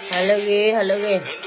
ဟါလၢအဂ့ၤ, ဟါလၢအဂ့ၤ.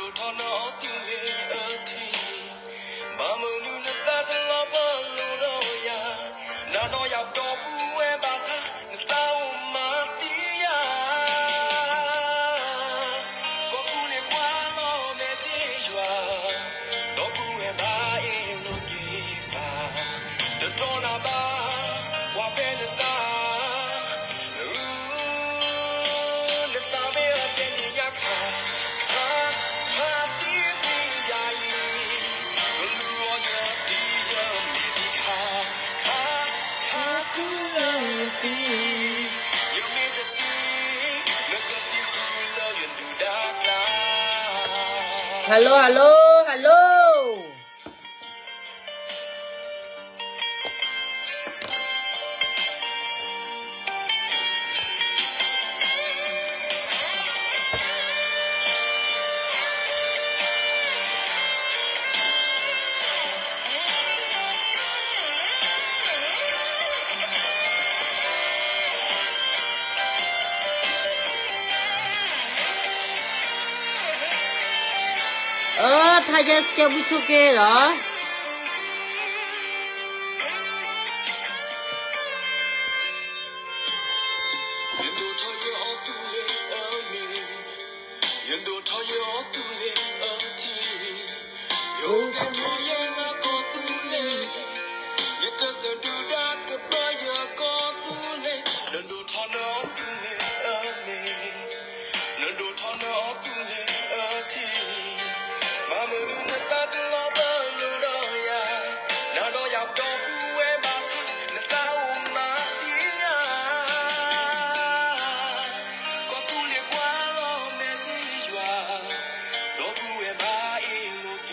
Hello, hello, hello. အၢ ထါယဲစကဲဘူဆိက့လီၤ.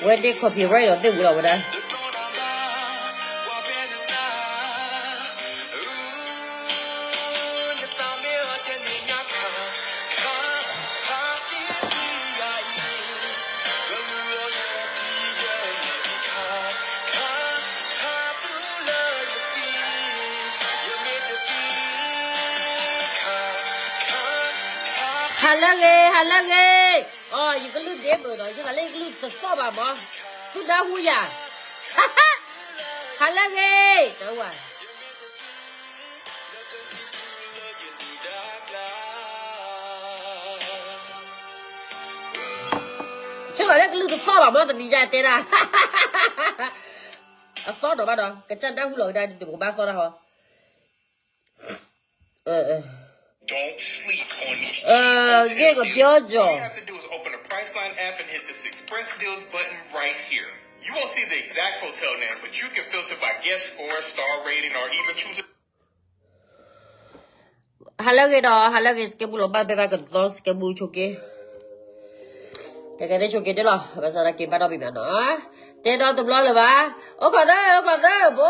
ဝဲဒၣ် copyright ဒီးသ့ၣ်ဝံၤလီၤဝဲဒၣ်. ဟါလၢအဂ့ၤ, ဟါလၢအဂ့ၤ. အိ ယကလုၢ်ဒ့ဘၢၣ်ဒီး ယသးလၢယကလုၢ်တသီၣ်ဘၣ်မး, သုနၢ်ဟူယၤ, ဟါလၢအဂ့ၤ, တဝၤ ဆိကမိၣ်လၢကလုၢ်တသီၣ်ဘၣ်မး တနံၤညါတဲဒၣ်, အသီၣ်ဒီးဘၣ်ဒီး ကစၢ်နၢ်ဟူလီၤကဒါဒ်န့ၣ် ပကဘၣ်သီၣ်တၢ်ဟီ. Don't sleep on these cheap hotels. All you have to do is open the Priceline app and hit this Express Deals button right here. You won't see the exact hotel name, but you can filter by guest score, star rating, or even choose a ဟါလၢအဂ့ၤဒီး ဟါလၢအဂ့ၤ စကဲဘူလီၤဘၣ် ဘဲဘၣ်ကသီ စကဲဘူဆိက့, ကကဲသ့ၣ်ဆိက့ဒၣ်လီၤ, ဘၣ်ဆၣ်သနာ်က့ဘၣ်ဒီးဘံၣ်မးနီၤ, တဲဒီတဘျီလၢၤဘၣ်, အိၣ်ခိးသၢ အိၣ်ခိးသၢ ဘိ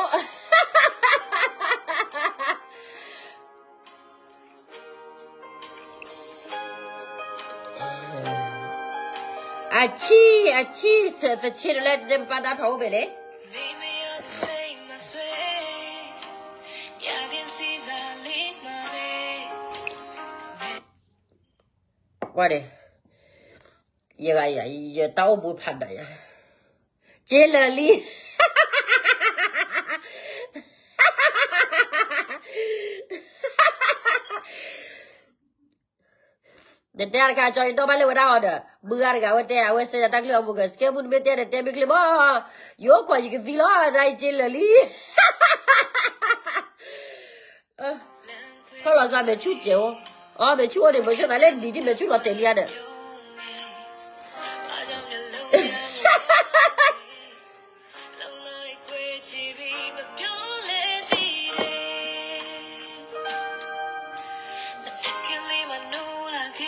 အဆံ, အဆံ, သဆ့တလဲ တပာ်ဒၣ်ထီၣ်အိၣ်ဘဲလဲၣ်. ကွၢ်ဒဲး, ယဂၤယၤ ယတၢ်အိၣ်ဘူးဖးဒိၣ်ယၤ, က့လၢာ်လံ. နတဲတခါ ကၠီယဒီဘၣ်လဲၣ်ဝဲဒၣ်အီၤဒီး မုၢ်ဂၤတဂၤဝဲတဲ အဝဲစဲယၤတၢ်ချံအပူၤက စကဲမူနမ့ၢ်တဲဒီး တဲမ့ၢ်ချ့မး, ယအိၣ်ခိးယကသံလီၤ တၢ်အံၤက့လၢာ်လံ. ဖီၣ်လီၤစၢ်မဲာ်ဆူၣ်စဲးအိၣ်, အမဲာ်ဆူၣ်အိၣ်န့ၣ် မ့ၢ်ဆၢသးလၢနံၤဒ်မဲာ်ဆူၣ်လီၤတဲာ်လံဧါ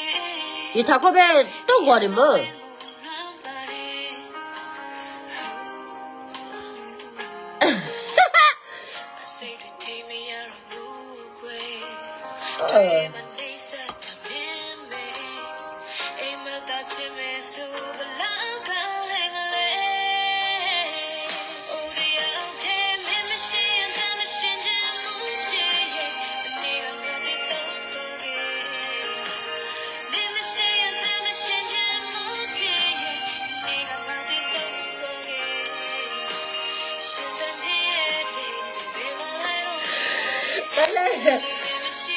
ဒီး ယထးခိၣ်ဖဲတိၢ်ဂီၤန့ၣ်မ့ၢ်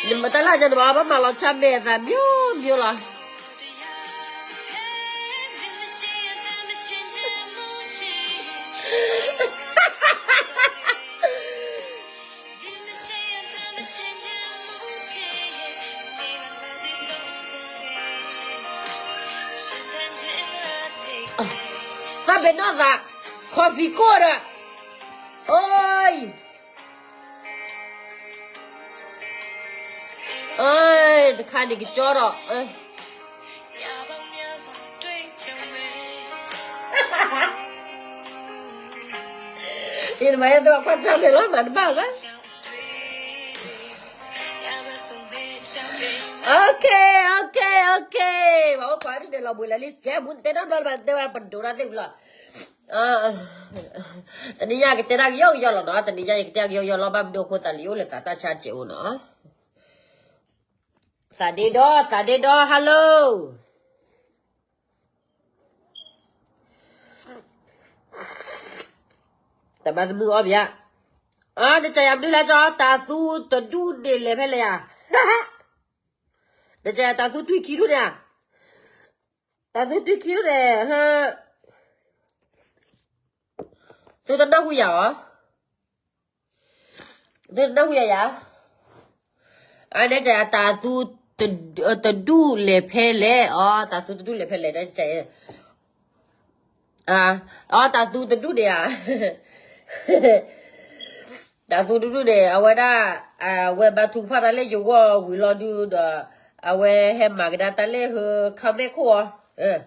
နမတၤလၢညါနဘၣ်ဘၣ်မၤလီၤဆါမဲာ်အသး မျိုးမျိုးလီၤ. သးဘ့ၣ်နီၢ်သး coffee ကိၢ်ဒီး အိ တခါန့ၣ်ကကၠီဒီး ယနမၤဟဲသးကွၢ်ဆါမဲာ်လီၤ မၤတဘၣ်ဘၣ်. Okay, okay, okay. ပှၤအိၣ်ခိးဒုးန့ၣ်လီၤဘှံးလၢလံ စကဲမူ နတဲတၢ်ဘျီလၢၤဘၣ် နတဲဝဲပဒိးတၢ်သ့ၣ်ဝံၤလီၤ. တနံၤညါကတဲတၢ်ကယီကယီလီၤနီၤ, တနံၤညါယကတဲတၢ်ကယီကယီလီၤ ဘၣ်မနုၤအဃိသတးလဲၣ် ယအိၣ်လၢသးတၢ်ဆါစဲးအိၣ်နီၤ. သးဒ့ဒီ သးဒ့ဒီ hello. တၢ်မၤသမုၢ်အီၣ်ဘၣ်ယါ, အါ နစၢ်ယၤမနုၤလဲၣ်ကၠီ တၢ်သူတဒူၣ်န့ၣ်လဲၤဖဲလဲၣ်ယါ, နစၢ်ယၤတၢ်သူတွံၢ်ခံဒူၣ်န့ၣ်ဧါ, တၢ်သူတွံၢ်ခံဒူၣ်န့ၣ်, သုတနၢ်ဟူယၤအီၤ သုတနၢ်ဟူယၤယၤ, အါ နစၢ်ယၤတၢ်သူတဒူၣ်လဲၤဖဲလဲၣ်, အီ တၢ်သူတဒူၣ်လဲၤဖဲလဲၣ် နစၢ်ယၤ, အီ တၢ်သူတဒူၣ်န့ၣ်ဧါ, တၢ်သူတဒူၣ်န့ၣ် အဝဲဒၣ်, အဝဲဘါထုကဖၣ်တၢ်လၢယဂီၢ်ဝံၤလီၤဒုးဒီး, အဝဲဟဲမၤကဒါတၢ်လၢဟၢ comment ခိၣ်အီၤ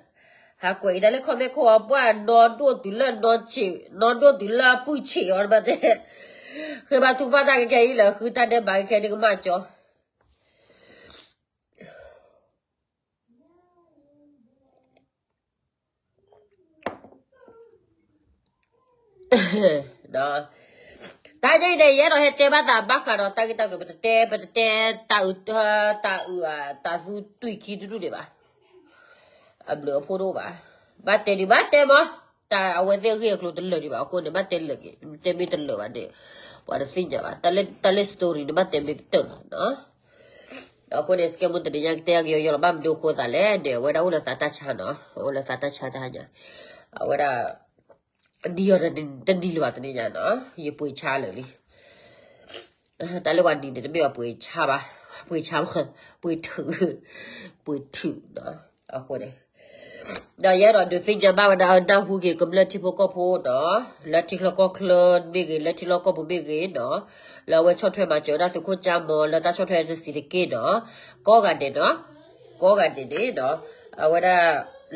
ဟးကွဲးအံၤတၢ်လၢ comment ခိၣ်အီၤ ပှၢ်နီၢ်ဒိၣ်တုၤလၢနီၢ်ဆံး, နီၢ်ဒိၣ်တုၤလၢအပုၢ်ဆံးအီၤတဘၣ်တဲ, ဃ့ဘါထုကဖၣ်တၢ်ကဲခဲအံၤလၢ ဃုတၢ်ဒဲးဘးကဲခဲဒုးကမၣ်ကၠီ တၢ်ညါအံၤန့ၣ် ယအဲၣ်ဒိးဟဲတဲဘၣ်သးဘၣ်ဃးဒီးတၢ်ဂ့ၢ်တၢ်ကျိၤ ပတတဲ, ပတတဲ, တၢ်အုး, တၢ်အုး, တၢ်သူတွံၢ်ခံတဒူၣ်န့ၣ်ဘၣ်, အဘျုးအဖှိၣ်တအိၣ်ဘၣ်, ဘၣ်တဲဒံးဘၣ်တဲမး, တၢ်အဝဲသ့ၣ်အဂ့ၢ်အကျိၤတလၢာ်ဒံးဘၣ်အဃိန့ၣ် ဘၣ်တဲလၢာ်က့ၤ, တဲမ့ၢ်တလၢာ်ဘၣ်န့ၣ်, ပှၤတသ့ၣ်ညါဘၣ်, တၢ်လၢ story န့ၣ် ဘၣ်တဲမ့ၢ်ကတၢၢ်လီၤနီၤ. အဃိန့ၣ် စကဲမူ တနံၤညါကတဲအကယီယီလီၤ ဘၣ်မနုၤအဃိသးလဲၣ်န့ၣ် အဝဲဒၣ်အိၣ်လၢသးတၢ်ဆါနီၤ, အိၣ်လၢသးတၢ်ဆါတဟါညါ, အဝဲဒၣ် နံၤအီၤတနံၤလၢၤဘၣ်တနံၤညါနီၤ, ယပှ့ၤဆါလၢာ်လံ, တၢ်လၢပှၤနံၤန့ၣ် တမ့ၢ်အပှ့ၤဆါဘၣ်, ပှ့ၤဆါ, ပှ့ၤထုး, ပှ့ၤထုးနီၤ, အဃိန့ၣ် ဒီးယအဲၣ်ဒိးဒုးသ့ၣ်ညါဘၣ်ဝဲဒၣ် နၢ်ဟူက့ၤကမျၢၢ်ထံဖိကီၢ်ဖိနီၤ, လၢထံချၢကီၢ်ချၢမ့ၢ်ဂ့ၤ, လၢထံလီၢ်ကီၢ်ပူၤမ့ၢ်ဂ့ၤနီၤ, လၢအဝဲဆီၣ်ထွဲမၤစၢၤဝဲဒၣ်သုးခိၣ်ကၠၢ်မီၤ လၢတၢ်ဆီၣ်ထွဲတဆံးတက့ၢ်နီၤ, ကိးဂၤဒဲးနီၤ, ကိးဂၤဒဲးန့ၣ်နီၤ, အဝဲဒၣ်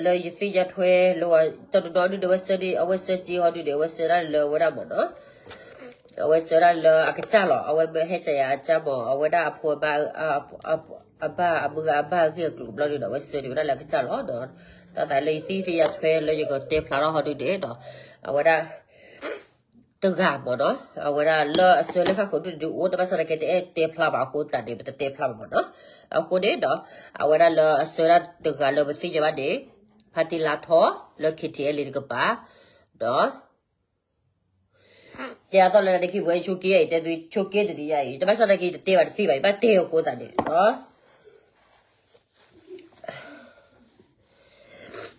လၢယသ့ၣ်ညါထွဲလၢ တနီၤနီၤဒုးန့ၣ် အဝဲဆၢဒၣ်, အဝဲဆၢက့ၤဟီဒုးန့ၣ် အဝဲဆၢဒၣ်လၢဝဲဒၣ်မးနီၤ အဝဲဆၢဒၣ်လၢအကစၢ်လီၤ, အဝဲမ့ၢ်ဟဲစၢၤယၤအကၢ်မီၤ အဝဲဒၣ်အဖိအဘၣ်, အဘၣ်အမုၢ်အဘၣ်အဂ့ၢ်အကျိၤဘျီဒုးဒီး အဝဲဆၢဒၣ်ဝဲဒၣ်လၢအကစၢ်လီၤဒီး, တၢ်သးလၢယသ့ၣ်ညါထွဲလၢယကတဲဖျါထီၣ်ဟီဒုးန့ၣ်ဒီး, အဝဲဒၣ် တဂၤမးနီၤ, အဝဲဒၣ်လၢအဆၢလၢဃၣ်ဃၢၤဒုးဒုးအိၣ် တဘၣ်ဆၣ်သနာ်က့ တအဲၣ်တဲဖျါဘၣ်အဃိသတးန့ၣ် ပတတဲဖျါဘၣ်မးနီၤ, အဃိန့ၣ်ဒီး, အဝဲဒၣ်လၢအဆၢဒၣ်တဂၤလၢပသ့ၣ်ညါဘၣ်န့ၣ်, ဖါတံၢ်လါထီ လၢ KTLA တကပၤ, ဒီး တဲအသီၣ်လၢနၤန့ၣ်ခံပှဲၤဆိက့အံၤ တဲသုဆိက့တနံၤညါအံၤ တဘၣ်ဆၣ်သနာ်က့ တတဲဘၣ်တသ့ဘၣ်အံၤ ဘၣ်တဲအဃိသတးန့ၣ်,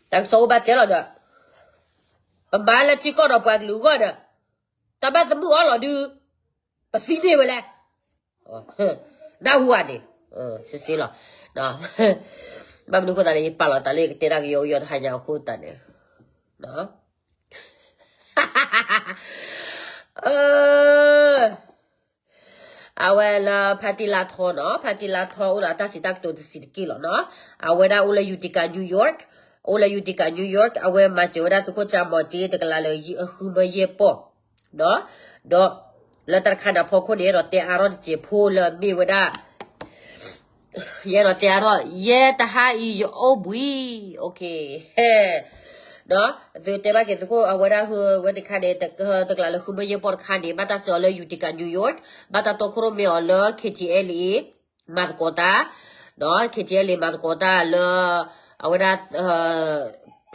တၢ်ကစီၣ်အိၣ်ဘၣ်တဲလီၤဒီး, ပမၤလၢထံကီၢ်ဒီးပှၤကလုာ်အဂီၢ်ဒီး, တၢ်ဘၣ်သမုၣ်အီၣ်လီၤဒုး, ပသံန့ၢ်ဝဲလဲၣ် နၢ်ဟူဧါန့ၣ်, စ့စ့လီၤ, ဘၣ်မနုၤအဃိသတးန့ၣ် ယပာ်လီၤသးလၢယကတဲတၢ်ကယီကယီတဟါညါအဃိသတးန့ၣ်, အဝဲလၢဖါတံၢ်လါထီနီၤ, ဖါတံၢ်လါထီအိၣ်ဒီးအတၢ်စံးတၢ်ကတိၤတဆံးတက့ၢ်လီၤနီၤ, အဝဲဒၣ်အိၣ်လၢ Utica New York, အိၣ်လၢ Utica New York အဝဲမၤစၢၤဝဲဒၣ်သုးခိၣ်ကၠၢ်မီၤက့တကလးလၢဃုမၢယဲၢ်ပီၢ် ဒီး, ဒီး, လၢတၢ်တခါန့ၣ်အဖီခိၣ်န့ၣ် အဲၣ်ဒိးတဲအါထီၣ်တစဲးဖိလၢအမ့ၢ်ဝဲဒၣ်, ယအဲၣ်ဒိးတဲအါထီၣ် ယဲတဟါအံၤယအိၣ်ဘှံး, ဒီး, သုတဲဘၣ်က့ၤသုးခိၣ် အဝဲဒၣ်ဟၢဝဲတခါန့ၣ်, တကလးလၢဃုမၢယဲၢ်ပီၢ်တခါန့ၣ် ဘၣ်တၢ်ဆှၢအီၤလၢ Utica New York, ဘၣ်တၢ်တီခိၣ်ရိၣ်မဲအီၤလၢ KTLA မၤသကိးတၢ်, ဒီး KTLA မၤသကိးတၢ်လၢ, အဝဲဒၣ်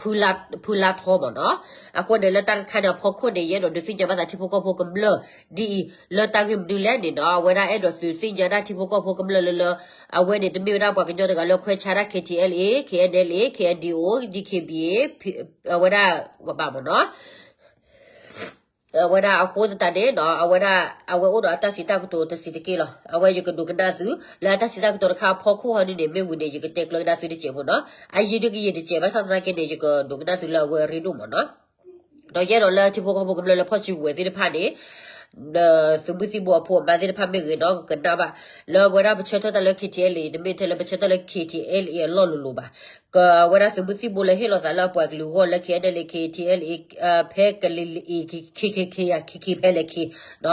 ဖုလါထီမ့ၢ်နီၤ. အဃိန့ၣ် လၢတၢ်တခါန့ၣ်အဖီခိၣ်န့ၣ် ယအဲၣ်ဒိးဒုးသ့ၣ်ညါဘၣ်သးထံဖိကီၢ်ဖိကမျၢၢ်ဒ်အံၤ, လၢတၢ်ဂ့ၢ်မနုၤလဲၣ်န့ၣ်နီၤ, အဝဲဒၣ်အဲၣ်ဒိးသုးသ့ၣ်ညါဒၣ်ထံဖိကီၢ်ဖိကမျၢၢ်လၢလၢ အဝဲန့ၣ် တမ့ၢ်ဝဲဒၣ်ပှၤကညီတဂၤလၢခွဲးဆါဒၣ် KTLA, KNLA, KNDO, DKBA, အဝဲဒၣ်ဝဲဘၣ်မ့ၢ်နီၤ. အဝဲဒၣ်အဃိသတးန့ၣ်နီၤ, အဝဲဒၣ် အဝဲအိၣ်ဒီးအတၢ်စံးတၢ်ကတိၤတဆံးတက့ၢ်လီၤ. အဝဲယကဒိကနၣ်သု လၢအတၢ်စံးတၢ်ကတိၤတခါအဖီခိၣ်ဟီဒ်န့ၣ် မ့ၢ်ဝံၤန့ၣ် ယကတဲကျၢၤကဒါသုတစဲးဖိနီၤ. အယံာ်ဒုးကယံာ်တစဲး ဘၣ်ဆၣ်သနာ်က့န့ၣ် ယကဒိကနၣ်သုလၢအဝဲအရ့ဒိၣ်မ့ၢ်နီၤ. ဒီးယအဲၣ်ဒိးလၢထံဖိကီၢ်ဖိကမျၢၢ်လၢဖီၣ်စုကဝဲၤသ့ၣ်တဖၣ်န့ၣ် ဒီးသုးမုၢ်သံၣ်ဘိအဖိအမါသ့ၣ်တဖၣ်မ့ၢ်ဂ့ၤနီၤ ကကနၣ်ဘၣ် လၢအဝဲဒၣ်ပဆၢထၢၣ်တၢ်လၢ KTLA တမ့ၢ်ထဲလၢပဆၢထၢၣ်လၢ KTLA အလီၢ်လိၤလိၤဘၣ်. ကဝဲဒၣ်သုးမုၢ်သံၣ်ဘိလၢဟ့ၣ်လီၤသးလၢအပှၤကလုာ်အဂီၢ်လၢ KNLA KTLA ဖဲကလံၤလံၤအံၤ ခံခံခံခံယၤခံခံဖဲလဲၣ်ခံနီၤ,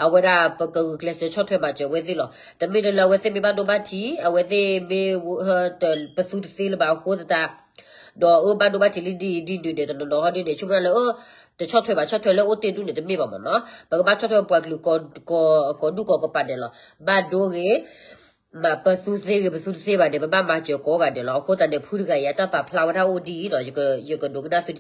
အဝဲဒၣ်ပကဂုာ်ကျဲးစၢးဆီၣ်ထွဲမၤစၢၤအဝဲသ့ၣ်လီၤ. တမ့ၢ်လၢလၢအဝဲသ့ၣ်မ့ၢ်ဘၣ်ဒိဘၣ်ထံး အဝဲသ့ၣ်မ့ၢ် ပသူတသ့လၢၤဘၣ်အဃိသတး ဒီးအၢဘၣ်ဒိဘၣ်ထံးလံဒ်အံၤဒ်နုၤန့ၣ် တနီၤနီၤဟီဒ်န့ၣ် ဆိကမိၣ်လၢ တဆီၣ်ထွဲဘၣ် ဆီၣ်ထွဲလၢအိၣ်တ့ၢ်ဒူၣ်န့ၣ် တမ့ၢ်ဘၣ်မ့ၢ်နီၤ. ပကဘၣ်ဆီၣ်ထွဲပှၤကလုာ် ကိးဒူၣ်ကိးကပၤဒဲးလီၤ. ဘၣ်ဒိဂ့ၤ မ့ၢ်ပသူသ့ဂ့ၤ ပသူတသ့ဘၣ်န့ၣ် ပဘၣ်မၤစၢၤကိးဂၤဒဲးလီၤ. အဃိသတးန့ၣ် ဖုတဂၤအံၤ အတၢ်ပာ်ဖျါဝဲဒၣ်အိၣ်ဒ်အံၤဒီး ယကဒိကနၣ်သုတစဲးဖိ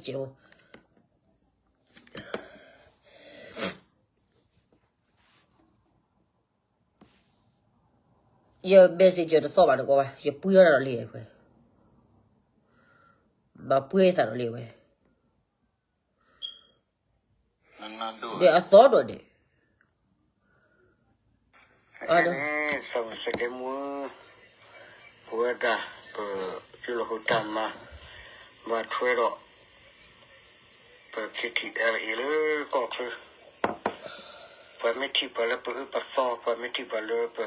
ယ messenger တသီၣ်ဘၣ်တကီဘၣ် ယပှံထီၣ်တၢ်ဒီးလံဝဲ, မၤပှံထီၣ်သးဒီးလံဝဲ, ဒီးအသီဒီးန့ၣ် ပဝဲဒၣ် ပကၠိလီၤဃုာ်တၢ်မၤ ဘၣ်ထွဲဒီး ပ KTLA လၢကီၢ်ချၢ, ပှၤမ့ၢ်ထံၣ်ပှၤလၢပအၢပသီ ပှၤမ့ၢ်ထံၣ်ပှၤလၢပ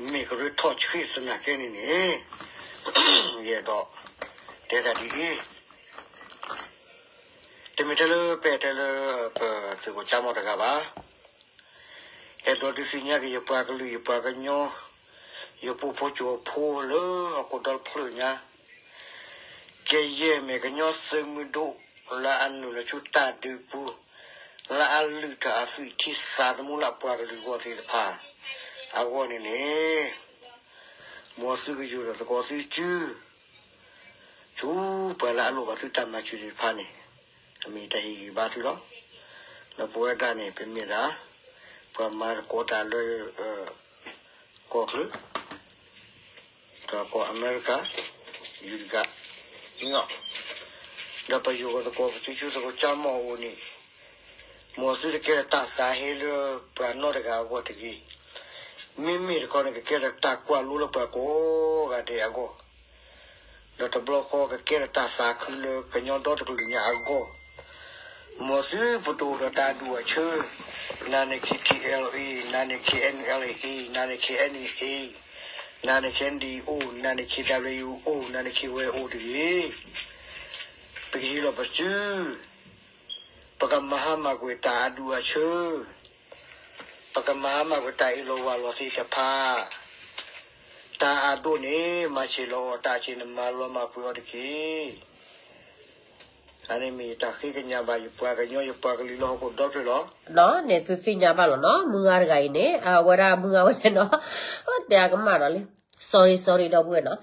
မ့ၢ်ကရၢထီၣ်ဆှံသနာ်က့န့ၣ်န့ၣ် ယအဲၣ်ဒိး တဲတၢ်ဒ်အံၤ, တမ့ၢ်ထဲလၢပဲာ်ထဲလၢ ပသုးခိၣ်ကၠၢ်မီၢ်တဂၤဘၣ်. အဲၣ်ဒိးဒုးသ့ၣ်ညါက့ၤယပှၤကလုာ်ယပှၤကညီ, ယပိာ်ဖိကၠိဖိလၢဟီၣ်ခိၣ်ဒီဖျၢၣ်ညါ, ကယဲၢ်မ့ၢ်ကညီသုးမုၢ်ဒိၣ် လၢအနုာ်လီၤဆူတၢ်ဒုးပူၤ, လၢအလုၢ်ထီၣ်အသွံၣ်ထံသးသမူလၢအပှၤကလုာ်အဂီၢ်သ့ၣ်တဖၣ် အဂီၢ်န့ၣ်န့ၣ် မ်သုကယူၤဒီးသကိးသုစု ဆူပှၤလၢအလိၣ်ဘၣ်သုတၢ်မၤစၢၤသ့ၣ်တဖၣ်န့ၣ် အမ့ၢ်တၢ်ဟ့ၣ်ဂံၢ်ဘါသုလီၤ. ဒီးပဝဲဒၣ်န့ၣ် ပမ့ၢ်ဒၣ် ပှၤမၤသကိးတၢ်လၢ ကီၢ်ချၢ ဒီးကီၢ်အမဲရကၤ ယူၤတကး ဒီးပယိၤကသကိးပစုဆူသုးခိၣ်ကၠၢ်မီၢ်အအိၣ်န့ၣ် မ်သုတကဲထီၣ်တၢ်သးဟ့လၢပှၤနီတဂၤအဂီၢ်တဂ့ၤ. မ့မ့ၢ်တခီန့ၣ် ကကဲထီၣ်တၢ်ကွၢ်လိလၢပှၤကိးဂၤဒဲးအဂီၢ်, ဒီးတဘျီဃီကကဲထီၣ်တၢ်သးခုလၢကညီဒီတကလုာ်ညါအဂီၢ်, မ်သုပတအိၣ်ဒီးတၢ်အဒူၣ်အဆၢ, နၤန့ၣ် KTLA, နၤန့ၣ် KNLA, နၤန့ၣ် KNA, နၤန့ၣ် KNDO, နၤန့ၣ် KWO, နၤန့ၣ် KYO တဂ့ၤ. ပကဟ့ၣ်လီၤပစု ပကမၤဟါမၢ်ကွံာ်တၢ်အဒူၣ်အဆၢ, ပကမၤဟါမၢ်ကွံာ်တၢ်အ့ၣ်လိာ်ဝါလိာ်သ့ၣ်တဖၣ်, တၢ်အဒိၣ်န့ၣ် မၤဆံးလီၤအီၤ တၢ်ဆံးန့ၣ်မၤလီၤမၢ်ကွံာ်အီၤတက့ၢ်. အန့ၣ်မ့ၢ်ယတၢ်ဃ့ကညးဘၣ်ယပှၤကညီယပှၤကလုာ်လၢဟီၣ်ခိၣ်ဒီဖျၢၣ်လီၤ. န့ၣ်သုသ့ၣ်ညါဘၣ်လီၤနီၤ မုၢ်ဂၤတဂၤအံၤန့ၣ် အဝဲဒၣ်မုၢ်ဂၤဝဲလဲၣ်နီၤ, တဲအကမၣ်ဒီးလံ sorry sorry ဒီပုၢ်ဝဲၢ်နီၤ,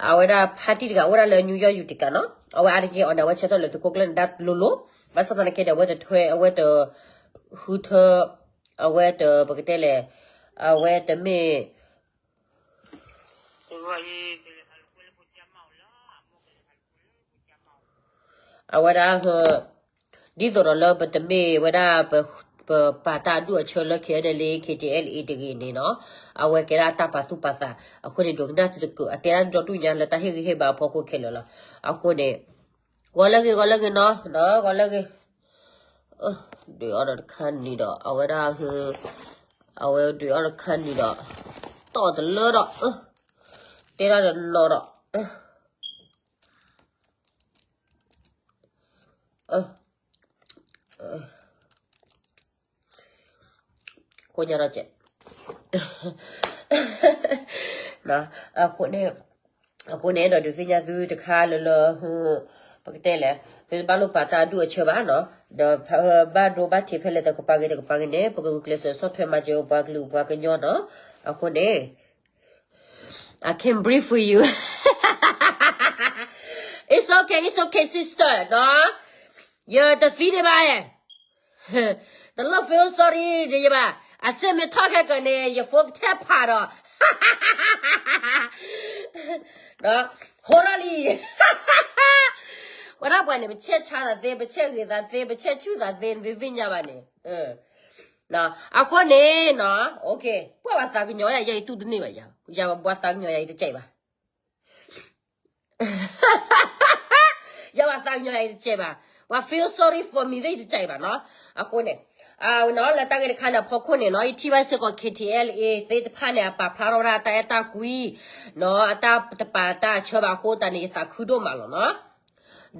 အဝဲဒၣ်ဖါတံၢ်တဂၤအိၣ်ဒၣ်လၢ New York Utica နီၤ, အဝဲအါတက့ၢ်အီၤန့ၣ် အဝဲဆၢထၢၣ်လၢသုးခိၣ်ကျၢၢ်န့ၣ်ဒၣ်လိၤလိၤ, ဘၣ်ဆၣ်သနာ်က့ဒီး အဝဲတထွဲ အဝဲတ ဃုထၢ အဝဲတ ပကတဲလဲၣ်, အဝဲတမ့ၢ် အဝဲဒၣ် ဒ်သိးဒီးလၢပတမ့ၢ်ဝဲဒၣ် ပပာ်တၢ်အဒူၣ်အဆၢလၢ KNLA KTLA တဂ့ၤန့ၣ်နီၤ, အဝဲကဲဒၣ်တၢ်ပာ်သူၣ်ပာ်သး, အဃိန့ၣ် ဒိကနၣ်သုတကၢၢ် အတဲဒၣ်ဒီဒူၣ်ညါလၢတၢ်ဟ့ၣ်ဂံၢ်ဟ့ၣ်ဘါအဖီခိၣ်ခဲလၢာ်လီၤ. အဃိန့ၣ် ဂီၤလၢဂ့ၤ ဂီၤလၢဂ့ၤနီၤ, ဂီၤလၢဂ့ၤ, ဒုးအီၣ်ဒီးတခါနံၤဒီး အဝဲဒၣ် အဝဲဒုးအီၣ်တခါနံၤဒီး တီၢ်တလၢဒီး တဲဒၣ်ဒီးနီၤဒီး ကိညါဒီးကဲး အဃိန့ၣ် အဃိန့ၣ်ဒီးဒုးသ့ၣ်ညါသုတခါလၢလၢ ပကတဲလဲၣ် သုတဘၣ်လိၣ်ပာ်တၢ်အဒူၣ်အဆၢဘၣ်နီၤ, ဒီးဘၣ်ဒိဘၣ်ထံးဖဲလဲၣ်တကပၤဂ့ၤတကပၤဂ့ၤန့ၣ် ပကဂုာ်ကျဲးစၢးဆီၣ်ထွဲမၤစၢၤပှၤကလုာ်ပှၤကညီနီၤ, အဃိန့ၣ် I can breathe for you. It's okay, it's okay, sister နီၤ. ယတသံဒံးဘၣ်. တလိၣ် feel sorry ဒံးယဘၣ်. အစ့မ့ၢ်ထီၣ်ခဲကၢန့ၣ် ယ phone ကထဲဖးဒီး ဟိထီၣ်လံ. ဝဲဒၣ်ပှၤန့ၣ် ပဆဲးဆါသးသ့, ပဆဲးဂ့ၤသးသ့, ပဆဲးဆူၣ်သးသ့, နသုသ့ၣ်ညါဘၣ်န့ၣ်. အဃိန့ၣ်နီၤ, ပှၤဘၣ်သးကညီၤယၤ ယဲယတူၢ်တန့ၢ်ဘၣ်ယၤ, ယၤဘၣ်သးကညီၤယၤ ယတကဲဘၣ်. ယၤဘၣ်သးကညီၤယၤ ယတကဲဘၣ်. ပှၤ feel sorry for me သ့ၣ် ယတကဲဘၣ်နီၤ. အဃိန့ၣ် နီၤ လၢတၢ်ဂ့ၢ်တခါန့ၣ်အဖီခိၣ်န့ၣ်နီၤ ယထံၣ်ဘၣ်စ့ၢ်ကီး KTLA သ့ၣ်တဖၣ်န့ၣ် အပာ်ဖျါထီၣ်ဝဲဒၣ်တၢ်အဲၣ်တၢ်ကွံနီၤ, အတၢ်တပာ်တၢ်ဆၢဘၣ်အဃိသတးန့ၣ် ယသးခုဒိၣ်မးလီၤနီၤ.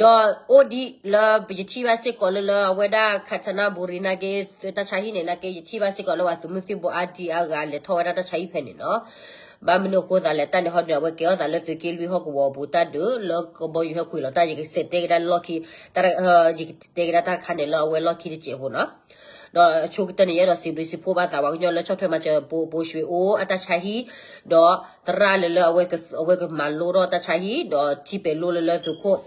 ဒီးအိၣ်ဒံးလၢယထံၣ်ဘၣ်စ့ၢ်ကီးလၢ လၢအဝဲဒၣ် ခၣ်ဆၣ်နၣ်ဘူရံ နာ်က့ တၢ်ဆါဟံၣ်န့ၣ် နာ်က့ ယထံၣ်ဘၣ်စ့ၢ်ကီးလၢပှၤသုးမုၢ်သံၣ်ဘိအါဒံအါဂၤလဲၤထီၣ်ဝဲဒၣ်တၢ်ဆါဟံၣ်ဖဲန့ၣ်နီၤ. ဘၣ်မနုၤအဃိသးလဲၣ် တၢ်န့ၣ်ဟီဒုး အဝဲကဲထီၣ်သးလၢသုးက့လွံၢ်ဟီၣ်ကဝီၤအပူၤ တၢ်ဒုးလၢကဘီယူၤဟဲကွံာ်လီၤတၢ် ယကစံးတဲကဒါလီၢ်ခံ, ယကတဲကဒါတၢ်တခါန့ၣ်လၢအဝဲလီၢ်ခံတစဲးဖိနီၤ. ဒီးအဆိကတၢၢ်န့ၣ် ယအဲၣ်ဒိးစံးဘျုးစံးဖှိၣ်ဘၣ်သးပှၤကညီလၢဆီၣ်ထွဲမၤစၢၤ ပိာ်ဆွေအိၣ်အတၢ်ဆါဟံၣ်, ဒီးသရၣ်လၢလၢ အဝဲကမၤလိထီၣ်တၢ်ဆါဟံၣ်, ဒီးထံပဲာ်လိလၢလၢသုးခိၣ်,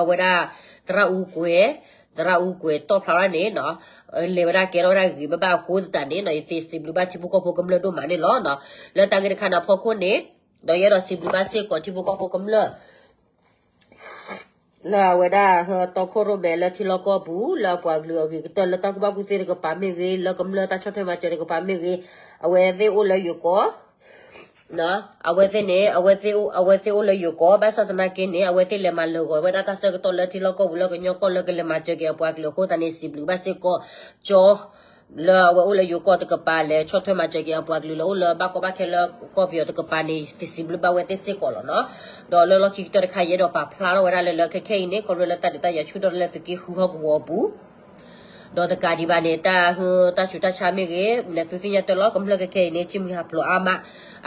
အဝဲဒၣ် သရၣ်အူကွဲၤ, သရၣ်အူကွဲၤတီၣ်ဖျါထီၣ်န့ၣ်နီၤ, လဲၤဝဲဒၣ်ကဲထီၣ်ဝဲဒၣ်ဂ့ၤဂ့ၤဘၣ်ဘၣ်အဃိသတးန့ၣ်နီၤ ယသ့စံးဘျုးဘၣ်ထံဖိကီၢ်ဖိကမျၢၢ်ဒိၣ်မးန့ၣ်လီၤ. လၢတၢ်ဂ့ၢ်တခါန့ၣ်အဖီခိၣ်န့ၣ်, ဒီးယအဲၣ်ဒိးစံးဘျုးဘၣ်စ့ၢ်ကီးထံဖိကီၢ်ဖိကမျၢၢ် လၢအဝဲဒၣ်တီခိၣ်ရိၣ်မဲလၢထံလီၢ်ကီၢ်ပူၤ လၢအပှၤကလုာ်အဂ့ၤကတၢၢ် လၢတၢ်ကူၣ်ဘၣ်ကူၣ်သ့တကပၤမ့ၢ်ဂ့ၤ, လၢကမျၢၢ်တၢ်ဆီၣ်ထွဲမၤစၢၤတကပၤမ့ၢ်ဂ့ၤ, အဝဲသ့ၣ်အိၣ်လၢယိၤကီၢ်, အဝဲသ့ၣ်န့ၣ် အဝဲသ့ၣ်အိၣ်လၢယိၤကီၢ် ဘၣ်ဆၣ်သနာ်က့န့ၣ် အဝဲသ့ၣ်လဲၤမၤလၢာ်ဂီၤဝဲဒၣ်တၢ်ဆၢကတီၢ်လၢထံလီၢ်ကီၢ်ပူၤလၢကညီကီၢ်လၢကလဲၤမၤစၢၤက့ၤအပှၤကလုာ်အဃိသတးန့ၣ် စံးဘျုးဘၣ်စ့ၢ်ကီး ကၠီ လၢအဝဲအိၣ်လၢယိၤကီၢ်တကပၤ လဲၤဆီၣ်ထွဲမၤစၢၤက့ၤအပှၤကလုာ်လၢအိၣ်လၢဘၣ်ကီဘၣ်ခဲလၢကီၢ်ပယီၤတကပၤန့ၣ် တစံးဘျုးဘၣ်ဝဲသ့ၣ်စ့ၢ်ကီးလီၤနီၤ. ဒီးလၢလီၢ်ခံကတၢၢ်တခါ ယအဲၣ်ဒိးပာ်ဖျါထီၣ်ဝဲဒၣ်လၢလၢခဲခဲအံၤန့ၣ် ခီဖျိလၢတၢ်ဒုးတၢ်ယၤဆူၣ်ထီၣ်လၢသုးက့ဃုဟီၣ်ကဝီၤအပူၤ ဒီးတကးဒံးဘၣ်န့ၣ် တၢ်ဟၢတၢ်ဆူးတၢ်ဆါမ့ၢ်ဂ့ၤ နသုသ့ၣ်ညါတၢ်လီၤ ကမျၢၢ်ခဲခဲအံၤန့ၣ် စံၣ်မှံဟးဖျိးအါမး,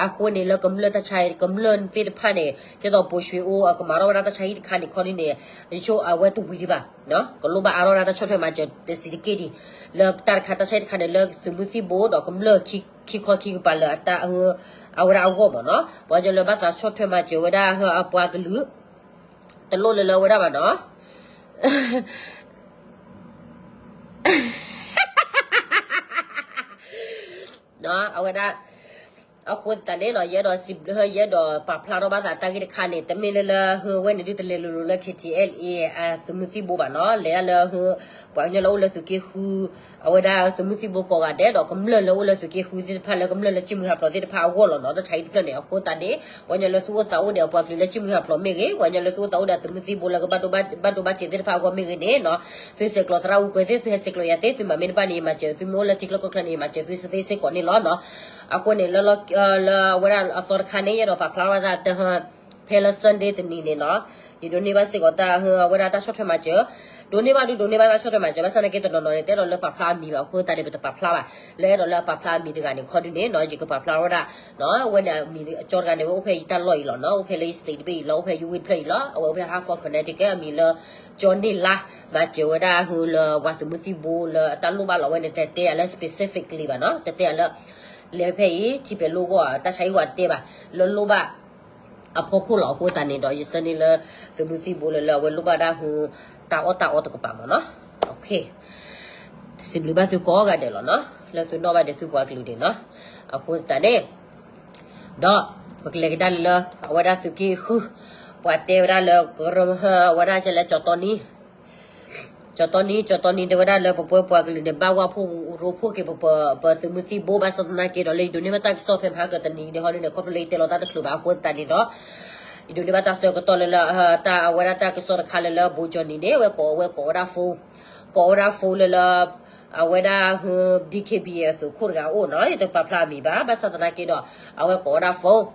အဃိန့ၣ်လၢကမျၢၢ်တၢ်ဆါ ကမျၢၢ်သ့ၣ်တဖၣ်န့ၣ် ဒ်သိးပိာ်ဆွေအိၣ်အကမၤထီၣ်ဝဲဒၣ်တၢ်ဆါဟံၣ်တခါန့ၣ်ခီဒ်န့ၣ် ယဆိအဝဲတဝံၤဒံးဘၣ်, ကလိၣ်ဘၣ်အါထီၣ်ဝဲဒၣ်တၢ်ဆီၣ်ထွဲမၤစၢၤတစဲးတက့ၢ်ဒံး, လၢတၢ်တခါတၢ်ဆါဟံၣ်တခါန့ၣ် လၢသုးမုၢ်သံၣ်ဘိဒီးကမျၢၢ်ခံခီခံကပၤလၢ အဝဲဒၣ်အဂီၢ်မ့ၢ်နီၤ, ပှၤကညီလၢဘၣ်သးဆီၣ်ထွဲမၤစၢၤဝဲဒၣ်အပှၤကလုာ် တလိၣ်လၢလၢအဝဲဒၣ်ဘၣ်နီၤ အဝဲဒၣ် အဃိသတးန့ၣ်နီၤ ယအဲၣ်ဒိးစံးဘျုး ယအဲၣ်ဒိးပာ်ဖျါထီၣ်ဘၣ်သးတၢ်ဂ့ၢ်တခါန့ၣ် တမ့ၢ်လၢလၢဟၢဝဲန့ၣ်ဒုးတလဲၤလိၤလိၤလၢ KTLA အသုးမုၢ်သံၣ်ဘိဘၣ်နီၤ လဲၤဒၣ်လၢဟၢ ပှၤကညီလၢအိၣ်လၢသုးက့ဃု အဝဲဒၣ်သုးမုၢ်သံၣ်ဘိကိးဂၤဒဲး ဒီးကမျၢၢ်လၢအိၣ်လၢသုးက့ဃုသ့ၣ်တဖၣ်လၢကမျၢၢ်လၢစံၣ်မှံဟးဖျိးသ့ၣ်တဖၣ်အဂီၢ်လီၤနီၤ တၢ်ဆါဟံၣ်တဖျၢၣ်န့ၣ် အဃိသတးန့ၣ် ပှၤကညီလၢသုအိၣ်သးအိၣ်ဒီးအပှၤကလုာ်လၢစံၣ်မှံဟးဖျိးမ့ၢ်ဂ့ၤ ပှၤကညီလၢသုအိၣ်သးအိၣ်ဒီးအသုးမုၢ်သံၣ်ဘိလၢကဘၣ်ဒိဘၣ်ထံးသ့ၣ်တဖၣ်အဂီၢ်မ့ၢ်ဂ့ၤန့ၣ်နီၤ သုဆဲးကျိးသရၣ်အူကွဲၤသ့ၣ် သုဟဲဆဲးကျိးယၤသ့ၣ် သုမၤမ့ၢ်တဘၣ်န့ၣ် ယမၤစၢၤ သုမ့ၢ်အိၣ်လၢထံချၢကီၢ်ချၢန့ၣ် ယမၤစၢၤသုသ့စ့ၢ်ကီးန့ၣ်လီၤနီၤ အဃိန့ၣ် လၢအဝဲဒၣ်အသီတခါန့ၣ် ယအဲၣ်ဒိးပာ်ဖျါထီၣ်ဝဲဒၣ်တဟၢ ဖဲလၢ Sunday တနံၤန့ၣ်နီၤ ယဒိးန့ၢ်ဘၣ်စ့ၢ်ကီးတၢ်ဟၢအဝဲဒၣ်တၢ်ဆီၣ်ထွဲမၤစၢၤ ဒိးန့ၢ်ဘၣ်ဒုးဒိးန့ၢ်ဘၣ်တၢ်ဆီၣ်ထွဲမၤစၢၤ ဘၣ်ဆၣ်သနာ်က့တနီၤနီၤန့ၣ် တအဲၣ်ဒိးလၢပာ်ဖျါအမံၤဘၣ်အဃိသတးန့ၣ် ပတပာ်ဖျါဘၣ် လၢအဲၣ်ဒိးလၢအပာ်ဖျါအမံၤတဂၤန့ၣ် ခီဒုးန့ၣ်နီၤ ယကပာ်ဖျါထီၣ်ဝဲဒၣ် အဝဲန့ၣ်အမံၤကၠီတဂၤန့ၣ် ဝဲအိၣ်ဖဲယတၢ်လီၢ်အံၤလီၤနီၤ အိၣ်ဖဲလၢယ state တဘ့ၣ်အံၤလီၤ အိၣ်ဖဲယဝ့ၢ်တဖျၢၣ်အံၤလီၤ အဝဲအိၣ်ဖဲ Hartford Connecticut အမံၤလၢ ကၠီန့ၢ်လါ မၤစၢၤဝဲဒၣ်ဟၢလၢပှၤသုးမုၢ်သံၣ်ဘိလၢအတၢ်လိၣ်ဘၣ်လီၤ အဝဲန့ၣ် တတဲအလၢ specifically ဘၣ်နီၤ တတဲအလၢ လဲၤဖဲအံၤ ထံပဲၤလိဂီၢ် တၢ်ဆါဟံၣ်ဝဲတတဲဘၣ် လၢလိၣ်ဘၣ် အဖီခိၣ်လီၤ အဃိသတးန့ၣ်ဒီး ယဆၢန့ၢ်လၢ သုးမုၢ်သံၣ်ဘိလၢလၢအဝဲလိၣ်ဘၣ်ဒၣ်ဟူ တၢ်အီၣ်တၢ်အီတကပၤမ့ၢ်နီၤ စံးဘျုးဘၣ်သုကိးဂၤဒဲးလီၤနီၤ လၢသုနီၣ်ဘၣ်ဒဲးသုပှၤကလုာ်န့ၣ်နီၤ အဃိသတးန့ၣ် ဒီး ပကလဲၤကဒါလၢ အဝဲဒၣ်သုးက့ဃု ပှၤတဲဝဲဒၣ်လၢ ကရၢ အဝဲဒၣ်ကလဲၤကၠီတီနံ ကၠီတီနံ ကၠီတီနံ တဲဝဲဒၣ်လၢပပှၤပှၤကလုာ်န့ၣ် ဘၣ်ဝၢ်ဖှိၣ်ရိဖှိၣ်က့ၤပပသုးမုၢ်သံၣ်ဘိ ဘၣ်ဆၣ်သနာ်က့ဒီး လၢယဒိးန့ၢ်ဘၣ်တၢ်ကစီၣ်ဖဲမဟါကတနံၤန့ၣ် ဟီဒ်န့ၣ် ခီဖျိလၢယတဲလီၤတၢ်တချုးဘၣ်အဃိသတးန့ၣ်ဒီး ယဒိးန့ၢ်ဘၣ်တၢ်ဆၢကတီၢ်လၢလၢ တၢ်အဝဲဒၣ်တၢ်ကစီၣ်တခါလၢလၢ ဘိကၠီနံၤန့ၣ် အဝဲကိးဝဲကိးဝဲဒၣ် phone ကိးဝဲဒၣ် phone လၢလၢ အဝဲဒၣ် DKBA သုးခိၣ်တဂၤအိၣ်နီၤ ယတပာ်ဖျါအမံၤဘၣ် ဘၣ်ဆၣ်သနာ်က့ဒီး အဝဲကိးဝဲဒၣ် phone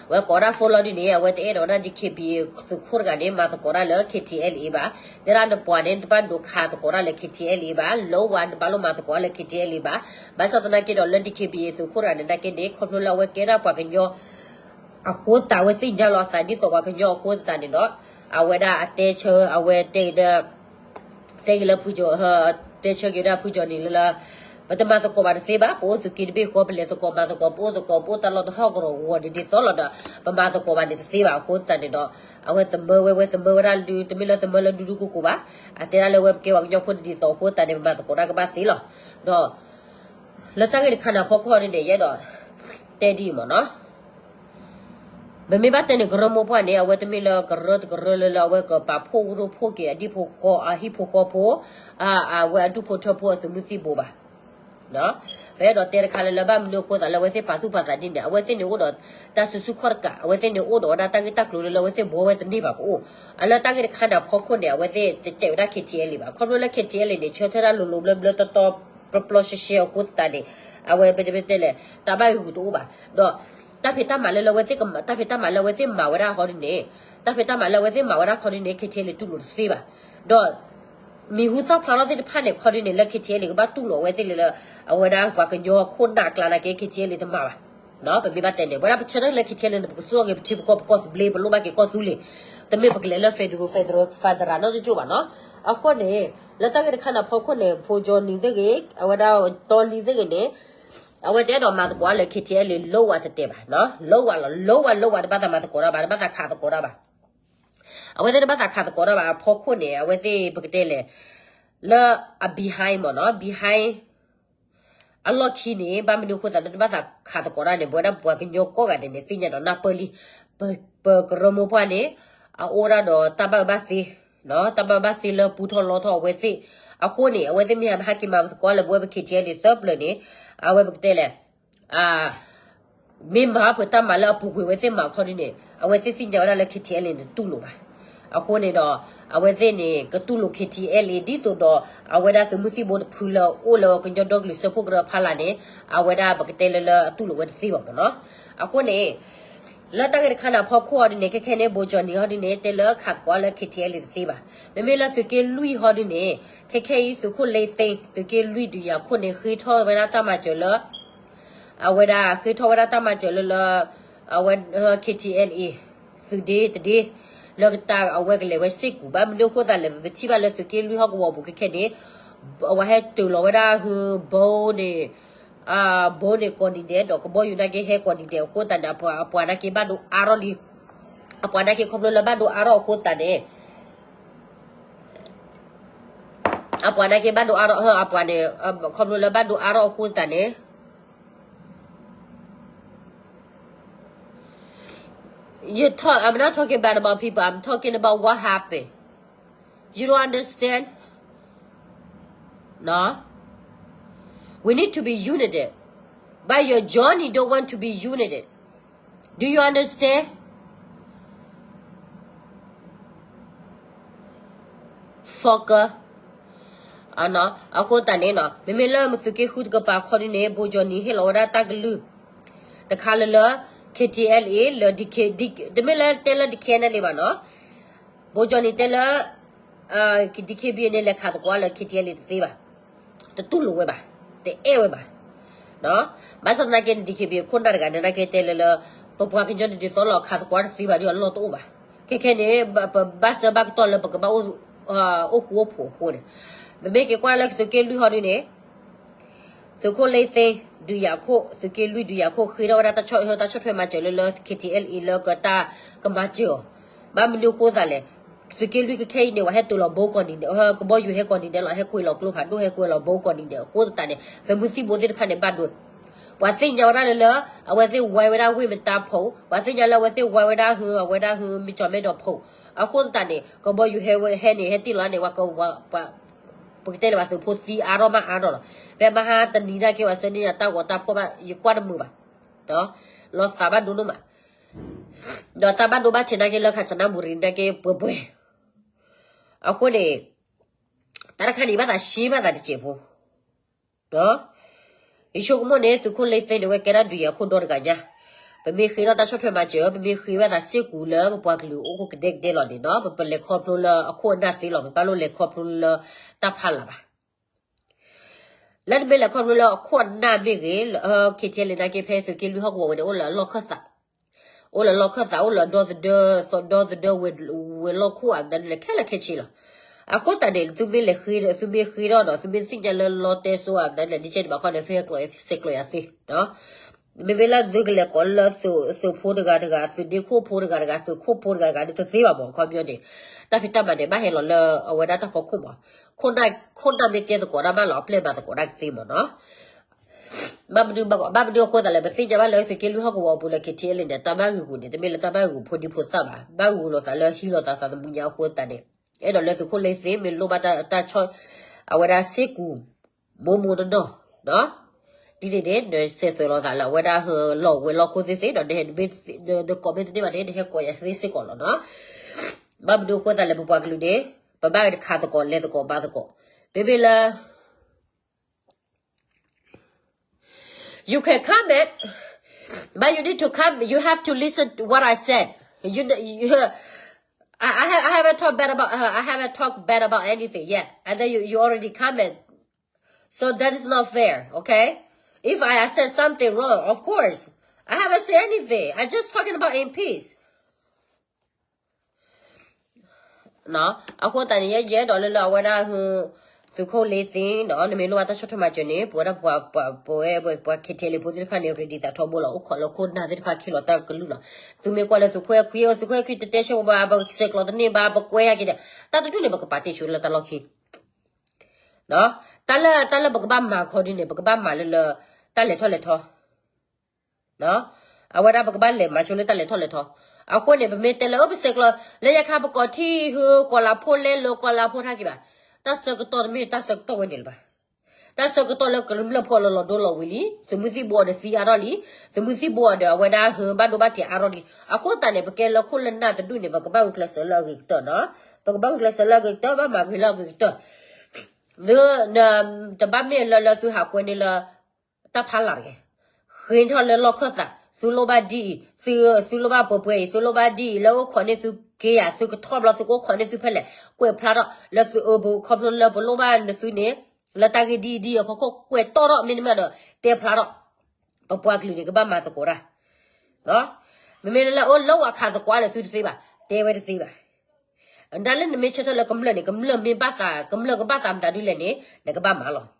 အဝဲကိးဝဲဒၣ် phone လီၤဒ်န့ၣ် အဝဲတအဲၣ်ဒိးဝဲဒၣ် DKBA သုးခိၣ်တဂၤန့ၣ် မၤသကိးတၢ်လၢ KTLA ဘၣ် တဲဒၣ်နပှၤန့ၣ် နတဘၣ်ဒိးခးသကိးတၢ်လၢ KTLA ဘၣ် လၢဝဲနတဘၣ်လိၣ်မၤသကိးတၢ်လၢ KTLA ဘၣ် ဘၣ်ဆၣ်သနာ်က့ဒီးလၢ DKBA သုးခိၣ်တဂၤန့ၣ် သနာ်က့န့ၣ် ခီဖျိလၢအဝဲကဲဒၣ်ပှၤကညီ အဃိသတး အဝဲသ့ၣ်ညါလီၤအသးဒ်သိးပှၤကညီအဃိသတးန့ၣ်ဒီး အဝဲဒၣ်အတဲဆၢ အဝဲတဲ တဲက့ၤလၢဖုကၠီ တဲဆၢက့ၤဝဲဒၣ်ဖုကၠီနံၤလၢလၢ ပတမၤသကိးဘၣ်တသ့ဘၣ်, ပအိၣ်သုးက့တဘ့ၣ်ဃီ ပလဲၤသကိးမၤသကိး ပအိၣ်သကိး ပအိၣ်တၢ်လီၢ်တဟီၣ်ကရီၤဂီၤဒ်သိးလီၤဒီး ပမၤသကိးဘၣ်န့ၣ်တသ့ဘၣ်အဃိသတးန့ၣ်ဒီး အဝဲသမၢဝဲ ဝဲသမၢဝဲဒၣ်ဒုး တမ့ၢ်လၢသမၢလၢဒူဒူကိကိဘၣ်, အတဲဒၣ်လၢဝဲပကဲပှၤကညီဖိဒ်သိးအဃိသတးန့ၣ် ပမၤသကိးတၢ်ကဘၣ်သ့လီၤ. ဒီး လၢတၢ်ဂ့ၢ်တခါန့ၣ်အဖီခိၣ်န့ၣ်န့ၣ် ယအဲၣ်ဒိးတဲဒ်အံၤမ့ၢ်နီၤ ပမ့ၢ်ဘၣ်တဲန့ၣ် ကရၢမိၢ်ပှၢ်န့ၣ် အဝဲတမ့ၢ်လၢကရၢတကရၢလၢလၢအဝဲကပာ်ဖှိၣ်ရိဖှိၣ်က့ၤအဒံၣ်ဖိဃီ အဟံၣ်ဖိဃီဖိ အဝဲအဒူၣ်ဖိထၢဖိအသုးမုၢ်သံၣ်ဘိဘၣ်. ပအဲၣ်ဒိးတဲတခါလၢလၢဘၣ်မနုၤအဃိသးလၢအဝဲသ့ၣ်ပာ်သူၣ်ပာ်သးဒ်န့ၣ် အဝဲသ့ၣ်န့ၣ်အိၣ်ဒီးတၢ်စုဆူၣ်ခီၣ်တကး အဝဲသ့ၣ်န့ၣ်အိၣ်ဒီးဝဲဒၣ်တၢ်ဂ့ၢ်တၢ်ကျိၤလၢလၢအဝဲသ့ၣ်ဘှီဝဲတန့ၢ်ဘၣ်ကအိၣ် အလၢတၢ်ဂ့ၢ်တခါန့ၣ်အဖီခိၣ်န့ၣ် အဝဲသ့ၣ်တစဲးဝဲဒၣ် KTLA ဘၣ် ခီဖျိလၢ KTLA န့ၣ် ဆၢထၢၣ်ဒၣ်လိၤလိၤဘျၢဘျၢတီတီ ပျီပျီရှဲရှဲအဃိသတးန့ၣ် အဝဲပတဲပတဲလဲၣ် တၢ်ဘၣ်ဂ့ၤဂူာ်တအိၣ်ဘၣ် ဒီး တၢ်ဖံးတၢ်မၤလၢလၢအဝဲသ့ၣ်ကမၤ တၢ်ဖံးတၢ်မၤလၢအဝဲသ့ၣ်မၤဝဲဒၣ်ခီဒ်န့ၣ် တၢ်ဖံးတၢ်မၤလၢအဝဲသ့ၣ်မၤဝဲဒၣ်ခီဒ်န့ၣ် KTLA တူၢ်လိာ်တသ့ဘၣ် ဒီး မံၤဟူသၣ်ဖျါထီၣ်သ့ၣ်တဖၣ်န့ၣ် ခီဒ်န့ၣ် လၢ KTLA ကဘၣ်တူၢ်လိာ်အဝဲသ့ၣ်လၢလၢ အဝဲဒၣ်ပှၤကညီခိၣ်နၢ်အကျါနာ်က့ KTLA တမၤဘၣ် ပမ့ၢ်ဘၣ်တဲန့ၣ် ဝဲဒၣ်ပဆၢထၢၣ်လၢ KTLA န့ၣ် ပကသူၣ်ထီၣ်က့ၤပထံပကီၢ်ပကီၢ်သဘျ့ ပလိၣ်ဘၣ်က့ၤကီၢ်သူလ့ၤ တမ့ၢ်ပကလဲၤလၢ federal federal federal နီတကၠိၣ်ဘၣ်နီၤ အဃိန့ၣ် လၢတၢ်ဂ့ၢ်တခါန့ၣ်အဖီခိၣ်န့ၣ် ဖိကၠီနံၤသ့ၣ်ဂ့ၤ အဝဲဒၣ်တီလံသ့ၣ်ဂ့ၤန့ၣ် အဝဲတအဲၣ်ဒိးမၤသကိးလၢ KTLA လၢဝဲတတဲဘၣ် လၢဝဲလီၤ လၢဝဲလၢဝဲတဘၣ်သးမၤသကိးတၢ်ဘၣ် တဘၣ်သးခးသကိးတၢ်ဘၣ် အဝဲသ့ၣ်တဘၣ်သးခးသကိးတၢ်ဘၣ် အဖီခိၣ်န့ၣ် အဝဲသ့ၣ်ပကတဲလဲၣ် လၢအ behind မ့ၢ်နီၤ behind အလီၢ်ခံန့ၣ် ဘၣ်မနုၤအဃိသတးလၢတဘၣ်သးခးသကိးတၢ်န့ၣ် ပဝဲဒၣ်ပှၤကညီကိးဂၤဒဲးန့ၣ် သ့ၣ်ညါဒီးနၢ်ပၢၢ်လံ ပကရၢမိၢ်ပှၢ်န့ၣ် အအိၣ်ဒၣ်ဒီးတၢ်ဘၣ်အၢဘၣ်သီ တၢ်ဘၣ်အၢဘၣ်သီလၢပူထီၣ်လီထီၣ်အဝဲသ့ၣ် အဃိန့ၣ် အဝဲသ့ၣ်မ့ၢ်ဟဲက့ၤမၤသကိးလၢပဝဲပ KTLA န့ၣ် သၢပျၢၤန့ၣ် အဝဲပကတဲလဲၣ် မ့ၢ်မၤပှဲၤတၢ်မၤလၢအပူၤကွံာ်အဝဲသ့ၣ်မၤခီဒ်န့ၣ် အဝဲသ့ၣ်သ့ၣ်ညါဝဲဒၣ်လၢ KTLA န့ၣ် တတူၢ်လိာ်ဘၣ်. အဃိန့ၣ်ဒီး အဝဲသ့ၣ်န့ၣ် ကတူၢ်လိာ် KTLA ဒ်သိးဒီး အဝဲဒၣ်သုးမုၢ်သံၣ်ဘိတဖုလၢအိၣ်လၢကညီဒီကလုာ်စၢဖှိၣ်ကရၢဖီလာ်န့ၣ် အဝဲဒၣ်ပကတဲလၢလၢအတူၢ်လိာ်ဝဲတသ့ဘၣ်မ့ၢ်နီၤ. အဃိန့ၣ် လၢတၢ်ဂ့ၢ်တခါန့ၣ်အဖီခိၣ်အီၤဒ်န့ၣ် ခဲခဲန့ၣ် ဘိကၠီနံၤအီၤဒ်န့ၣ် တဲလၢခးသကိးလၢ KTLA တသ့ဘၣ်. မ့မ့ၢ်လၢသုးက့လွံၢ်ဟီဒ်န့ၣ် ခဲခဲအံၤသုးခိၣ်လ့သ့ သုးက့လွံၢ်ဒုးယၤခိၣ်န့ၣ် ဃ့ထီၣ်ဝဲဒၣ်တၢ်မၤစၢၤလၢ အဝဲဒၣ်ဃ့ထီၣ်ဝဲဒၣ်တၢ်မၤစၢၤလၢလၢ အဝဲ KTLA သုးဒ့တဒ့ လၢကတၢၢ်အဝဲကလဲၤဝဲစ့ၢ်ကီး ဘၣ်မနုၤအဃိသတးလဲၣ် ပထံၣ်ဘၣ်လၢသုးက့လွံၢ်ဟီၣ်ကဝီၤပူၤခဲခဲန့ၣ် အဝဲဟဲတုၤလီၤဝဲဒၣ်ဟု ဘိန့ၣ် ဘိန့ၣ်ကိးနံၤဒဲး ဒီးကဘီယူၤနာ်က့ဟဲကိးနံၤဒဲးအဃိသတးန့ၣ် အပှၤနာ်က့ဘၣ်ဒိအါထီၣ်လံ အပှၤနာ်က့ခီဖျိလၢဘၣ်ဒိအါထီၣ်အဃိသတးန့ၣ် အပှၤနာ်က့ဘၣ်ဒိအါထီၣ် အပှၤန့ၣ် ခီဖျိလၢဘၣ်ဒိအါထီၣ်အဃိသတးန့ၣ် You talk, I'm not talking bad about people. I'm talking about what happened. You don't understand? No. We need to be united. But your Johnny don't want to be united. Do you understand? Fucker. အဃိသတးန့ၣ်နီၤ မ့မ့ၢ်လၢမသုးက့ဃုတကပၤခီဒ်န့ၣ် ဘိကၠီနံၤဟ့ၣ်လီၤဝဲဒၣ်တၢ်ကလုၢ် တခါလၢလၢ KTLA လၢ DK, တမ့ၢ်လၢတဲလၢ DKNLA ဘၣ်နီၤ ဘိကၠီနံၤတဲလၢ DKBA န့ၣ် လဲၤခးသကိးလၢ KTLA တသ့ဘၣ်, တတူၢ်လိာ်ဝဲဘၣ်, တအဲၣ်ဝဲဘၣ်. ဘၣ်ဆၣ်သနာ်က့န့ၣ် DKBA ခိၣ်နၢ်တဂၤန့ၣ် နာ်က့တဲလၢလၢ ပပှၤကညီတဒ်သိးလီၤ ခးသကိးတသ့ဘၣ်ဒီးအလီၢ်တအိၣ်ဘၣ်. ခဲခဲန့ၣ် ပဘၣ်စၢၤဘၣ်ကတီၢ်လၢပကဘၣ်အိၣ်ဃူအိၣ်ဖိးအဃိန့ၣ်, မ့မ့ၢ်က့ၤကွၢ်လၢသုးက့လွံၢ်ဟီဒ်န့ၣ် သုးခိၣ်လ့သ့ ဒုးယၤခိၣ် သုးက့လွံၢ်ဒုးယၤခိၣ် ဃ့ထီၣ်ဝဲဒၣ်တၢ်ဆီၣ်ထွဲမၤစၢၤလၢလၢ KTLA လၢကတၢ်ကမၤစၢၤအီၤ, ဘၣ်မနုၤအဃိသတးလဲၣ်, သုးက့လွံၢ်ခဲခဲအံၤန့ၣ် ပှၤဟဲတုၤလီၤဘိကိးနံၤဒဲး ကဘီယူၤဟဲကိးနံၤဒဲးလီၤ ဟဲကွံာ်လီၤကျိဖးဒိၣ်ဟဲကွံာ်လီၤဘိကိးနံၤဒဲးအဃိသတးန့ၣ် သုးမုၢ်သံၣ်ဘိသ့ၣ်တဖၣ်န့ၣ်ဘၣ်ဒိ, ပှၤသ့ၣ်ညါဝဲဒၣ်လၢလၢ အဝဲသ့ၣ်ဝဲဝဲဒၣ်ဝ့ၢ်မတါဖိ, ပှၤသ့ၣ်ညါလၢအဝဲသ့ၣ်ဝဲဝဲဒၣ်ဟု အဝဲဒၣ်ဟု မ့ၢ်ကၠီၤမဲဒီးဖိ, အဃိသတးန့ၣ် ကဘီယူၤဟဲဝဲဟဲန့ၣ် ဟဲတ့ၢ်လီၤန့ၣ် ပကတဲလၢပှၤသုးဖိသံအါထီၣ်မးအါထီၣ်လီၤ. ဖဲမဟါတနံၤနာ်က့ ပှၤဆၢန့ၢ်ယၤတၢ်ဂီၤတၢ်ဖှီၣ်ဘၣ် ယကွၢ်တမုာ်ဘၣ်, လီၤသးဘၣ်ဒိဒိၣ်မး, ဒီးတၢ်ဘၣ်ဒိဘၣ်ထံးနာ်က့လၢ ခၣ်စနၣ်ဘူရံၤ နာ်က့ပှဲၤပှဲၤ, အဃိန့ၣ် တၢ်တခါန့ၣ် ဘၣ်သးရှဲဘၣ်သးတစဲးဖိ ယဆိကမိၣ်န့ၣ် သုးခိၣ်လ့သ့န့ၣ် ဝဲကဲဒၣ်ဒုးယၤခိၣ်ဒီတဂၤညါ, ပမ့ၢ်ဃ့ထီၣ်တၢ်ဆီၣ်ထွဲမၤစၢၤ ပမ့ၢ်ဃ့ဝဲသးစ့ၢ်ကီးလၢပပှၤကလုာ်အိၣ်ခိၣ်ကဒဲကဒဲလီၤန့ၣ်နီၤ ပပလဲၤခီဖျိလၢအခိၣ်အနၢ်သ့လီၤ ပဘၣ်လိၣ်လဲၤခီဖျိလၢတၢ်ဖးလၢ်ဘၣ်. လၢနမ့ၢ်လဲၤခီဖျိလၢအခိၣ်အနၢ်မ့ၢ်ဂ့ၤ, လၢ KTLA နာ်က့ဖဲသုးက့လွံၢ်ဟီၣ်ကဝီၤဝဲန့ၣ် အိၣ်လၢအလီၢ်ခၢၣ်သး, အိၣ်လၢလီၢ်ခၢၣ်သး အိၣ်လၢဒီသဒၢ, ဒီသဒၢဝဲၤလီၢ်ခိၣ် အမတၤဒ်လဲၣ် ခဲလၢာ်ခဲဆ့လီၤ. အဃိသတးန့ၣ် သုမ့ၢ်လဲၤဃ့ဒီး သုမ့ၢ်ဃ့ထီၣ်ဒီး သုမ့ၢ်သ့ၣ်ညါလၢလီတဲစိအမနုၤလဲၣ် ဒ်ကဲန့ၣ်ဘၣ်ခီန့ၣ် ဖဲကျိးဆဲးကျိးယၤသ့, မ့မ့ၢ်လၢသုကလဲၤကိးလၢသုးဖိတဂၤတဂၤ သုးဒ့ခိၣ်ဖိတဂၤတဂၤ သုးခိၣ်ဖိတဂၤတဂၤ ဒ်တသ့ဘၣ်မး အခီပညီန့ၣ်, တၢ်ဖံးတၢ်မၤန့ၣ် ဘၣ်ဟဲလီၤလၢအဝဲဒၣ်တၢ်ဖီခိၣ်မး, ခိၣ်နၢ်မ့ၢ်တဲသကိးတၢ်ဘၣ်လီၤ အပျဲၢ်မၤသကိးတၢ်ကသ့မးနီၤ. ဘၣ်မနုၤဘၣ် ဘၣ်မနုၤအဃိသတးလဲၣ် ပသ့ၣ်ညါဘၣ်လၢသုးက့လွံၢ်ဟီၣ်ကဝီၤအပူၤလၢ ခ့ထံအဲလ့ၣ်န့ၣ် တၢ်ဘၣ်ဂုာ်ပူၤန့ၣ် တမ့ၢ်လၢတၢ်ဘၣ်ဂုာ်ဖိဒံဖိသၣ်ဘၣ်, ဘၣ်ဂုာ်လိာ်သးလၢဟံးလိာ်သးသးသမူညါအဃိသတးန့ၣ်, အဲၣ်ဒိးလၢသုးခိၣ်လ့သ့မ့ၢ်လိၣ်ဘၣ်တၢ်ဆီၣ်, အဝဲဒၣ်စ့ၢ်ကီး မိၢ်မိၢ်နီၢ်နီၢ်, ဒ်န့ၣ်န့ၣ် နဆဲးသွဲးလိာ်သးလၢအဝဲဒၣ်ဟၢလီၢ်ဝဲၤလီၢ်ခိၣ်သ့ၣ်သ့ၣ်ဒီး နဟဲကိးမ့ၢ်တန့ၢ်ဘၣ်န့ၣ် နဟဲကိးယၤသ့စ့ၢ်ကီးလီၤနီၤ. ဘၣ်မနုၤအဃိသတးလဲၣ် ပပှၤကလုာ်န့ၣ် ပဘၣ်ခးသကိးလဲၤသကိးဘၣ်သကိး, မ့မ့ၢ်လၢ You can comment, but you need to come. You have to listen to what I said. You, you, I, I, have, I haven't talked bad about her. I haven't talked bad about anything yet. And then you, you already comment. So that is not fair, okay? If I, I said something wrong, of course. I haven't said anything. I just talking about in peace. အဃိသတးန့ၣ် ယဲယအဲၣ်ဒိးလၢလၢအဝဲဒၣ် သုးခိၣ်လ့သ့ဒီး နမ့ၢ်လိၣ်ဘၣ်တၢ်ဆီၣ်ထွဲမၤစၢၤန့ၣ် ပဝဲဒၣ်ပှၤ ပဝဲပှၤ ခ့ထံအဲလ့ၣ် ဖိသ့ၣ်တဖၣ်န့ၣ် ready သးထီဘိလီၤ, အိၣ်ခိးလၢခိၣ်နၢ်သ့ၣ်တဖၣ်ခံလီၤတၢ်ကလုၢ်လီၤ. သုမ့ၢ်ကွၢ်လၢသုးခိၣ်အဲခွံ သုးခိၣ်အဲခွံတတဲဆၢဘၣ် ပဆဲးကျိးတန့ၢ်ဘၣ် ပကွဲဟဲက့ၤဒီး တၢ်တဒူၣ်န့ၣ် ပကပာ်တ့ၢ်ဆိလၢတၢ်လီၢ်ခံ တၢ်လၢ တၢ်လၢပကဘၣ်မၤခီဒ်န့ၣ် ပကဘၣ်မၤလၢလၢ တၢ်လဲၤထီၣ်လဲၤထီ အဝဲဒၣ်ပကဘၣ်လဲၤမၤဆိလၢတၢ်လဲၤထီၣ်လဲၤထီ. အဃိန့ၣ် ပမ့ၢ်တဲလၢ အိၣ် ပဆဲးကျိး လၢညါခါပကိးထံၣ်ဟၢ ကီၤလၤဖိလဲလိၤ ကီၤလၤဖိထါက့ၤဘၣ်. တၢ်ဆၢကတီၢ်တမ့ၢ်တၢ်ဆၢကတီၢ်ဝဲန့ၣ်လၢၤဘၣ်. တၢ်ဆၢကတီၢ်လၢကမျၢၢ်ဖိလီၤဒိလီၤဝံၤလံ, သုးမုၢ်သံၣ်ဘိအီၤဒီးသံအါထီၣ်လံ, သုးမုၢ်သံၣ်ဘိအီၤဒီးအဝဲဒၣ်ဟၢဘၣ်ဒိဘၣ်ထံးအါထီၣ်လံ. အဃိသတးန့ၣ် ပကဲလၢခိၣ်လၢနၢ်တဒူၣ်န့ၣ် ပကဘၣ်ဂုာ်ကျဲးစၢးလၢအဂ့ၤကတၢၢ်နီၤ. ပကဘၣ်ဂုာ်ကျဲးစၢးလၢအဂ့ၤကတၢၢ် ဘၣ်မၤဂ့ၤလၢအဂ့ၤကတၢၢ် တဘၣ်မ့ၢ်လၢလၢသုဟးကွဲန့ၢ်လၢ တၢ်ဖးလၢ်တဂ့ၤ, ဃ့ထီၣ်လၢလီၢ်ခၢၣ်သး, သုလိၣ်ဘၣ်ဒ်အံၤ, သု သုလိၣ်ဘၣ်ပှဲၤပှဲၤအံၤ, သုလိၣ်ဘၣ်ဒ်အံၤ, လၢအိၣ်ခိးန့ၢ်သုက့ယၤ, သုကထီၣ်ဘျီ သုကအိၣ်ခိးန့ၢ်သုဖဲလဲၣ်, ကွဲးဖျါထီၣ်လၢသုအၢပူၤ ခီဖျိလၢပလိၣ်ဘၣ်နသုန့ၣ်, လၢတၢ်ဂ့ၢ်ဒ်အံၤဒ်အံၤအဖီခိၣ် ကွဲးတီၣ်ထီၣ်မ့တမ့ၢ်ဒီး တဲဖျါထီၣ်, ပပှၤကလုာ်န့ၣ် ကဘၣ်မၤသကိးတၢ် မ့မ့ၢ်လၢလၢအိၣ်လၢဝၤခးသကိးဒီးသုတသ့ဘၣ်, တဲဝဲတသ့ဘၣ်. ဒ်လၢနမ့ၢ်ဆၢထၢၣ်လၢကမျၢၢ်န့ၣ် ကမျၢၢ်မ့ၢ်ဘၣ်သး ကမျၢၢ်ကဘၣ်သးမတၤဒ်လဲၣ်န့ၣ် နကဘၣ်မၤလီၤ.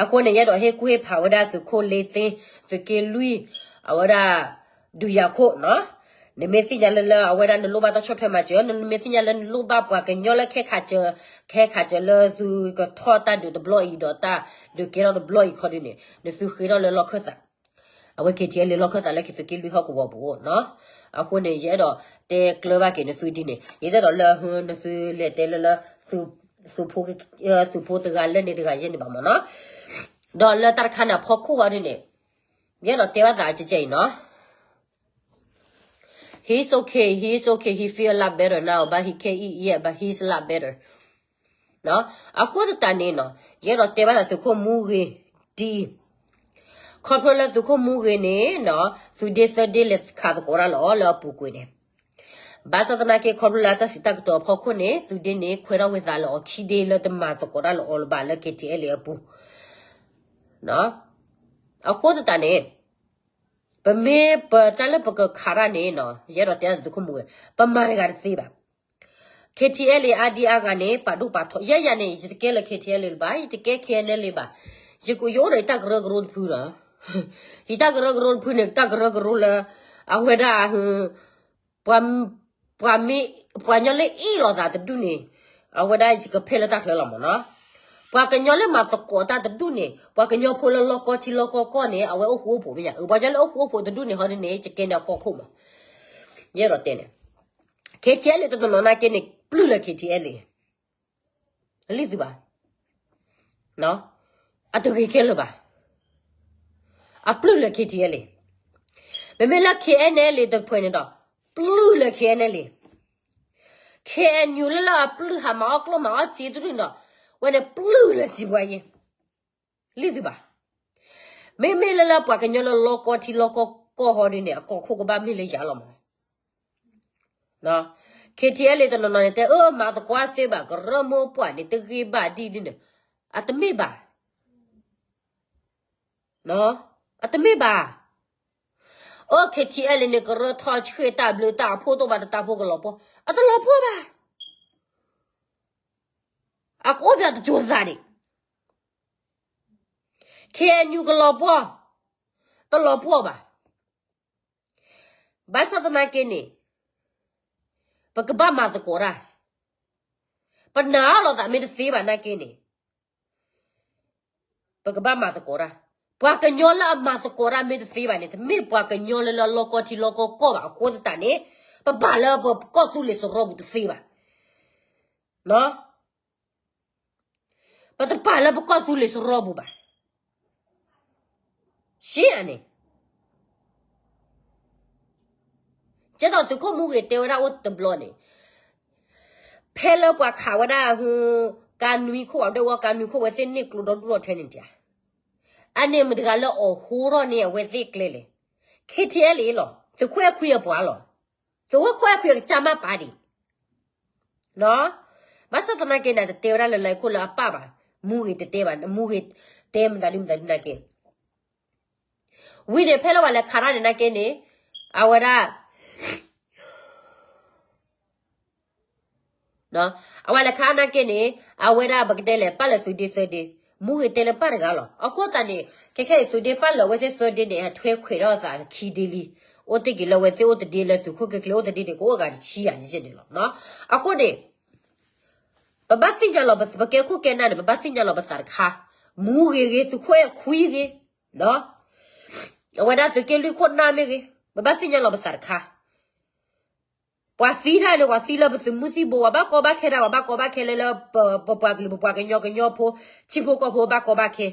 အဃိန့ၣ် ယအဲၣ်ဒိးဟ့ၣ်ကူၣ်ဟ့ၣ်ဖးဝဲဒၣ်သုးခိၣ်လ့သ့, သုးက့လွံၢ်, အဝဲဒၣ် ဒုးယၤခိၣ်နီၤ, နမ့ၢ်သ့ၣ်ညါလၢလၢအဝဲဒၣ်နလိၣ်ဘၣ်တၢ်ဆီၣ်ထွဲမၤစၢၤ, နမ့ၢ်သ့ၣ်ညါလၢနလိၣ်ဘၣ်ပှၤကညီလၢခဲခးစၢၤ, ခဲခးစၢၤလၢသုကထီၣ်တၢ်ဒုးတဘျီအံၤဒီးတၢ်ဒုးကဲထီၣ်တဘျီအံၤခီဒုန့ၣ် နသုဃ့ထီၣ်လၢလီၢ်ခၢၣ်သး, အဝဲ ခ့ထံအဲလ့ၣ် လီၢ်ခၢၣ်သးလၢသုးက့လွံၢ်ဟီၣ်ကဝီၤပူၤနီၤ. အဃိန့ၣ် ယအဲၣ်ဒိးတဲကျၢၤဘၣ်က့ၤနသုဒ်န့ၣ်, ယတအဲၣ်ဒိးလၢ နသုလဲၤတဲလၢလၢ သုးဖိတဂၤလၢန့ၣ်တဂၤယဲန့ၣ်ဘၣ်မးနီၤ. ဒီးလၢတၢ်တခါန့ၣ်အဖီခိၣ်ဝဲဒ်န့ၣ်, ယအဲၣ်ဒိးတဲဘၣ်သးကဲကဲအံၤနီၤ. He's okay, he's okay, he feel a lot better now, but he can't eat yet, but he's a lot better. အဃိသတးန့ၣ်နီၤ, ယအဲၣ်ဒိးတဲဘၣ်သးသုးခိၣ်မူဂ့ၤဒ်အံၤ, ခီဖျိလၢသုးခိၣ်မူဂ့ၤန့ၣ်နီၤ, သုးဒ့သၢဒ့လဲၤခးသကိးတၢ်လီၤအီၤလၢအပူၤကွံာ်န့ၣ်, ဘၣ်ဆၣ်သနာ်က့ ခီဖျိလၢတၢ်စံးတၢ်ကတိၤအဖီခိၣ်န့ၣ် သုးဒ့န့ၣ် ခွဲးထီၣ်ဝဲသးလၢအီၤခံဒ့လၢတမၤသကိးတၢ်လီၤအီၤလၢၤဘၣ်လၢ ခ့ထံအဲလ့ၣ် အပူၤ အဃိသတးန့ၣ်, ပမ့ၢ်ပတၢ်လၢပကခးတၢ်န့ၣ်နီၤ, ယအဲၣ်ဒိးတဲသုးခိၣ်မူဂ့ၤ, ပမၤတဂၤတသ့ဘၣ်. ခ့ထံအဲလ့ၣ် အါဒံအါဂၤန့ၣ် ပာ်ဒိၣ်ပာ်ထီ, ယဲယၤန့ၣ် ယတကဲလၢ ခ့ထံအဲလ့ၣ် လၢၤဘၣ်, ယတကဲ ခ့ၣ်အဲၣ်နဲလ် လၢၤဘၣ်, ယအိၣ်ဒီးယတၢ်ကရၢကရိတဖုလီၤ. ယတၢ်ကရၢကရိတဖုန့ၣ် တၢ်ကရၢကရိလၢ အဝဲဒၣ် ပှၤမ့ၢ် ပှၤကညီလၢအ့ၣ်လိာ်သးတဒူၣ်န့ၣ်, အဝဲဒၣ်ယကဖဲလၢတၢ်ချၢလီၤမးနီၤ. ပှၤကညီလၢမၤသကိးတၢ်တဒူၣ်န့ၣ်, ပှၤကညီဖိလၢလီၢ်ကီထံလီၢ်ကီကီၢ်န့ၣ် အဝဲအိၣ်ဃူအိၣ်ဖိးမ့ၢ်ယါ, ပှၤကညီလၢအိၣ်ဃူအိၣ်ဖိးတဒူၣ်န့ၣ် ဟီဒ်န့ၣ် ယကဲန့ၣ်အကီၢ်ခိၣ်မး. ယအဲၣ်ဒိးတဲန့ၣ်, ခ့ထံအဲလ့ၣ် တနီၤနီၤနာ်က့န့ၣ် ပျုၢ်လၢ ခ့ထံအဲလ့ၣ် လံသုဘၣ်, အတဂ့ၤခဲလၢာ်ဘၣ်, အပျုၢ်လၢ ခ့ထံအဲလ့ၣ်, မ့မ့ၢ်လၢ ခ့ၣ်အဲၣ်နဲလ် တဖုန့ၣ်ဒီး ပျုၢ်လၢ ခ့ၣ်အဲၣ်နဲလ်, ခ့ၣ်အဲၣ်ယူၣ် လၢလၢအပျုၢ်ဟးမၤအီၣ်ကျိၣ်မၤအီၣ်စ့တဒူၣ်န့ၣ်ဒီး, ဝဲန့ၣ်ပျုၢ်လၢ စံးဘှါယ့ လံသုဘၣ်. မ့မ့ၢ်လၢလၢပှၤကညီလၢလီၢ်ကီထံလီၢ်ကီကီၢ်ဟီဒ်န့ၣ် အကီၢ်ခိၣ်ကဘၣ်မ့ၢ်လၢယၤလီၤမး. ခ့ထံအဲလ့ၣ် တနီၤနီၤန့ၣ် တဲအၢမၤသကိးသ့ဘၣ်, ကရၢမိၢ်ပှၢ်န့ၣ် တဂ့ၤဘၣ်ဒ်ဒ်န့ၣ်, အတမ့ၢ်ဘၣ်, အတမ့ၢ်ဘၣ်. အိၣ် ခ့ထံအဲလ့ၣ်န့ၣ် ကရၢထီၣ်ဆှ့ၣ်တၢ်ဘျုးတၢ်အဖှိၣ် တိၢ်ဘၣ်တတၢ်ဖိကလီၤပှီၢ်, အတလီၤပှီၢ်ဘၣ်. အကအိၣ်ပှၤတစိၤသးန့ၣ် ခ့ၣ်အဲၣ်ယူၣ် ကလီၤပှီၢ်, တလီၤပှီၢ်ဘၣ်. ဘၣ်ဆၣ်သနာ်က့န့ၣ် ပကဘၣ်မၤသကိးတၢ်, ပနာ်အီၤလိာ်သးမ့ၢ်တသ့ဘၣ်နာ်က့န့ၣ် ပကဘၣ်မၤသကိးတၢ်. ပှၤကညီလၢအမၤသကိးတၢ်မ့ၢ်တသ့ဘၣ်န့ၣ် တမ့ၢ်ပှၤကညီလၢလၢလီၢ်ကီၢ်ထံလီၢ်ကီၢ်ကီၢ်ဘၣ်. အဃိသတးန့ၣ် ပပာ်လၢပကီၢ်သူလ့ၤစရီပူၤတသ့ဘၣ်. ပတပာ်လၢပကီၢ်သူလ့ၤစရီပူၤဘၣ်. ရှဲအန့ၣ် ကဲသိးသုးခိၣ်မူဂ့ၤတဲဝဲဒၣ်အိၣ်တဘျီန့ၣ် ဖဲလၢပှၤခးဝဲဒၣ် ကါနွံခိၣ် အဒိဝဲကါနွံခိၣ် ဝဲသ့ၣ်န့ၢ်ကျိဒီဒူၣ်ထီၣ်ထဲန့ၣ်တဧါ. အန့ၣ်မတၤတဂၤလၢအီၣ်ဟိထီၣ်န့ၢ်အဝဲသ့ၣ်ကျဲလဲၣ်. ခ့ၣ်ထံအဲလ့လီၤ. သုးခိၣ်အဲၣ်ခွံအပှၤလီၤ. သုးခိၣ်အဲၣ်ခွံအကစၢ်မ့ၢ်ပာ်ဒံး ဘၣ်ဆၣ်သနာ်က့န့ၣ် တတဲဝဲဒၣ်လၢလၢခိၣ်လၢအပၢ်ဘၣ်. မူဂ့ၤတတဲဘၣ်, မူဂ့ၤတဲမတၤဒုမတၤဒုနာ်က့ ဝံၤန့ၣ် ဖဲလၢပှၤလဲၤခးတၢ်န့ၣ်နာ်က့န့ၣ် အဝဲဒၣ် အဝဲလဲၤခးနာ်က့န့ၣ် အဝဲဒၣ်ပကတဲလဲၣ် ပာ်လၢသုးဒ့သၢဒ့, မူဂ့ၤတဲလၢပၢ်တဂၤလီၤ. အဃိသတးန့ၣ် ခဲခဲအံၤသုးဒ့ပာ်လၢအဝဲသ့ၣ်သၢဒ့န့ၣ် အထွဲခွဲးထီၣ်အသးခံဒ့လံ. အိၣ်တ့ၢ်က့ၤလၢအဝဲသ့ၣ်အိၣ်တဒ့လၢသုးခိၣ်ကျ့ကျ့အိၣ်တဒ့န့ၣ် ကအိၣ်ဂၤတဆံယၤယဲၢ်န့ၣ်လီၤ. အဃိန့ၣ် ပဘၣ်သ့ၣ်ညါလီၤ ပကဲခိၣ်ကဲနၢ်န့ၣ် ပဘၣ်သ့ၣ်ညါလီၤပသးတခါ, မူဂ့ၤဂ့ၤ သုးခိၣ်အဲၣ်ခွံဂ့ၤ အဝဲဒၣ်သုးက့လွံၢ်ခိၣ်နၢ်မ့ၢ်ဂ့ၤ ပဘၣ်သ့ၣ်ညါလီၤပသးတခါ. ပှၤသံတၢ်န့ၣ် ပှၤသံလၢပသုးမုၢ်သံၣ်ဘိ ပှၤဘၣ်ကီဘၣ်ခဲတၢ် ပှၤဘၣ်ကီဘၣ်ခဲလၢလၢ ပပှၤကလုာ် ပပှၤကညီကညီဖိ ထံဖိကီၢ်ဖိဘၣ်ကီဘၣ်ခဲ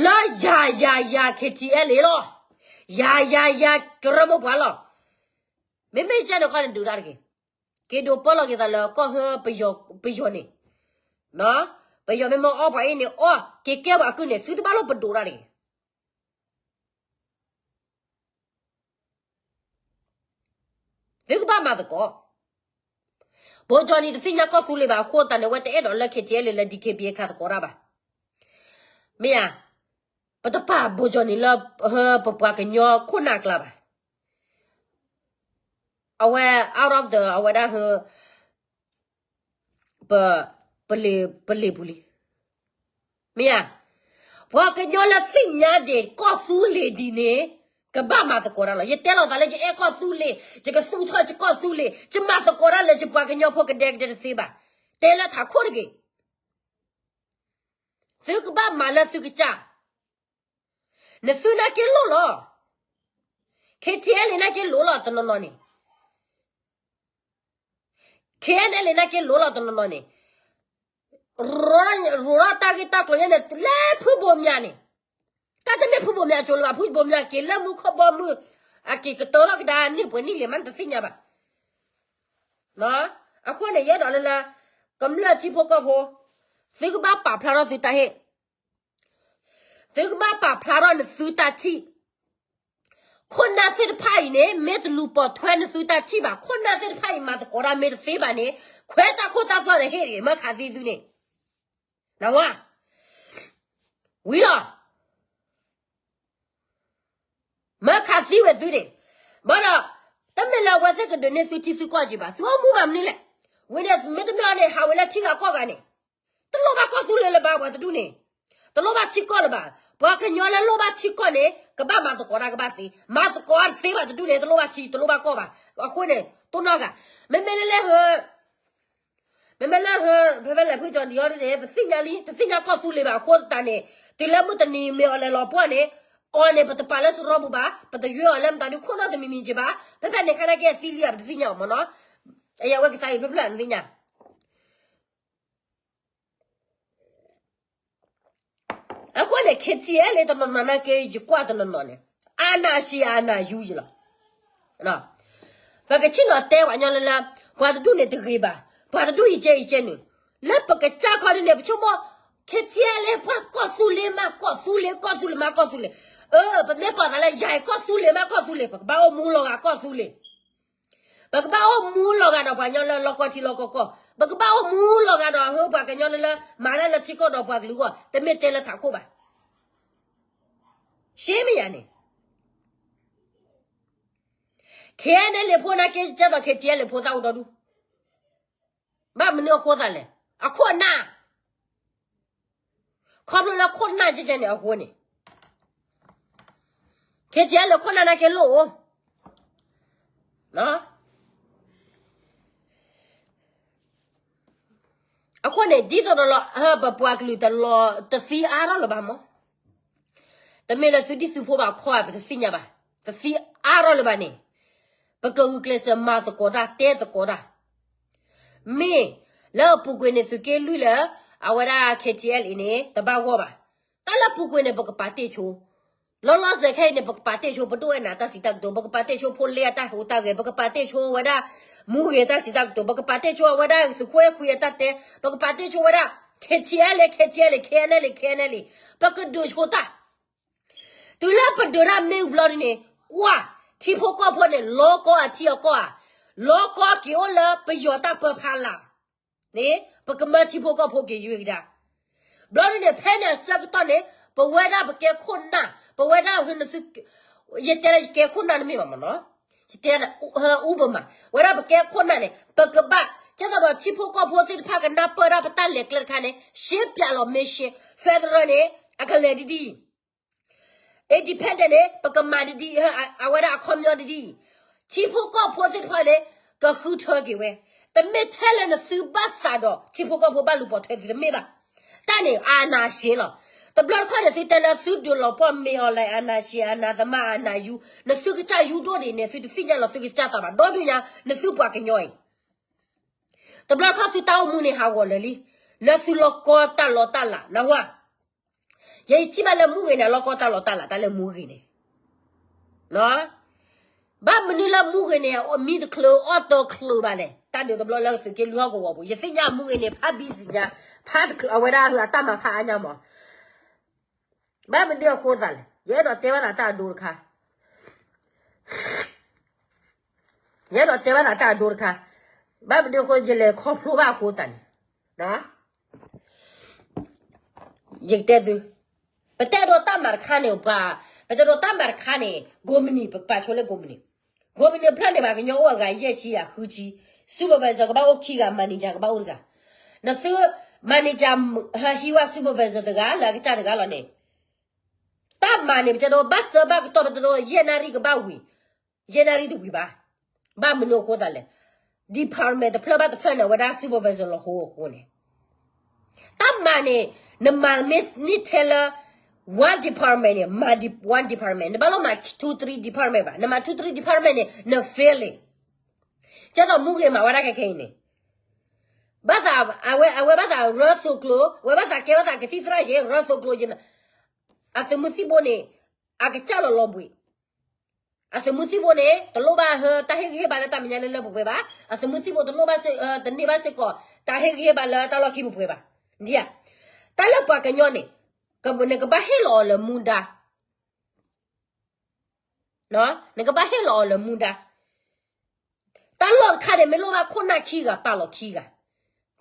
လၢယၤယၤယၤ ခ့ၣ်ထံအဲလ့လီၤ. ယၤယၤယၤ ကရၢမိၢ်ပှၢ်လီၤ. မ့မ့ၢ်ကဲန့ၣ်ခီန့ၣ်ဒုးတၢ်တဂ့ၤ. က့ၤဒိးပၢလီၤက့ၤသးလၢကီၢ်ဟၢ ပယီၤန့ၣ်, ပယီၤမ့ၢ်မၢအီၣ်ပှၤအံၤန့ၣ် အီၣ်က့ၤကဲပှၤအကုၢ်န့ၣ် သုတဘၣ်လိၣ်ပဒိးတၢ်တဂ့ၤ. သုကဘၣ်မၤသကိး. ဘိကၠီနံၤတသ့ၣ်ညါကီၢ်သူလ့ၤဘၣ်အဃိသတးန့ၣ် အဝဲတအဲၣ်ဒိးလၢ ခ့ၣ်ထံအဲလ့ လၢ ဒံခ့ပံ အခးသကိးတၢ်ဘၣ်. မ့ၢ်ဧါ, ပတပာ်ဘိကၠီနံၤလၢ ပပှၤကညီခိၣ်နၢ်ကျါဘၣ်. အဝဲ out of the အဝဲဒၣ် ပလ့ၢ်ပူၤလံ. မ့ၢ်ဧါ, ပှၤကညီလၢသ့ၣ်ညါဒံးကီၢ်သူလ့ၤဒ်န့ၣ် ကဘၣ်မၤသကိးတၢ်လီၤ. ယတဲလီၤသးလၢယအဲၣ်ကီၢ်သူလ့ၤ, ယကသူၣ်ထီၣ်ယကီၢ်သူလ့ၤ, ယမၤသကိးတၢ်လၢယပှၤကညီဖိကဒဲကဒဲတသ့ဘၣ်. တဲလၢထးခိၣ်တဂ့ၤ. သုကဘၣ်မၤလၢသုကစၢ်. နသုနာ်က့လိၣ်လီၤ. ခ့ၣ်ထံအဲလ့နာ်က့လိၣ်လီၤတနီၤနီၤန့ၣ် ခ့ၣ်အဲလ့နာ်က့လိၣ်လီၤတနီၤနီၤန့ၣ်, ရိၣ်ထီၣ်တၢ်ဂ့ၢ်တၢ်ကျိၤညါန့ၣ် လၢဖုဘိမၠးန့ၣ်, တၢ်တမ့ၢ်ဖုဘိမၠးအကၠိလၢၤဘၣ်, ဖုဘိမၠးက့ၤလၢမူခိၣ်ဘီမုၢ်, အက့ၤကတၢၢ်ထီၣ်ကဒါန့ၢ်ပှဲၤနံၣ်လံမး တသ့ၣ်ညါဘၣ်. အဃိန့ၣ် ယအဲၣ်ဒိးလၢလၢ ကမျၢၢ်ထံဖိကီၢ်ဖိ, သုကဘၣ်ပာ်ဖျါထီၣ်သုတၢ်ဟ့ၣ် သုကဘၣ်ပာ်ဖျါထီၣ်နသုတၢ်ထံၣ်. ခိၣ်နၢ်သ့ၣ်တဖၣ်အံၤန့ၣ် မ့ၢ်တလူၤပိာ်ထွဲနသုတၢ်ထံၣ်ဘၣ်, ခိၣ်နၢ်သ့ၣ်တဖၣ်အံၤမၤသကိးတၢ်မ့ၢ်တသ့ဘၣ်န့ၣ်, ခွဲးတၢ်ခိၣ်တၢ်သွဲၣ်န့ၣ်ဟ့ၣ်တဂ့ၤ, မၢခးသံသုန့ၣ်, နဝါ, ဝံၤလီၤ. မၢခးသံဝဲသုန့ၣ်, ဘၣ်ဒီး တမ့ၢ်လၢအဝဲသ့ၣ်ကဒုးန့ၢ်သုထံသုကီၢ်က့ၤဘၣ်, သုအိၣ်မူမၤမနုၤလဲၣ်. ဝံၤန့ၣ် မ့တမ့ၢ်အီၤန့ၣ် ဟးဝဲလၢထံဂၤကီၢ်ဂၤန့ၣ်, တလိၣ်ဘၣ်ကီၢ်သူလ့ၤလၢၤဘၣ် ပှၤတဒူၣ်န့ၣ်, တလိၣ်ဘၣ်ထံကီၢ်လၢၤဘၣ်. ပှၤကညီလၢလိၣ်ဘၣ်ထံကီၢ်န့ၣ် ကဘၣ်မၤသကိးတၢ်ကဘၣ်သ့, မၤသကိးတၢ်တသ့ဘၣ်တဒူၣ်န့ၣ် တလိၣ်ဘၣ်ထံ တလိၣ်ဘၣ်ကီၢ်ဘၣ်. အဃိန့ၣ် တိၢ်နီၣ်ဂၤ, မ့မ့ၢ်လၢလၢဟၢ မ့မ့ၢ်လၢဟၢ ဖဲဖဲလဲၣ်ဖုကၠီနံၤအီၤန့ၣ် ပသ့ၣ်ညါလံ, တသ့ၣ်ညါကီၢ်သူလ့ၤဘၣ်အဃိသတးန့ၣ်, တုၤလၢမုၢ်တနံၤမ့ၢ်အီၤလဲၤလီၤပှီၢ်န့ၣ်, အီၤန့ၣ် ပတပာ်လၢစရီပူၤဘၣ်, ပတယွဲအီၤလၢမတၤဒုခိၣ်နၢ်တမံၤမံၤက့ၤဘၣ်, ဖဲဖဲန့ၣ်ခါနာ်က့အသံလံဧါ ပတသ့ၣ်ညါဘၣ်မ့ၢ်နီၤ, အယဝဲကသးအံၤဖျၢၣ်ဖျၢၣ်အသ့ၣ်ညါ အဃိန့ၣ် ခ့ၣ်ထံအဲလ့ တနီၤနီၤနာ်က့ ယကွၢ်တနီၤနီၤန့ၣ်, အာဏာရှင် အာဏာယူ ယလီၤ. ပကဆ့ၣ်နီၤတဲပှၤကညီလၢလၢ ပှၤတဒူၣ်န့ၣ်တဂ့ၤဘၣ်, ပှၤတဒူၣ်အံၤကဲအံၤကဲန့ၣ်, လၢပကစၢ်ခီဒ်န့ၣ် ပဆိကမိၣ် ခ့ၣ်ထံအဲလ့ ပှၤကီၢ်သူလ့ၤမး ကီၢ်သူလ့ၤ ကီၢ်သူလ့ၤမး ကီၢ်သူလ့ၤ, အၢ ပမ့ၢ်ပာ်သးလၢယၤအံၤ ကီၢ်သူလ့ၤမး ကီၢ်သူလ့ၤ ပကဘၣ်အိၣ်မူလီၤဂာ်ကီၢ်သူလ့ၤ ပကဘၣ်အိၣ်မူလီၤဂာ်ဒီးပှၤကညီလၢလီၢ်ကီၢ်ထံလီၢ်ကီၢ်ကီၢ်, ပကဘၣ်အိၣ်မူလီၤဂာ်ဒီးဟၢပှၤကညီလၢလၢ မၤတၢ်လၢထံကီၢ်ဒီးပှၤကလုာ်အဂီၢ်, တမ့ၢ်တဲလၢထးခိၣ်ဘၣ်. ရှဲမ့ၢ်ယၤန့ၣ်, ခဲအံၤန့ၣ်လံာ်ဖိနာ်က့ ကဲသိး ခ့ၣ်ထံအဲလ့ဖိသၣ်အိၣ်ဒီဒူၣ်, ဘၣ်မနုၤအဃိသးလဲၣ်. အခိၣ်နၢ်, ခီဖျိလၢခိၣ်နၢ်ကဲကဲန့ၣ်အဃိန့ၣ်, ခဲကဲလၢခိၣ်နၢ်နာ်က့လိၣ်အိၣ်, အဃိန့ၣ် ဒ်သိးဒီးလီၤ ပပှၤကလုာ်တလီၤတသံအါထီၣ်လၢၤဘၣ်မး, တမ့ၢ်လၢသုဒံၣ်သုဖိဘၣ်ခီဧါ ပတသ့ၣ်ညါဘၣ်, တသံအါထီၣ်လၢၤဘၣ်န့ၣ်, ပကဂုာ်ကျဲးစၢးမၤသကိးတၢ် တဲသကိးတၢ် မ့ၢ်လၢအပူၤကွံာ်န့ၣ် သုးက့လွံၢ်လၢ အဝဲဒၣ် K T L A အံၤန့ၣ် တဘၣ်ဂီၢ်ဘၣ်. တၢ်လၢအပူၤကွံာ်န့ၣ် ပကပာ်တ့ၢ်ဆိ, လီၤလီၤဆဲးခဲအံၤန့ၣ် ပကပာ်တ့ၢ်ဆိ ပဒိၣ်အဲၣ်နၤတၢ်စံးတၢ်ကတိၤ, ပကပာ်တ့ၢ်ဆိဖိလ့အတၢ်ဟူးတၢ်ဂဲၤ, ပကပာ်တ့ၢ်ဆိဝဲဒၣ် မူဂ့ၤတၢ်စံးတၢ်ကတိၤ, ပကပာ်တ့ၢ်ဆိအဝဲဒၣ်သုးခိၣ်အဲၣ်ခွံအတၢ်တဲ, ပကပာ်တ့ၢ်ဆိဝဲဒၣ် K T L A, K T L A, K N L A, K N L A, ပကဒုးဆိတၢ် တုၤလၢပဒုးတၢ်မ့ၢ်ဘျီဒ်န့ၣ်, ကွၢ်, ထံဖိကီၢ်ဖိန့ၣ် လီၤကီအထံအကီၢ်ဧါ, လီၤကီက့ၤအိၣ်လၢပယီၤတၢ်ပၢဖးလာ်, န့ၣ် ပကမၢထံဖိကီၢ်ဖိက့ၤယွၤကဒါ. ဘျီဒ်န့ၣ် ဖဲန့ၣ်အဆၢကတီၢ်န့ၣ် ပဝဲဒၣ်ပကဲခိၣ်နၢ်, ပဝဲဒၣ်ဟနသု, ယတဲလၢယကဲခိၣ်နၢ်တမ့ၢ်ဘၣ်မးနီၤ, ယတဲလၢအူပမၤ, ဝဲဒၣ်ပကဲခိၣ်နၢ်န့ၣ် ပကဘၣ်, ကဲသိးဒီးထံဖိကီၢ်ဖိသ့ၣ်တဖၣ်ကနၢ်ပၢၢ်ဒၣ်ပတၢ်လဲၤကျဲတခါန့ၣ် ရှဲပျးလီၤမ့ၢ်ရှဲ, federal န့ၣ် အကလဲၤဒ်ဒ် independent န့ၣ် ပကမၤဒ်ဒ်, အဝဲဒၣ်အခီပညီဒ်ဒ်, ထံဖိကီၢ်ဖိသ့ၣ်တဖၣ်န့ၣ် ကဃုထၢက့ၤဝဲ, တမ့ၢ်ထဲလၢနသုဘၣ်သးဒီး ထံဖိကီၢ်ဖိဘၣ်လူၤပိာ်ထွဲသုတမ့ၢ်ဘၣ်. တၢ်န့ၣ် အာဏာရှင်လီၤ. တဘျီတခီၣ်န့ၣ် သုတဲလၢသုဒုးလီၤပှီၢ်မ့ၢ်အီၤလဲၣ် အာဏာရှင် အာဏာသမား အာဏာယူ, နသုကစၢ်ယူဒိၣ်ဒံးန့ၣ် သုတသ့ၣ်ညါလီၤသုကစၢ်သးဘၣ် ဒီဒုညါ နသုပှၤကညီအံၤ တဘျီတခီၣ်သုတၢ်အိၣ်မူန့ၣ်ဟးဂီၤလၢာ်လံ, လၢသုလီၢ်ကီတၢ်လီတၢ်လၤ နၢ်ဟူဧါ. ယအံၤထံၣ်ဘၣ်လၢမူဂ့ၤန့ၣ် အလီၢ်ကီတၢ်လီတၢ်လၤ တၢ်လၢမူဂ့ၤန့ၣ်, ဘၣ်မနုၤလၢမူဂ့ၤန့ၣ် မံတချုးအီၣ်တချုးဘၣ်လဲၣ်, တၢ်ဒုးတဘျီလၢသုးက့လွံၢ်ဟီၣ်ကဝီၤပူၤ ယသ့ၣ်ညါမူဂ့ၤန့ၣ် ဖးဘံစံညါ, ဖးတချုးအဝဲဒၣ်အတၢ်မၤဖးအါညါမး, ဘၣ်မနုၤအဃိသးလဲၣ်, ယအဲၣ်ဒိးတဲဘၣ်သးတၢ်အဒိတခါ ယအဲၣ်ဒိးတဲဘၣ်သးတၢ်အဒိတခါ, ဘၣ်မနုၤအဃိ ယလဲၤခီဖျိဘၣ်အဃိသးန့ၣ်, ယကတဲသု, ပတဲဒိးတၢ်မၤတခါန့ၣ်, ပှၤ, ပတဲဒိးတၢ်မၤတခါန့ၣ် ကိးမုၢ်နံၤ ပကပာ်ဆိလၢကိးမုၢ်နံၤ, ကိးမုၢ်နံၤဖျၢၣ်န့ၣ် ပှၤကညီအိၣ်အဂၤယဲၢ်ဆံဂၤဃုဆံ, supervisor ကဘၣ်အိၣ်ခံဂၤ manager ကဘၣ်အိၣ်တဂၤ, နသု manager ဟးဟံးဝဲ supervisor တဂၤလၢအကစၢ်တဂၤလီၤန့ၣ် တၢ်မၤန့ၣ် ပတဲဒိးဘၣ်စၢဘၣ်ကတီၢ် ပတဲဒိးယဲၢ်နၣ်ရံၣ်ကဘၣ်ဝံၤ, ယဲၢ်နၣ်ရံၣ်တဝံၤဘၣ်. ဘၣ်မနုၤအဃိသးလဲၣ်, department တဖျၢၣ်ဘၣ်တဖျၢၣ်န့ၣ် အဝဲဒၣ် supervisor လီၤဟိအဃိန့ၣ်, တၢ်မၤန့ၣ် နမၤမ့ၢ်န့ၢ်ထဲလၢ one department န့ၣ် မၤ one department, နဘၣ်လိၣ်မၤ two three department ဘၣ်, နမၤ two three department န့ၣ် န fail လံ. ကဲသိးမူဂ့ၤမၤဝဲဒၣ်ခဲခဲအံၤန့ၣ် ဘၣ်သး အဝဲ အဝဲဘၣ်သးရၢသိကျိၤ, အဝဲဘၣ်သးကဲဘၣ်သးကသံၣ်သရၣ်ယဲ ရၢသိကျိၤယဲ, အသုးမုၢ်သံၣ်ဘိန့ၣ် အကစၢ်လီၤလီၤဘှံး, အသုးမုၢ်သံၣ်ဘိန့ၣ် တလိၣ်ဘၣ်ဟၢ တၢ်ဟ့ၣ်ဂံၢ်ဟ့ၣ်ဘါလၢတၢ်မဲာ်ညါလၢလၢပှဲၤပှဲၤဘၣ်, အသုးမုၢ်သံၣ်ဘိတလိၣ်ဘၣ် တန့ၢ်ဘၣ်စ့ၢ်ကီး တၢ်ဟ့ၣ်ဂံၢ်ဟ့ၣ်ဘါလၢတၢ်လီၢ်ခံပှဲၤပှဲၤဘၣ်. ဒ်ဧါ, တၢ်လၢပှၤကညီန့ၣ် နကဘၣ်ဟ့ၣ်လီၤအီၤလၢမူဒါ နကဘၣ်ဟ့ၣ်လီၤအီၤလၢမူဒါ, တၢ်လီၢ်တခါန့ၣ် မ့ၢ်လိၣ်ဘၣ်ခိၣ်နၢ်ခံဂၤ ပာ်လီၤခံဂၤ,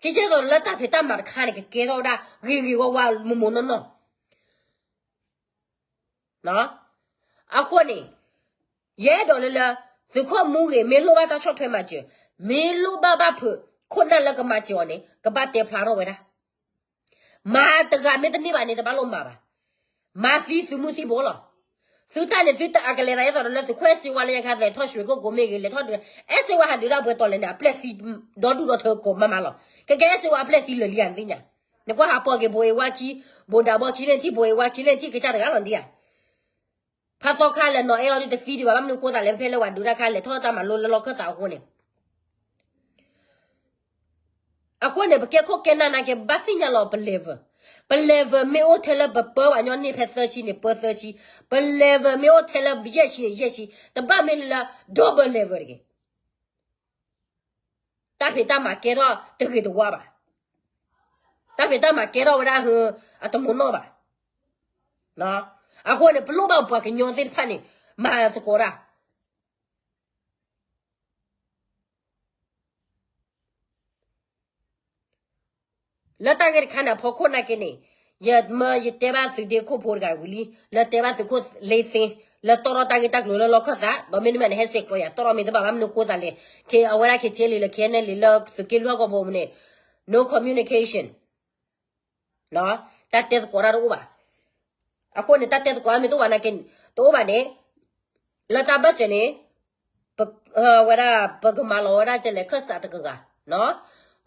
ကဲကဲသိးလၢတၢ်ဖံးတၢ်မၤတခါန့ၣ် ကကဲထီၣ်ဝဲဒၣ်ဂ့ၤဂ့ၤဝါဝါ မိၢ်မိၢ်နီၢ်နီၢ် အဃိန့ၣ် ယအဲၣ်ဒိးလၢလၢ သုးခိၣ်မူဂ့ၤ မ့ၢ်လိၣ်ဘၣ်တၢ်ဆီၣ်ထွဲမၤစၢၤ, မ့ၢ်လိၣ်ဘၣ်ဘၣ်ဖုး ခိၣ်နၢ်လၢကမၤစၢၤအီၤန့ၣ် ကဘၣ်တဲဖျါထီၣ်ဝဲဒၣ် မၤတဂၤမ့ၢ်တန့ၢ်ဘၣ်န့ၣ် တဘၣ်လိၣ်မၤဘၣ်. မၤသံသုးမုၢ်သံၣ်ဘိလီၤ. သုတၢ်န့ၣ် သုတၢ်အကလဲၤသးအသိးဒီးလၢသုးခိၣ်အဲၣ်စ့ဝါလၢညါခါ သဲးထီၣ်ရွှ့ၣ်ကိၣ်ကိးမ့ၢ်ဂ့ၤ လဲၤထီၣ်ဒုး အဲၣ်စ့ဝါဟးဒုးတၢ်ပှဲၤတီၤလဲၣ်န့ၣ် အပျဲၢ်သံဒီဒူၣ်ဒီထၢကိးမးမးလီၤ. ကဲကဲအဲၣ်စ့ဝါအပျဲၢ်သံလၢာ်လံဧါ နသ့ၣ်ညါ. နကွၢ်ဟးပိာ်က့ၤဘိးအ့ဝါခံ, ဘိးဒးဘီခံလၢထံၣ် ဘိးအ့ဝါခံလၢထံၣ် ကစၢ်တဂၤလီၤဒ်ဧါ. ဖးသီခါလဲၤနီၤအဲၣ်အီၤဒုးတသံဒံးဘၣ် ဘၣ်မနုၤဃိသးလဲၣ် ဖဲလၢဝဲဒုးတၢ်ခါ လဲၤထီၣ်တၢ်မၤလိလၢလီၢ်ခၢၣ်သးအဃိန့ၣ် အဃိန့ၣ် ပကဲခိၣ်ကဲနၢ်နာ်က့ ဘၣ်သ့ၣ်ညါလီၤပ level. ပ level မ့ၢ်အိၣ်ထဲလၢပပၢပှၤကညီန့ၢ်ဖဲသၢဆံန့ၣ် ပၢသၢဆံ, ပ level မ့ၢ်အိၣ်ထဲလၢယဲၢ်ဆံန့ၣ် ယဲၢ်ဆံ, တဘၣ်မ့ၢ်လၢ double level တဂ့ၤ. တၢ်ဖံးတၢ်မၤကဲထီၣ်တဂ့ၤတဝါဘၣ်. တၢ်ဖံးတၢ်မၤကဲထီၣ်ဝဲဒၣ် အတမူနီၣ်ဘၣ်. အဃိန့ၣ် ပလိၣ်ဘၣ်ပှၤကညီသ့ၣ်တဖၣ်န့ၣ် မၤသကိးတၢ် လၢတၢ်ဂ့ၢ်တခါန့ၣ် အဖီခိၣ်နာ်က့န့ၣ် ယမၢယတဲဘၣ်သုးဒ့ခိၣ်ဖိတဂၤဝံၤလံ လၢတဲဘၣ်သုးခိၣ်လ့သ့ လၢတီၣ်ထီၣ်တၢ်ဂ့ၢ်တၢ်ကျိၤလၢလီၢ်ခၢၣ်သး ဒီးမ့တမ့ၢ်န့ၣ် ဟဲစဲးကျိးယၤ တီၣ်ထီၣ်မ့ၢ်တဘၣ်ဘၣ် မနုၤဃိသးလဲၣ် အဝဲဒၣ် KTLA လၢ KNLA လၢသုးက့လွံၢ်ဟီၣ်ကဝီၤပူၤန့ၣ် no communication, တၢ်တဲသကိးတၢ်တအိၣ်ဘၣ်. အဃိန့ၣ် တၢ်တဲသကိးတၢ်မ့ၢ်တအိၣ်ဘၣ်နာ်က့ တအိၣ်ဘၣ်န့ၣ် လၢတၢ်ဘၢၣ်စၢၤန့ၣ် ဝဲဒၣ် ပကမၤလီၤဝဲဒၣ်ကလဲၣ် ခၢၣ်စးတကဂၤ,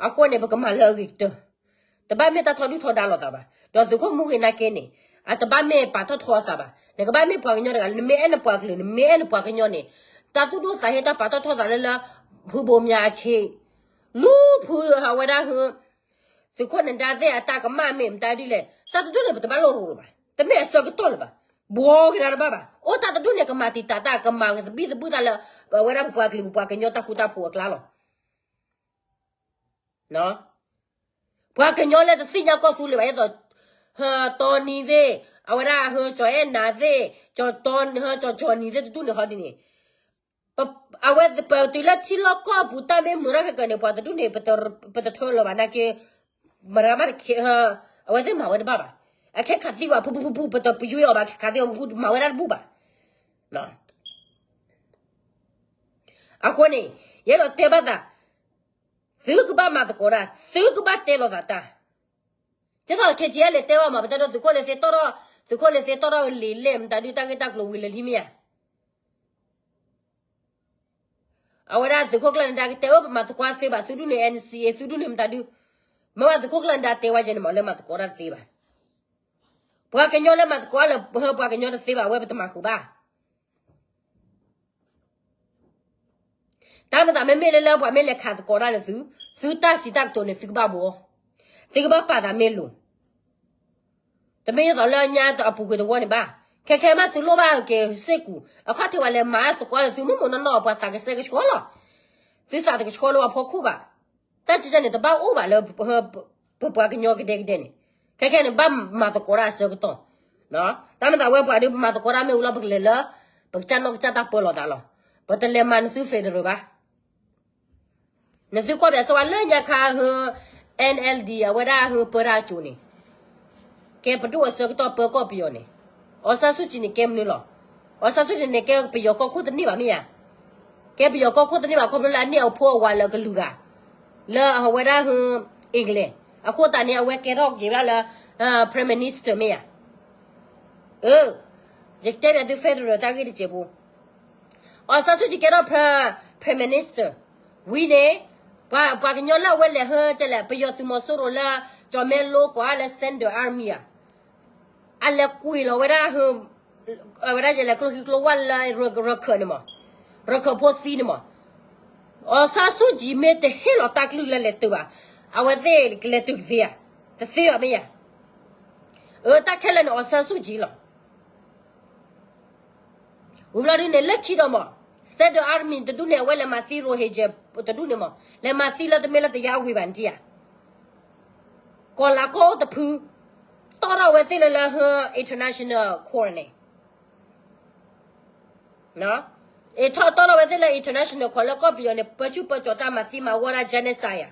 အဃိန့ၣ် ပကမၤလၢအဂ့ၤကတၢၢ်, တဘၣ်မ့ၢ်တၢ်ထီဒုၣ်ထီဒါလိာ်သးဘၣ်. ဒီးသုးခိၣ်မူဂ့ၤနာ်က့န့ၣ် အတဘၣ်မ့ၢ်ပာ်ထီၣ်ထီအသးဘၣ်. နကဘၣ်မ့ၢ်ပှၤကညီတဂၤ နမ့ၢ်အဲၣ်နပှၤကလုာ် နမ့ၢ်အဲၣ်နပှၤကညီန့ၣ် တၢ်သူၣ်ဒိၣ်သးဟ့ တၢ်ပာ်ထီၣ်ထီသးလၢလၢ ဖုဘိမၠးအခ့ လူဖုအဝဲဒၣ်ဟ သုးခိၣ်နဒါသ့ၣ်အတၢ်ကမၣ်မ့ၢ်မတၤဒ်လဲၣ် တၢ်တဒူၣ်န့ၣ် ပတဘၣ်လိၣ်ရိၤလၢၤဘၣ်, တမ့ၢ်အဆၢကတီၢ်လၢၤဘၣ်, ဘှီက့ၤဒၣ်တဘၣ်ဘၣ်. အိၣ်တၢ်တဒူၣ်န့ၣ် ကမၤတံာ်တာ်တၢ် ကမၤဝဲသဘံၣ်သဘုၣ်တၢ်လၢ အဝဲဒၣ်ပပှၤကလုာ်ပပှၤကညီတၢ်ဃူတၢ်ဖိးအကျါလီၤ. ပှၤကညီလၢတသ့ၣ်ညါကီၢ်သူလ့ၤဘၣ် ဒ်သိး တီနံၤသ့ၣ် အဝဲဒၣ်ဟ ကၠီၤအဲၣ်နၤသ့ၣ် ကၠီၤတီ ကၠီၤကၠီၤနံၤသ့ၣ်တဒူၣ်န့ၣ် ဟီဒ်န့ၣ် အဝဲပတုၤလၢထံလီၢ်ကီၢ်ပူၤ တၢ်မ့ၢ်မုာ်ထီၣ်ခဲကၢန့ၣ် ပှၤတဒူၣ်န့ၣ် ပတထၢလီၤဘၣ်နာ်က့ မတၤမးတခဲ အဝဲသ့ၣ်မၤဝဲတဘၣ်ဘၣ်. အခဲခးသံဝဲဖုဖုဖုဖု ပတပယွဲအီၤဘၣ် ခးသံအီၤဖုဖု မၤဝဲဒၣ်တဘူၣ်ဘၣ်. အဃိန့ၣ် ယအဲၣ်ဒိးတဲဘၣ်သး သုကဘၣ်မၤသကိးတၢ် သုကဘၣ်တဲလီၤသးတၢ်. ကဲသိး ခဲကၠံ လဲၤတဲဘၣ်မး ပတဲဒိးသုးခိၣ်လၢသ့တီၣ်ထီၣ် သုးခိၣ်လၢသ့တီၣ်ထီၣ်လံာ်လဲၢ် မတၤဒု တၢ်ဂ့ၢ်တၢ်ကျိၤဝံၤလၢာ်လံမ့ၢ်ဧါ. အဝဲဒၣ်သုးခိၣ်ကျၢၢ်နဒါကတဲအိၣ် ပမၤသကိးသ့ဘၣ် သုဒူၣ်န့ၣ် NCA သုဒူၣ်န့ၣ်မတၤဒု, မ့ၢ်ဝဲသုးခိၣ်ကျၢၢ်နဒါတဲဝဲယဲန့ၣ်မး လၢမၤသကိးတၢ်တသ့ဘၣ်. ပှၤကညီလၢမၤသကိးလၢ ပှၤကညီတသ့ဘၣ် အဝဲပတမၤဃုာ်ဘၣ်. တၢ်မၤသးမ့မ့ၢ်လၢလၢပှၤမ့ၢ်လဲၤခးသကိးတၢ်န့ၣ်သု, သုတၢ်စံးတၢ်ကတိၤန့ၣ် သုကဘၣ်ဘှီ, သုကဘၣ်ပာ်သးမ့ၢ်လိၤ တမ့ၢ်ဒ်သိးလၢညါအပူၤကွံာ်တဝီန့ၣ်ဘၣ်. ခဲခဲမးသုလိၣ်ဘၣ်က့ၤစ့ၢ်ကီး အခီၣ်ထံးဝဲလဲၤမၤသကိးလၢသုမိၢ်မိၢ်နီၢ်နီၢ် ပှၤသးကစဲကဆှီလီၤ. သုသးတကဆှီလၢအဖီခိၣ်ဘၣ်. တၢ်ကဲန့ၣ် တဘၣ်အိၣ်ဘၣ်လၢ ပပှၤကညီကဒဲကဒဲန့ၣ်, ခဲခဲန့ၣ် ဘၣ်မၤသကိးတၢ်အဆၢကတီၢ်. တၢ်မၤသးဝဲပှၤဒုး ပမၤသကိးတၢ်မ့ၢ်ဝံၤလီၤ ပကလဲၤလၢ ပကစၢ်နီၢ်ကစၢ်တၢ်ပၢလီၤသးလီၤ. ပတလဲၤမၤနသု federal ဘၣ်. နသုကွၢ်ဘၣ်စ့ၢ်ဝါလၢညါခါဟ NLD အဝဲဒၣ်ဟ ပၢတၢ်အစိၤန့ၣ်, ကဲပဒိၣ်အဆၢကတီၢ်ပၢကီၢ်ပယီၤန့ၣ်, အီၣ်ဆန်းစုကြည်န့ၣ် ကဲမနုၤလီၤ. အီၣ်ဆန်းစုကြည်န့ၣ် ကဲပယီၤကီၢ်ခိၣ်တန့ၢ်ဘၣ်မ့ၢ်ဧါ. ကဲပယီၤကီၢ်ခိၣ်တန့ၢ်ဘၣ် ခီဖျိလၢအန့ၢ်အဖိအဝၤလၢအကလုာ်ဂၤ လၢအဝဲဒၣ်ဟ England အဃိသတးန့ၣ် အဝဲကဲထီၣ်က့ၤဝဲဒၣ်လၢ Prime Minister မ့ၢ်ဧါ. ယကတဲဘၣ်သု federal တၢ်ဂ့ၢ်တစဲးဖိ အီၣ်ဆန်းစုကြည်ကဲထီၣ် Prime Minister ဝံၤန့ၣ်, ပှၤကညီလၢအဝဲလဲၤဟ ကဲလဲၣ် ပယီၤသုးမီၤစိရိၤလၢ ကၠီၤမဲလိကိးလၢ Standing Army ဧါ, အလဲၤကွံာ်လီၤဝဲဒၣ် အဝဲဒၣ်ယဲလဲၤကျိချံကျိဝၢ်လၢ ရခၢၣ်န့ၣ်မး, ရခၢၣ်ဖိသံန့ၣ်မး, အီၣ်ဆန်းစုကြည်မ့ၢ်တဟ့ၣ်လီၤတၢ်ကလုၢ်လၢလဲၤတုၤဘၣ်, အဝဲသ့ၣ်ကလဲၤတုၤကသ့ဧါ, တသ့ဘၣ်မ့ၢ်ဧါ. အတၢ်ခဲလၢာ်န့ၣ် အီၣ်ဆန်းစုကြည်လီၤ. ဝံၤဘျီဒုန့ၣ် လၢခံဒီးမး, Standing Army တဒူၣ်န့ၣ် အဝဲလဲၤမၤသံ Rohingya တဒူၣ်န့ၣ်မး, လဲၤမၤသံလၢတမ့ၢ်လၢတယါဝံၤဘၣ်နထံၣ်ဧါ. ကီၤလၤကီၢ်အိၣ်တဖု, တီၣ်ထီၣ်ဝဲသ့ၣ်လၢလၢဟ international court န့ၣ် တီၣ်ထီၣ်ဝဲသ့ၣ်လၢ international court လၢကီၢ်ပယီၤန့ၣ် ပၢဆူၣ်ပၢကၠီၤတၢ်မၤသံမၤဝီတၢ် genocide ဧါ.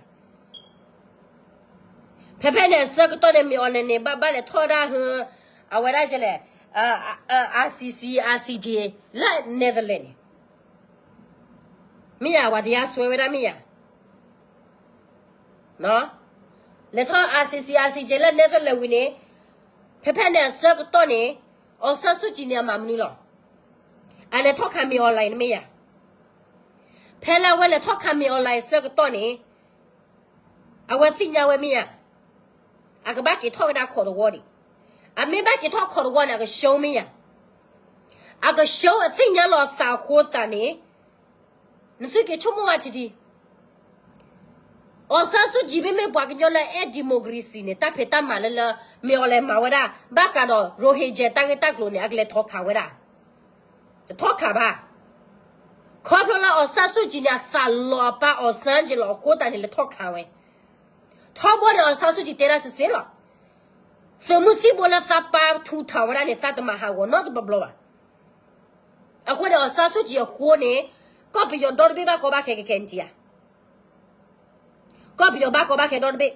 ဖဲဖဲန့ၣ်အဆၢကတီၢ်န့ၣ် မ့ၢ်အီၤန့ၣ်န့ၣ် ဘၣ်ဘၣ်လဲၤထီၣ်ဒၣ်ဟ အဝဲဒၣ်ကဲလဲၣ် ICC ICJ လၢ Netherlands န့ၣ် မ့ၢ်ယၤ ပှၤတယါစွဲဝဲဒၣ်မ့ၢ်ယၤ လဲၤထီၣ် ICC ICJ လၢ Netherlands ဝံၤန့ၣ်, ဖဲဖဲန့ၣ်အဆၢကတီၢ်န့ၣ်, အီၣ်ဆန်းစုကြည်န့ၣ် အမၤမနုၤလီၤ. အလဲၤထီၣ်ခး မင်းအောင်လှိုင် န့ၣ်မ့ၢ်ယၤ. ဖဲလၢအဝဲလဲၤထီၣ်ခး မင်းအောင်လှိုင် အဆၢကတီၢ်န့ၣ်, အဝဲသ့ၣ်ညါဝဲမ့ၢ်ယၤ, အကဘၣ်က့ၤထီၣ်ကဒါခီၣ်တဝီဒံး. အမ့ၢ်ဘၣ်က့ၤထီၣ်ခီၣ်တဝီန့ၣ် အကရှုံးမ့ၢ်ယၤ. အကရှုံး အသ့ၣ်ညါလီၤအသးအဃိသတးန့ၣ်, နသုက့ၤဆိကမိၣ်ဝဲထံထံ, အီၣ်ဆန်းစုကြည် မ့မ့ၢ်ပှၤကညီလၢအဲၣ် democracy န့ၣ် တၢ်ဖံးတၢ်မၤလၢလၢ မင်းအောင်လှိုင် မၤဝဲဒၣ် ဘၣ်ဃးဒီး Rohingya တၢ်ဂ့ၢ်တၢ်ကျိၤန့ၣ် အကလဲၤထီၣ်ခးဝဲဒၣ်, တထီၣ်ခးဘၣ်. ခီဖျိလၢ အီၣ်ဆန်းစုကြည် န့ၣ် အသးလီၤအပၢ် အီၣ်ဆန်းစုကြည် လီၤအဃိသတးန့ၣ် လဲၤထီၣ်ခးဝဲ. ထီဘိန့ၣ် အီၣ်ဆန်းစုကြည် တဲဒၣ်စ့ၢ်စ့ၢ်လီၤ. သုးမုၢ်သံၣ်ဘိလၢသးပၢ်ထူးထီၣ်ဝဲဒၣ်န့ၣ် သးတမၤဟးဂီၤနီတဘျီဘျီဘၣ်. အဃိန့ၣ် အီၣ်ဆန်းစုကြည် အဃိန့ၣ်, ကီၢ်ပယီၤဒီတဘ့ၣ်ဘၣ်ကီဘၣ်ခဲကကဲနထံၣ်ဧါ. ကီၢ်ပယီၤဘၣ်ကီဘၣ်ခဲဒီတဘ့ၣ်.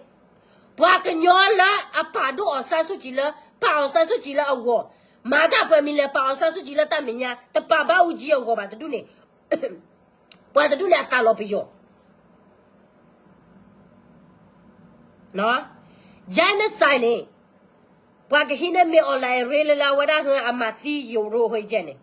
ပှၤကညီလၢအပာ်ဒိၣ် အီၣ်ဆန်းစုကြည် လၢ ပာ် အီၣ်ဆန်းစုကြည် လၢအဂီၢ်, မၤတၢ်ပှဲၤမံၤလဲၤပာ် အီၣ်ဆန်းစုကြည် လၢတၢ်မဲာ်ညါ, တပာ်ဘၣ်အူကၠံအဂီၢ်ဘၣ်တဒူၣ်န့ၣ်, ပှၤတဒူၣ်န့ၣ် အသးလီၤပယီၤ. genocide န့ၣ် ပှၤကဟံးန့ၢ်မ့ၢ် online ရ့လၢလၢအဝဲဒၣ်ဟၢအမၤသံယိၤရိဟိယဲန့ၣ်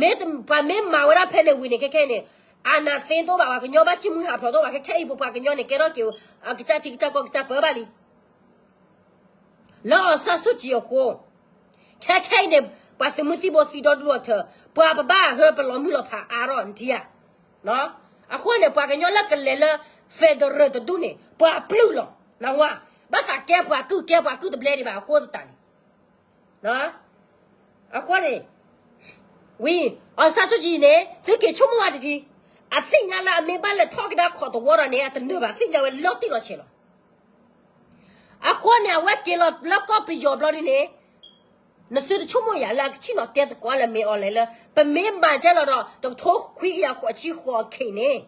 မ့ၢ်ပှၤမ့ၢ်မၤဝဲဒၣ်ဖဲန့ၣ်ဝံၤန့ၣ် ခဲခဲအံၤန့ၣ် အာဏာသိမ်းတအိၣ်ဘၣ် ပှၤကညီဘၣ်ဃ့ၢ်မှံဟးဖျိးတအိၣ်ဘၣ် ခဲခဲအံၤပပှၤကညီန့ၣ် ကဲထီၣ်က့ၤ အကစၢ်ထံကစၢ်ကီၢ်ကစၢ်ပၢဘၣ်လံ လၢအောင်ဆန်းစုကြည်အဃိ ခဲခဲအံၤန့ၣ် ပှၤသုးမုၢ်သံၣ်ဘိသံဒီဒူၣ်ဒီထၢ ပှၤပဘၣ်ဟၢပလီၤမုၢ်လီၤဖးအါထီၣ်နထံဧါ. အဃိန့ၣ် ပှၤကညီလၢကလဲၤလၢ federal တဒူၣ်န့ၣ် ပှၤပျုၢ်လီၤ နဝါ ဘၣ်သးကဲပှၤကုၢ်ကဲပှၤကုၢ်တဘျဲဒံးဘၣ်အဃိသတးန့ၣ် အဃိန့ၣ် ဝံၤ အောင်ဆန်းစုကြည်န့ၣ် သုက့ၤဆိကမိၣ်ဝဲတထံ အသ့ၣ်ညါလၢအမ့ၢ်ဘၣ်လဲၤထီၣ်ကဒါခီၣ်သဝီဒီးန့ၣ် အတနၢၤဘၣ် သ့ၣ်ညါဝဲလီၤတံၢ်လီၤဆဲးလီၤ. အဃိန့ၣ် အဝဲက့ၤလီၤလၢကီၢ်ပယီၤဘျီဒ်န့ၣ် နသုတဆိကမိၣ်ယၤလၢအကဆ့ၣ်နီၤတဲသကိးလၢမ့ၢ် online လၢ ပမ့ၢ်မၤကဲလီၤဒီး တကထိခွံကယၤဃိးဆံဃိးအခံန့ၣ်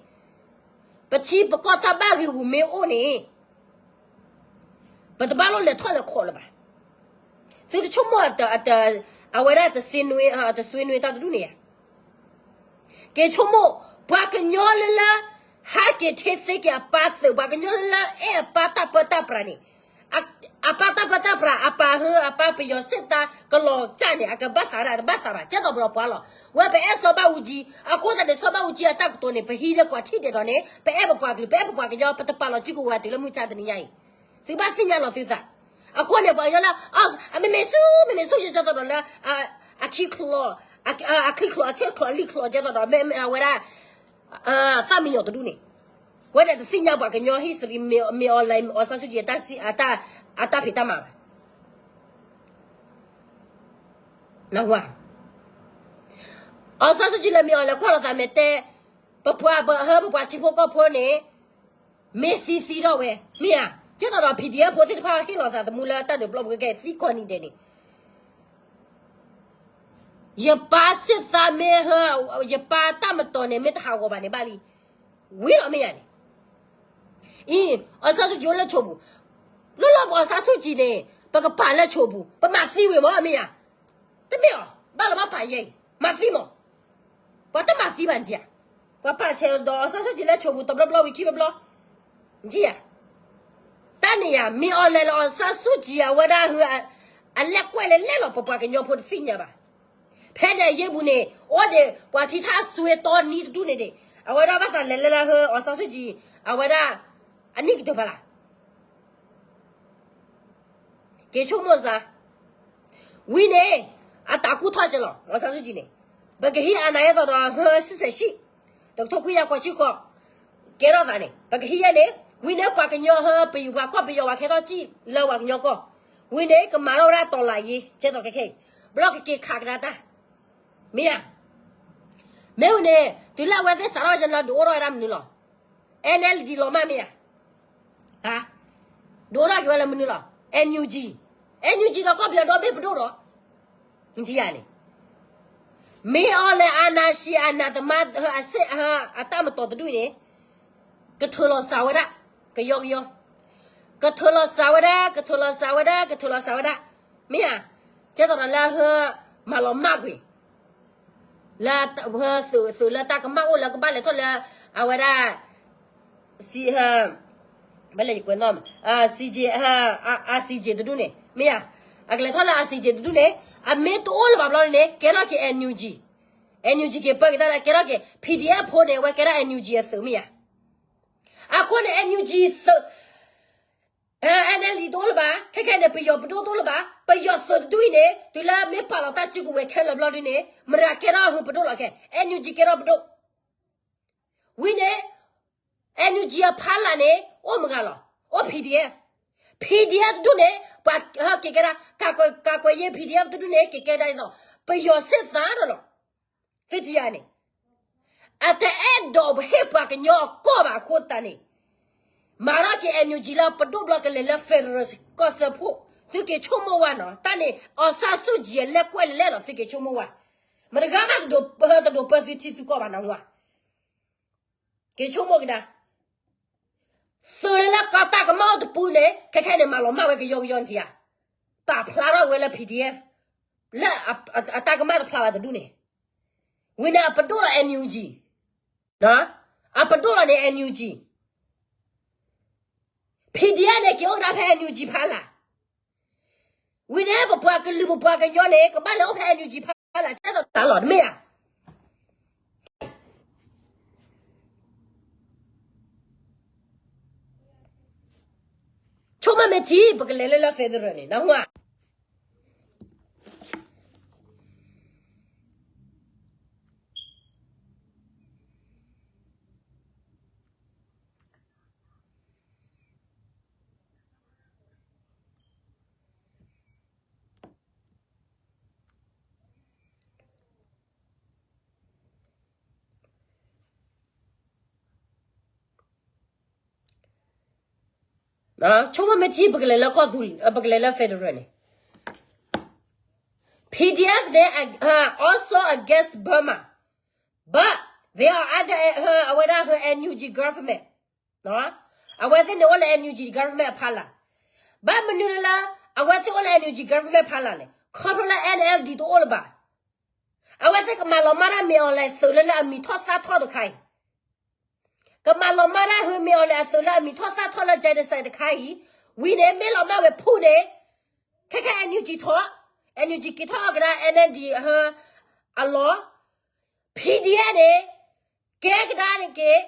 ပထံပကီၢ်တၢ်ဘၣ်ဂ့ၤဂူာ်မ့ၢ်အိၣ်န့ၣ် ပတဘၣ်လိၣ်လဲၤထီၣ်လဲၤခီလၢၤဘၣ်. သုတဆိကမိၣ် အဝဲဒၣ်တစ့နွ့ တစ့နွ့တၢ်တဒူၣ်န့ၣ်ဧါ. က့ၤဆိကမိၣ် ပှၤကညီလၢလၢ ဟးက့ၤထ့သ့က့ၤအပၢ်သုး ပှၤကညီလၢလၢအဲၣ်အပၢ်တၢ်ပၢတၢ်ပြးန့ၣ် အပၢ်တၢ်ပၢတၢ်ပြး အပၢ်ဟၢ အပၢ်ပယီၤစစ်သား ကလီၤကၢ်န့ၣ် အကဘၣ်သးဒၣ် တဘၣ်သးဘၣ် ကဲသိးပဒီးပှၤလီၤ. ဝဲပအဲၣ်စီၤဘၣ်အူကၠံ အဃိသတးန့ၣ် စီၤဘၣ်အူကၠံအတၢ်ကတိၤန့ၣ် ပဟံးလၢပှၤထံၣ်ဒဲးဒီးန့ၣ် ပအဲၣ်ပပှၤကလုာ် ပအဲၣ်ပပှၤကညီ ပတပာ်လီၤစုကဝဲၤတုၤလၢမုၢ်ဆါတနံၤညါအံၤ သုဘၣ်သ့ၣ်ညါလီၤသုသး. အဃိန့ၣ် ပှၤကညီလၢ မ့မ့ၢ်ဆူ မ့မ့ၢ်ဆူ ယဲသိးဒီးလၢ အခံချီ အချံချီ အခဲချီ အလံာ်ချီ ယဲသိးဒီး မ့ၢ်အဝဲဒၣ် သၣ်မံညီၤတဒူၣ်န့ၣ် ဝဲဒၣ်တသ့ၣ်ညါပှၤကညီ history မ့ၢ် မ့ၢ် online မ့ၢ် အောင်ဆန်းစုကြည် အတၢ်ဖံးတၢ်မၤဘၣ်. အောင်ဆန်းစုကြည်လၢမ့ၢ် online ကွၢ်လိာ်သးမဲာ်တဲ ပပှၤပဟၢပပှၤထံဖိကီၢ်ဖိန့ၣ် မ့ၢ်သံသံထီၣ်ဝဲ မ့ၢ်ဧါ. ကဲသိးဒီး PDF ဖိသ့ၣ်တဖၣ်ဟ့ၣ်လီၤသးသမူလၢတၢ်ဒုးပျီပူၤကဲသံကိးနံၤဒဲးန့ၣ် ယပၢ်စစ်သားမ့ၢ်ဟၢ ယပၢ်တၢ်မတီၤန့ၣ် မ့ၢ်တဟးဂီၤဘၣ်န့ၣ်ဘၣ်လံ. ဝံၤလီၤမ့ၢ်ယၤန့ၣ် အံၤ အောင်ဆန်းစုကြည်အိၣ်လၢဆိးပူၤ, လၢလီၢ်ပှၤအောင်ဆန်းစုကြည်န့ၣ် ပကပာ်လၢဆိးပူၤ, ပမၤသံဝံၤမ့ၢ်မ့ၢ်ဧါ, တမ့ၢ်အီၤ ဘၣ်လီၤဘၣ်ပာ်ယဲအံၤ မၤသံမး, ပှၤတမၤသံဘၣ်နထံၣ်ဧါ, ပှၤပာ်ဆဲးဒီးအောင်ဆန်းစုကြည်လၢဆိးပူၤ တဘျီဘျီဝံၤခံဘျီဘျီ, နထံၣ်ဧါ, တၢ်န့ၣ်ယၤ မ့ၢ်အီၤလဲၤလၢအောင်ဆန်းစုကြည် အဝဲဒၣ် အလဲၤကွဲးလဲၤလဲၤလီၤ ပပှၤကညီဖိတသ့ၣ်ညါဘၣ်. ဖဲန့ၣ်အယ့ၢ်ပူၤန့ၣ် အိၣ်ဒီးပှၤထံထၣ်စွ့တီနံတဒူၣ်န့ၣ်ဒံး, အဝဲဒၣ်ဘၣ်သးလဲၤလၢလၢဟၢ အောင်ဆန်းစုကြည် အဝဲဒၣ် အနံၣ်ကတၢၢ်ဖီလာ် က့ၤဆိကမိၣ်စ့ၢ်, ဝံၤန့ၣ် အတၢ်ကူၣ်ထီၣ်က့ၤလီၤ အောင်ဆန်းစုကြည်န့ၣ်, ပကဟံးအနၢ်အ့ၣ်သိးဒီးဟၢ ရှစ်ဆယ့်ရှစ်, တကထိခွံကယၤဃိးဆံဃိး, ကဲထီၣ်သးန့ၣ် ပကဟံးယဲန့ၣ်, ဝံၤန့ၣ် ပှၤကညီဟၢ ပယီၤပှၤကီၢ်ပယီၤပှၤကဟဲထီၣ်စံၣ်လၢပှၤကညီကီၢ်, ဝံၤန့ၣ် ကမၤထီၣ်ဝဲဒၣ် တော်လှန်ရေး ကဲသိးခဲခဲအံၤ, ဘျီကက့ၤခးကဒါတၢ်, မ့ၢ်ဧါ, မ့ၢ်ဝံၤန့ၣ် တုၤလၢအဝဲသ့ၣ်စးထီၣ်ဝဲဒၣ်လၢ ဒုးအိၣ်ထီၣ်ဝဲဒၣ်မနုၤလီၤ NLD လီၤမးမ့ၢ်ဧါ, ဟါ, ဒုးအိၣ်ထီၣ်က့ၤဝဲလၢမနုၤလီၤ NUG, NUG ဒီးကီၢ်ပယီၤဒီဘ့ၣ်ပဒိၣ်ဒီး, နထံၣ်ဧါန့ၣ်, မ့ၢ်အီၤလဲၤ အာဏာရှင် အာဏာသမား အတၢ်မတီၤတဒူၣ်န့ၣ်, ကထုးလီၤစှၤဝဲဒၣ်, ကယီကယီ, ကထုးလီၤစှၤဝဲဒၣ် ကထုးလီၤစှၤဝဲဒၣ် ကထုးလီၤစှၤဝဲဒၣ်, မ့ၢ်ဧါ, ကဲသိးဒီးလၢဟၢ မၤလီၤမၢ်ကွံာ် လၢ သုးလၢတၢ်ကမၣ်အိၣ်လၢကဘၣ်လဲၤထီၣ်လၢ အဝဲဒၣ် စံး ဘၣ်လဲၤကွဲးနီၣ် စံးက့ အစံးက့တဒူၣ်န့ၣ် မ့ၢ်ဧါ, အကလဲၤထီၣ်လၢ အစံးက့တဒူၣ်န့ၣ်, အမ့ၢ်တအိၣ်လၢၤဘၣ်ဘျီန့ၣ် ကဲထီၣ်က့ၤ NUG, NUG က့ၤပၢက့ၤတၢ်လၢ ကဲထီၣ်က့ၤ PDF ဖိန့ၣ် အဝဲကဲဒၣ် NUG အသုး မ့ၢ်ဧါ, အဃိန့ၣ် NUG သုး NLD တအိၣ်လၢၤဘၣ်, ခဲခဲန့ၣ် ပယီၤပဒိၣ်တအိၣ်လၢၤဘၣ်, ပယီၤသုးတဒူၣ်အံၤန့ၣ် တုၤလၢမ့ၢ်ပာ်လီၤတၢ်စုကဝဲၤခဲလၢာ်ဘျီဒ်န့ၣ် မတၤကဲထီၣ်ဟၢပဒိၣ်လီၤခဲ, NUG ကဲထီၣ်ပဒိၣ်, ဝံၤန့ၣ် NUG အဖီလာ်န့ၣ် အိၣ်မတၤဂၤလီၤ, အိၣ် PDF, PDF တဒူၣ်န့ၣ် ပှၤဟဲက့ၤကဲဒၣ် ကာကွယ်ရေး PDF တဒူၣ်န့ၣ် က့ၤကဲဒၣ်ဒ်သိး ပယီၤစစ်သားဒီးလီၤ, သုထံၣ်ဧါန့ၣ် အတအဲၣ်ဒိးပဟ့ၣ်ပှၤကညီအကီၢ်ဘၣ်အဃိသတးန့ၣ်, မၤထီၣ်က့ၤ NUG လၢပဒိၣ်ဘျီကလဲၤလၢ federal ကီၢ်စၢဖှိၣ်, သုက့ၤဆိကမိၣ်ဝဲနီၤ, တၢ်န့ၣ် အောင်ဆန်းစုကြည် အလဲၤကွဲးလဲၤလဲၤလီၤ သုက့ၤဆိကမိၣ်ဝဲ, မတၤဂၤမး တဒိးပၢသုထံသုကီၢ်ဘၣ်နီၤဝဲ, က့ၤဆိကမိၣ်ကဒါ သုးလၢလၢကီၢ်တၢ်ကမၣ်အိၣ်တပူၤန့ၣ် ခဲခဲန့ၣ် မၤလီၤမၢ်ဝဲကယီကယီနထံၣ်ဧါ, ပာ်ဖျါထီၣ်ဝဲလၢ PDF လၢအတၢ်ကမၣ်တဖျါဘၣ်တဒူၣ်န့ၣ်, ဝံၤန့ၣ် အပဒိၣ်လီၤ NUG, အပဒိၣ်လီၤန့ၣ် NUG, PDF န့ၣ် က့ၤအိၣ်ဒၣ်ဖဲ NUG ဖီလာ်, ဝံၤန့ၣ် ပပှၤကလုာ်ပပှၤကညီန့ၣ် ကဘၣ်လဲၤအိၣ်ဖဲ NUG ဖီလာ် ကဲသိးတၢ်လီၤတမ့ၢ်ဧါ. ဆိကမိၣ်မ့ၢ်ထံ ပကလဲၤလၢလၢ federal န့ၣ် နၢ်ဟူဧါ. ဆိကမိၣ်မ့ၢ်ထံ ပကလဲၤလၢကီၢ်သူလ့ၤ ပကလဲၤလၢ federal န့ၣ် PDF န့ၣ် also against Burma, but they are under အဝဲဒၣ် NUG government. အဝဲသ့ၣ်န့ၣ်အိၣ်လၢ NUG government အဖီလာ်, ဘၣ်မနုၤလၢ အဝဲသ့ၣ်အိၣ်လၢ NUG government ဖီလာ်လဲၣ်, ခီဖျိလၢ NLD တအိၣ်လၢၤဘၣ်. အဝဲသ့ၣ်ကမၤလီၤမၢ်တၢ် မ့ၢ်အီၤလဲၤသုးလၢ လၢအမံၤထီၣ်သၣ်ထီၣ်တခါအံၤ, ကမၤလီၤမၢ်တၢ် မ့ၢ်အီၤလဲၤအသုးလၢအမံၤထီၣ်သၣ်ထီၣ်လၢ genocide တခါအံၤ, ဝံၤန့ၣ် မ့ၢ်လီၤမၢ်ဝဲဖုၣ်န့ၣ်, ခဲခဲ NUG ထီၣ်, NUG က့ၤထီၣ်အီၤကဒါ NLD အလီၢ်, PDF န့ၣ် ကဲကဒါန့ၣ်က့ၤ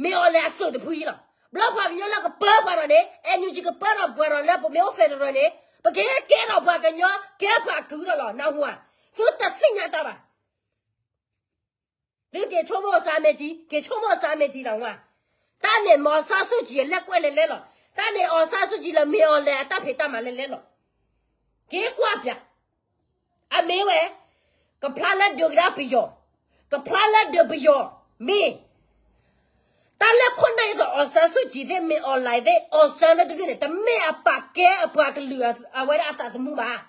မ့ၢ်အီၤလဲၤအသုးတဖုအံၤလီၤ. ဘျီပှၤကညီလၢကပၢပှၤဒီးန့ၣ် NUG ကပၢဒီးပှၤဒီးလၢပမ့ၢ်အိၣ် federal န့ၣ် ပကကဲဒီးပှၤကညီ ကဲပှၤကုၢ်ဒီးလီၤ နၢ်ဟူဧါ. သုတသ့ၣ်ညါတၢ်ဘၣ်. သုက့ၤဆိကမိၣ်စၢ်မဲာ်ထံ, က့ၤဆိကမိၣ်စၢ်မဲာ်ထံလီၤဝါ. တၢ်န့ၣ် မ့ၢ် အောင်ဆန်းစုကြည် အလဲၤကွဲးလဲၤလဲလီၤ. တၢ်န့ၣ် အောင်ဆန်းစုကြည် လၢမ့ၢ်အီၤလဲၤအတၢ်ဖံးတၢ်မၤလဲၤလဲလီၤ. က့ၤကွၢ်ပၠး အမ့ၢ်ဝဲ ကဖျါလၢဒုးကဒါပယီၤ, ကဖျါလၢဒုးပယီၤ, မ့ၢ် တၢ်လၢခိၣ်နၢ်အံၤဒီး အောင်ဆန်းစုကြည် သ့ၣ် မ့ၢ်အီၤလဲၤသ့ၣ် အောင်ဆန်း သ့ၣ်တဒုန့ၣ် တမ့ၢ်အပာ်ကဲအပှၤကလုာ်အဝဲဒၣ်အသးသမူဘၣ်.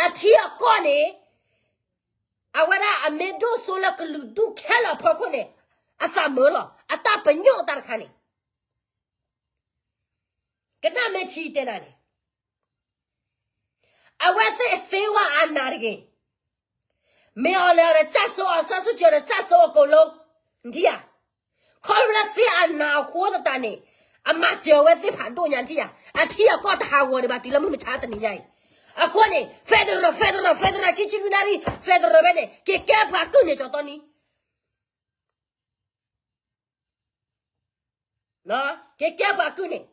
အထံအကီၢ်န့ၣ် အဝဲဒၣ်အမ့ၢ်ဒိၣ်စိလၢကလုာ်ဒူၣ်ခဲလၢာ်အဖီခိၣ်န့ၣ် အသးမုာ်လီၤ. အတၢ်ပညိၣ်တၢ်တခါန့ၣ် ကနၣ်မ့ၢ်ထံတဲနၤန့ၣ် အဝဲသ့ၣ်သ့ဝဲအနးတဂ့ၤ. မ့ၢ်အီၤလဲၤအီၤဒီး ကျဆုံး, အောင်ဆန်းစုကြည်ဒီး ကျဆုံးအကုန်လုံး, နထံၣ်ဧါ. ခီဖျိလၢသ့အနးအဃိသတးန့ၣ် အမၤစၢၤဝဲသ့ၣ်ဖးဒိၣ်ညါ နထံၣ်ဧါ. အထံအကီၢ်တဟးဂီၤဒံးဘၣ်တုၤလၢမုၢ်မဆါတနံၤညါအံၤ. အဃိန့ၣ် federal, federal, federal ခံဆံလွံၢ်နၣ်ရံၣ် federal ဖဲန့ၣ် က့ၤကဲပှၤကုၢ်န့ၣ်ကၠီတီနံၤ က့ၤကဲပှၤကုၢ်န့ၣ်,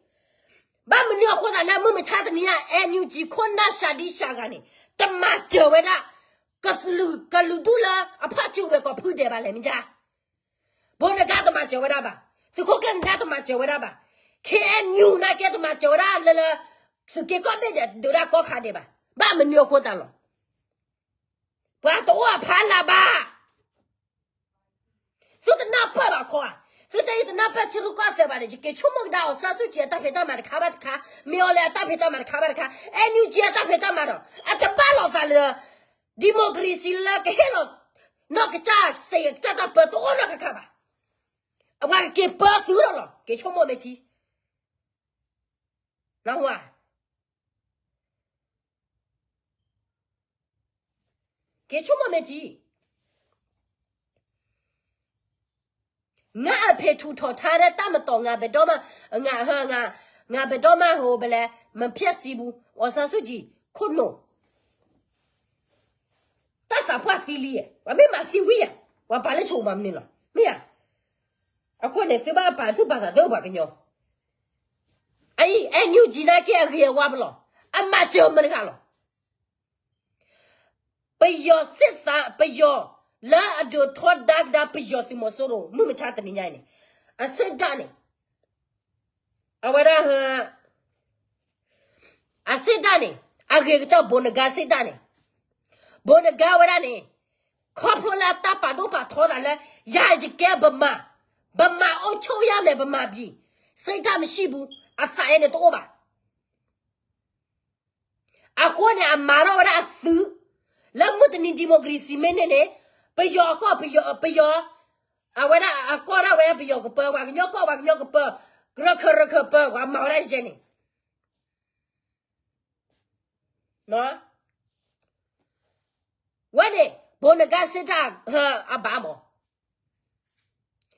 ဘၣ်မနုၤအဃိသတးလၢမုၢ်မဆါတနံၤညါ NUG ခိၣ်နၢ်စှၤဒံစှၤဂၤန့ၣ် တမၤစၢၤဝဲဒၣ် ကလုာ်ဒူၣ်လၢအဖီၣ်စုကဝဲၤကီၢ်ဖုဒဲးဘၣ်လဲၣ်မ့ၢ်ဧါ. ဘိနကါတမၤစၢၤဝဲဒၣ်ဘၣ်, သုးခိၣ်ကျၢၢ်နဒါတမၤစၢၤဝဲဒၣ်ဘၣ်, KNU နာ်က့တမၤစၢၤဝဲဒၣ်လၢလၢ သုးက့ကီၢ်ဘ့ၣ်ဒဲးဒုးဒၣ်ကီၢ်ခါဒဲးဘၣ်. ဘၣ်မနုၤအဃိသတးလီၤ. ပှၤတအိၣ်အဖီလာ်ဘၣ်. သုတနၢ်ပၢၢ်ဘၣ်ခီဧါ, သုတယတနၢ်ပၢၢ်ထံရူၢ်ကီၢ်သဲးဘၣ်န့ၣ် ယက့ၤဆိကမိၣ်ကဒါ အောင်ဆန်းစုကြည် အတၢ်ဖံးတၢ်မၤတခါဘၣ်တခါ, မ့ၢ်အီၤလဲၤအတၢ်ဖံးတၢ်မၤတခါဘၣ်တခါ, NUG အတၢ်ဖံးတၢ်မၤဒီး အတဘၣ်လိာ်သးလၢ democracy လၢကဟ့ၣ်လီၤ နီၢ်ကစၢ်စ့ကစၢ်တၢ်ပၢတအိၣ်နီတခါဘၣ်. အဝဲကက့ၤပၢသုဒီးလီၤ. က့ၤဆိကမိၣ်မ့ၢ်ထံ နၢ်ဟူဧါ. က့ၤဆိကမိၣ်မ့ၢ်ထံ, ငါအဖေထူထောင်ထားတဲ့တပ်မတော် ငါဘယ်တော့မှ, ငါ, ငါဘယ်တော့မှ ဟို, ဘယ်လဲ, မဖျက်ဆီးဘူး, အောင်ဆန်းစုကြည် ခုနူ, တၢ်သးပှၢ်သံလံ, ပှၤမ့ၢ်မၤသံဝံၤယၤ, ပှၤပာ်လၢဆိကမိၣ်မနုၤလီၤ, မ့ၢ်ဧါ. အဃိန့ၣ် သုဘၣ်ပာ်သူၣ်ပာ်သးသုပှၤကညီ, အအံၤ NUG နာ်က့အဂ့ၤအဝါပလီၢ်, အမၤစၢၤမတဂၤလီၤ. ပယီၤစစ်သား, ပယီၤ, လၢအဒုးထီဒါကဒါပယီၤသုးမီၤစိရိၤ မုၢ်မဆါတနံၤညါအံၤန့ၣ်, အစစ်တပ်န့ၣ်, အဝဲဒၣ်, အစစ်တပ်န့ၣ်, အဂ့ၤကတၢၢ် ဗိုလ်နဂါ စစ်တပ်န့ၣ်, ဗိုလ်နဂါ ဝဲဒၣ်န့ၣ်, ခီဖျိလၢအတၢ်ပာ်ဒိၣ်ပာ်ထီသးလၢ ယၤယကဲဗမာ, ဗမာအုပ်ချုပ်ရမယ် ဗမာပြည်, စစ်တပ်မရှိဘူး, အသးအဲၣ်န့ၣ်တအိၣ်ဘၣ်. အဃိန့ၣ် အမၤထီၣ်ဝဲဒၣ်အသုး, လၢမုၢ်တနံၤ democracy မ့ၢ်န့ၢ်န့ၣ်, ပယီၤအကီၢ်, ပယီၤ, ပယီၤ, အဝဲဒၣ်အကီၢ်ဒၣ်ဝဲပယီၤကပၢ, ပှၤကညီကီၢ်ပှၤကညီကပၢ, ရခၢၣ်ရခၢၣ်ပၢ, ပှၤမၤဝဲဒၣ်ယဲန့ၣ် ဝဲန့ၣ် ဗိုလ်နဂါ စစ်တပ် အဘၣ်မး,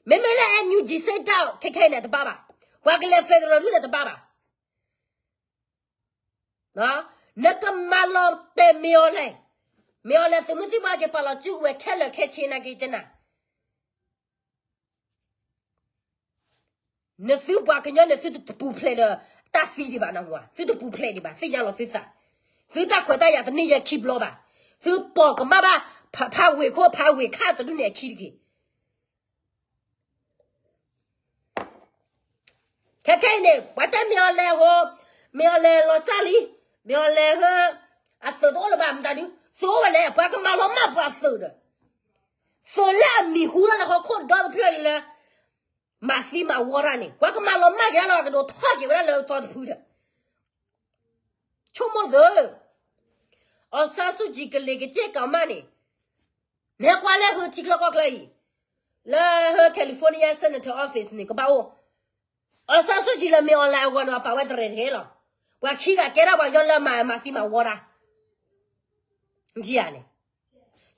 မ့မ့ၢ်လၢ NUG စစ်တပ် ခဲခဲအံၤန့ၣ် တဘၣ်ဘၣ်. ပှၤကလဲၤ federal ဒုးလဲၤတဘၣ်ဘၣ်. နကမၤလီၤတဲာ်မ့ၢ်အီၤလဲၣ်, မ့ၢ်အီၤလဲၣ် သုးမုၢ်သံၣ်ဘိက့ၤပာ်လီၤစုကဝဲၤခဲလၢာ်ခဲဆ့နာ်က့ၤတဲနၤ နသုပှၤကညီန့ၣ် သုတပူၤဖျဲးဒီးတၢ်သံဒံးဘၣ်နဝၤ, သုတပူၤဖျဲးဒံးဘၣ်, သ့ၣ်ညါလီၤသုသး, သုတၢ်ခွဲးတၢ်ယာ်တန့ၢ်ယဲခံဘျီဘၣ်, သုပိာ်ကမၣ်ဘၣ်, ဖးဝ့ၢ်ခိၣ်ဖးဝ့ၢ်ခၣ်တဒူၣ်န့ၣ်အခံတက့ၢ်. ခဲခဲအံၤန့ၣ် ပှၤတဲမ့ၢ်အီၤလဲၣ်ဟိ, မ့ၢ်အီၤလဲၣ်လီၤစၢ်လံ, မ့ၢ်အီၤလဲၣ်ဟၢ, အသုးတအိၣ်လၢၤဘၣ်မတၤဒု, သုအိၣ်ဝဲလဲၣ်, ပှၤကမၤလီၤမၢ်ပှၤသုးဒီး, သုးလၢအမံၤဟူထီၣ်လၢဟီၣ်ခိၣ်ဒီတဖျၢၣ်လၢ မၤသံမၤဝီတၢ်န့ၣ် ပှၤကမၤလီၤမၢ်က့ၤလီၤ ကဒိးထီၣ်က့ၤဝဲဒၣ်လၢသီတဖုဒီး, ဆိကမိၣ်သု, အောင်ဆန်းစုကြည် ကလံၤကစ့ၢ်ကီးမးန့ၣ်, နဟဲကွၢ်လၢဟၢထံချၢကီၢ်ချၢအံၤ, လၢဟၢ California Senator Office န့ၣ် ကဘၣ်အိၣ်, အောင်ဆန်းစုကြည် လၢမ့ၢ်အီၤလဲၣ်အဂီၢ်န့ၣ် ပာ်ဝဲတရဲၣ်တဂ့ၤလီၤ. ပှၤခံဂၤကဲဒၣ်ပှၤကညီလၢမၤမၤသံမၤဝီတၢ်, န့ၣ်,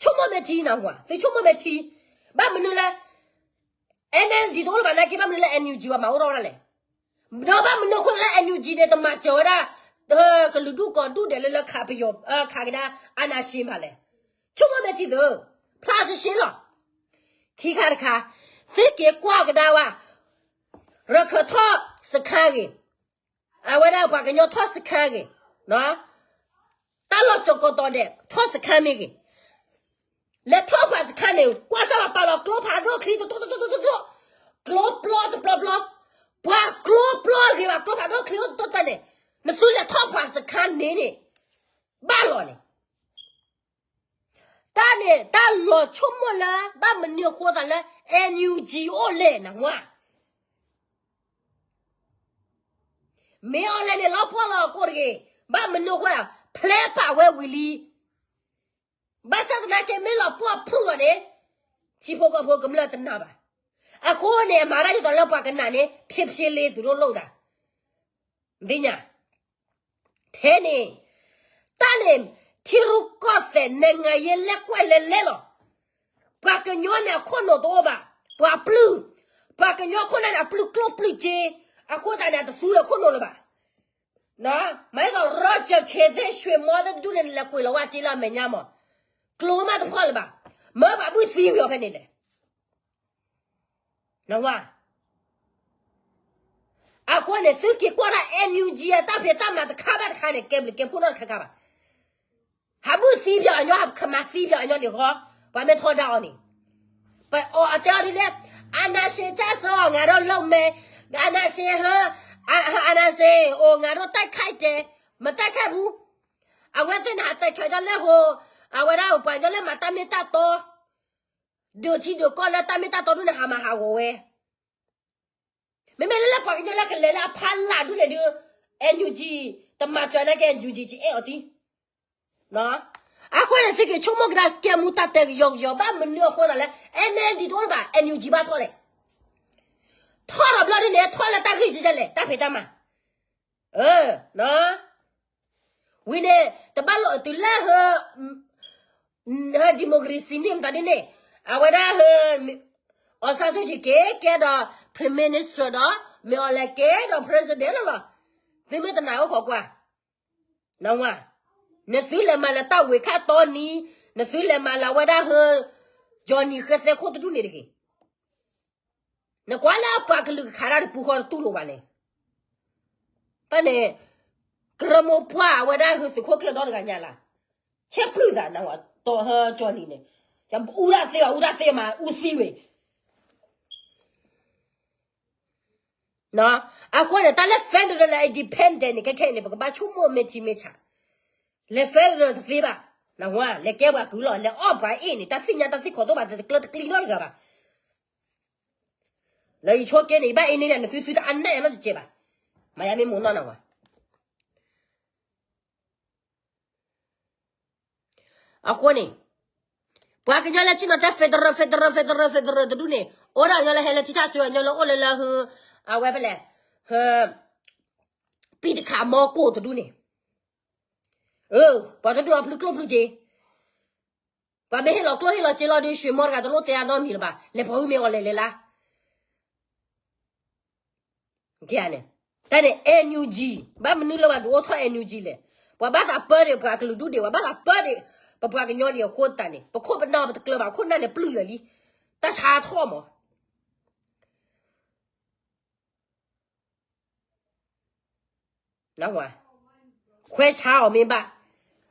ဆိကမိၣ်မ့ၢ်ထံနဝၤ, သုဆိကမိၣ်မ့ၢ်ထံ, ဘၣ်မနုၤလၢ NLD တအိၣ်လၢၤဘၣ်နာ်က့ ဘၣ်မနုၤလၢ NUG ဝဲမၤအိၣ်ထီၣ်ဝဲဒၣ်လဲၣ်, ဒီးဘၣ်မနုၤအဃိလၢ NUG န့ၣ် တမၤစၢၤဝဲဒၣ် ကလုာ်ဒူၣ်ကီၢ်ဒူၣ်ဒဲးလၢလၢခးပယီၤ ခးကဒါ အာဏာရှင် မးလဲၣ်, ဆိကမိၣ်မ့ၢ်ထံသု, ဖျါရှင်းရှင်းလီၤ. ခံခါတခါ, သုက့ၤကွၢ်ကဒါဝဲ, ရခၢၣ်ထီၣ်စခါဂ့ၤ, အဝဲဒၣ်ပှၤကညီထီၣ်စခါဂ့ၤ, တၢ်လီၢ်ကၠီၤကီၤတီၤဒဲး ထီၣ်စခါမ့ၢ်ဂ့ၤ, လဲၤထီၣ်ပှၤစခါန့ၣ် ကွၢ်စၢ်ဘၣ်ပာ်လီၤကျိဖးဒိၣ်ချံတတိၢ်တိၢ်တိၢ်တိၢ်, ကျိပျီတပျီပျီ, ပှၤကျိပျီဂ့ၤဘၣ်ကျိဖးဒိၣ်ချံအိၣ်တတိၢ်တၢ်န့ၣ်, နသုလဲၤထီၣ်ပှၤစခါန့ၣ်န့ၣ်, ဘၣ်လီၤန့ၣ် တၢ်န့ၣ် တၢ်လီၤဆိကမိၣ်လၢ ဘၣ်မနုၤအဃိသးလၢ NUG အိၣ်လဲၣ်နဝၤ, မ့ၢ်အီၤလဲၣ်န့ၣ် လီၤပှီၢ်လီၤကိၢ်တဂ့ၤ, ဘၣ်မနုၤအဃိ ဖျဲးပာ်ဝဲဝံၤလံ, ဘၣ်ဆၣ်သနာ်က့ မ့ၢ်လီၤပှီၢ်ဖုၣ်လီၤန့ၣ်, ထံဖိကီၢ်ဖိကမျၢၢ်တနာ်ဘၣ်, အဃိန့ၣ် အမၤတၢ်ဒ်သိးလၢပှၤကနၣ်န့ၣ် ဖြည်းဖြည်းလေး သူတို့လုပ်တာ, သ့ၣ်ညါ ထဲန့ၣ်, တၢ်န့ၣ် ထံရူၢ်ကီၢ်သဲး နိုင်ငံရေး လဲၢ်ကွဲၢ်လဲၤလဲၢ်လီၤ. ပှၤကညီန့ၣ်အခိၣ်နူာ်တအိၣ်ဘၣ်, ပှၤပျုၢ်, ပှၤကညီခိၣ်နူာ်န့ၣ် အပျုၢ်ကျိၣ်ပျုၢ်စ့, အဃိသတးန့ၣ် အတသူလၢခိၣ်နူာ်လၢၤဘၣ်. မ့ၢ်သိး Roger ခ့သ့ၣ် ရွှေမော သ့ၣ်တဒူၣ်န့ၣ် လဲၤကွံာ်လီၤဝဲစ့လၢအမဲာ်ညါမး, ကျိမးတဖီၣ်လၢၤဘၣ်, မၢပှၤဘုၣ်သံဝံၤအီၤဖဲန့ၣ်လဲၣ် နဝၤ, အဃိန့ၣ် သုက့ၤကွၢ်တၢ် NUG အတၢ်ဖံးတၢ်မၤတခါဘၣ်တခါန့ၣ် ကဲဘျုးကဲဖှိၣ်နီတခါခါဘၣ်. ဟးဘုၣ်သံပယီၤအညီ ဟးကမၤသံပယီၤအညီန့ၣ်ဃီ, ပှၤမ့ၢ်ထီဒါအီၤန့ၣ်, ပအီၤအတဲအီၤဒ်လဲၣ်, အာဏာရှင်ကျဆုံး ငါတို့လုပ်မယ်, အာဏာရှင်ဟဲ, အာဏာရှင် အို ငါတို့တိုက်ခိုက်တယ်, မတိုက်ခိုက်ဘူး, အဝဲသ့ၣ်န့ၣ် ဟးတိုက်ခိုက်ဒၣ်လၢဟိ, အဝဲဒၣ်ပှၤကညီလၢမၤတၢ်မ့ၢ်တၢ်တီ ဒုးထံဒုးကီၢ်လၢတၢ်မ့ၢ်တၢ်တီဒုန့ၣ် ဟးမၤဟးဂီၤဝဲ, မ့မ့ၢ်လၢလၢပှၤကညီလၢကလဲၤလၢအဖီလာ်ဒုန့ၣ်ဒု, NUG တမၤစၢၤနာ်က့ NUG ကအဲၣ်အီၤတံၢ်, အဃိန့ၣ် သုက့ၤဆိကမိၣ်ကဒါ စကဲမူတၢ်တဲကယီကယီ ဘၣ်မနုၤအဃိသးလဲၣ် NLD တအိၣ်လၢၤဘၣ် NUG ဘၣ်ထီၣ်လဲၣ်, ထီၣ်ဒီးဘျီဒ်န့ၣ် ထီၣ်လၢတၢ်ဂ့ၢ်ယံၤဒ်လဲၣ် တၢ်ဖံးတၢ်မၤ ဝံၤန့ၣ် တဘၣ်လီၤတုၤလၢ ဟဲ democracy န့ၣ်မတၤဒ်န့ၣ်, အဝဲဒၣ် အောင်ဆန်းစုကြည် က့ၤကဲဒီး Prime Minister ဒီး မ့ၢ်အီၤလဲၤကဲဒီး President လီၤလီၤ, သုမ့ၢ်တနာ်အိၣ်ခိးကွၢ်, နဝၤ, နသုလဲၤမၤလၢတၢ်ဝ့ၤခၣ်တီနံၤ, နသုလဲၤမၤလၢအဝဲဒၣ် ဟဲ Johnny ဃဲသဲခိၣ်တဒူၣ်န့ၣ်တဂ့ၤ နကွၢ်လၢပှၤကလုာ်ကခးတၢ်တပူၤဃီတတူၢ်လိာ်ဘၣ်လဲၣ်, တၢ်န့ၣ်, ကရၢမိၢ်ပှၢ်အဝဲဒၣ် ဟဲသုးခိၣ်ကျၢၢ်ဒီတဂၤညါလၢ်, ဆဲးပျုၢ်သးနဝၤ, တီၢ်ဟဲ Johnny န့ၣ်, အူတၢ်သ့ဘၣ် အူတၢ်သ့မး အူသံဝဲ အဃိန့ၣ် တၢ်လၢ federal လၢ independent န့ၣ် ခဲခဲအံၤန့ၣ် ပကဘၣ်ဆိကမိၣ်မ့ၢ်ထံမ့ၢ်ဆး, လဲၤ federal တသ့ဘၣ်, နဝၤ လဲၤကဲပှၤကုၢ်လီၤ လဲၤအီၣ်ပှၤအ့ၣ်န့ၣ် တၢ်သ့ၣ်ညါတၢ်သ့ၣ်ခီၣ်တိၣ်ဘၣ် တကျၢတကျံနီတဂၤဘၣ်, လၢယဆိက့န့ၣ် ယဘၣ်အ့ၣ်န့ၣ် နသုသုတအါနဲၣ်နီတကဲးဘၣ်, မၤယါမ့ၢ်မိၢ်နီၢ်နဝၤ အဃိန့ၣ်, ပှၤကညီလၢဆ့ၣ်နီၤတဲ federal federal federal federal တဒူၣ်န့ၣ်, အိၣ်ဒၣ်ညီလၢဟဲလၢထံထၣ်စွဲအညီလၢအိၣ်လၢလၢဟဲ, အဝဲဖဲလဲၣ်, ဟဲ, ပံၣ်တခးမီကိၢ်တဒူၣ်န့ၣ်, ပှၤတဒူၣ်အပျုၢ်ကျိၣ်ပျုၢ်စ့, ပှၤမ့ၢ်ဟ့ၣ်လီၤကျိၣ်ဟ့ၣ်လီၤစ့လီၤဒီး ရွှေမော တဂၤတလိၣ်တဲအနီတမံၤလၢၤဘၣ်, လဲၤဖီဝံၣ်မ့ၢ်အီၤလဲၤလဲၤလၢ် န့ၣ်, တၢ်န့ၣ် NUG, ဘၣ်မနုၤလၢပှၤဒုးအိၣ်ထီၣ် NUG လဲၣ်. ပှၤဘၣ်သးပၢဒံး ပှၤကလုာ်ဒူၣ်ဒံး ပှၤဘၣ်သးပၢဒံး ပပှၤကညီဒံးအဃိသတးန့ၣ် ပခိၣ်ပနၢ်ပတကျၢၤဘၣ် ခိၣ်နၢ်န့ၣ် ပျုၢ်လၢာ်လံ, တၢ်ဆါထီၣ်မး ခွဲးဆါအီၤမ့ၢ်ဘၣ်,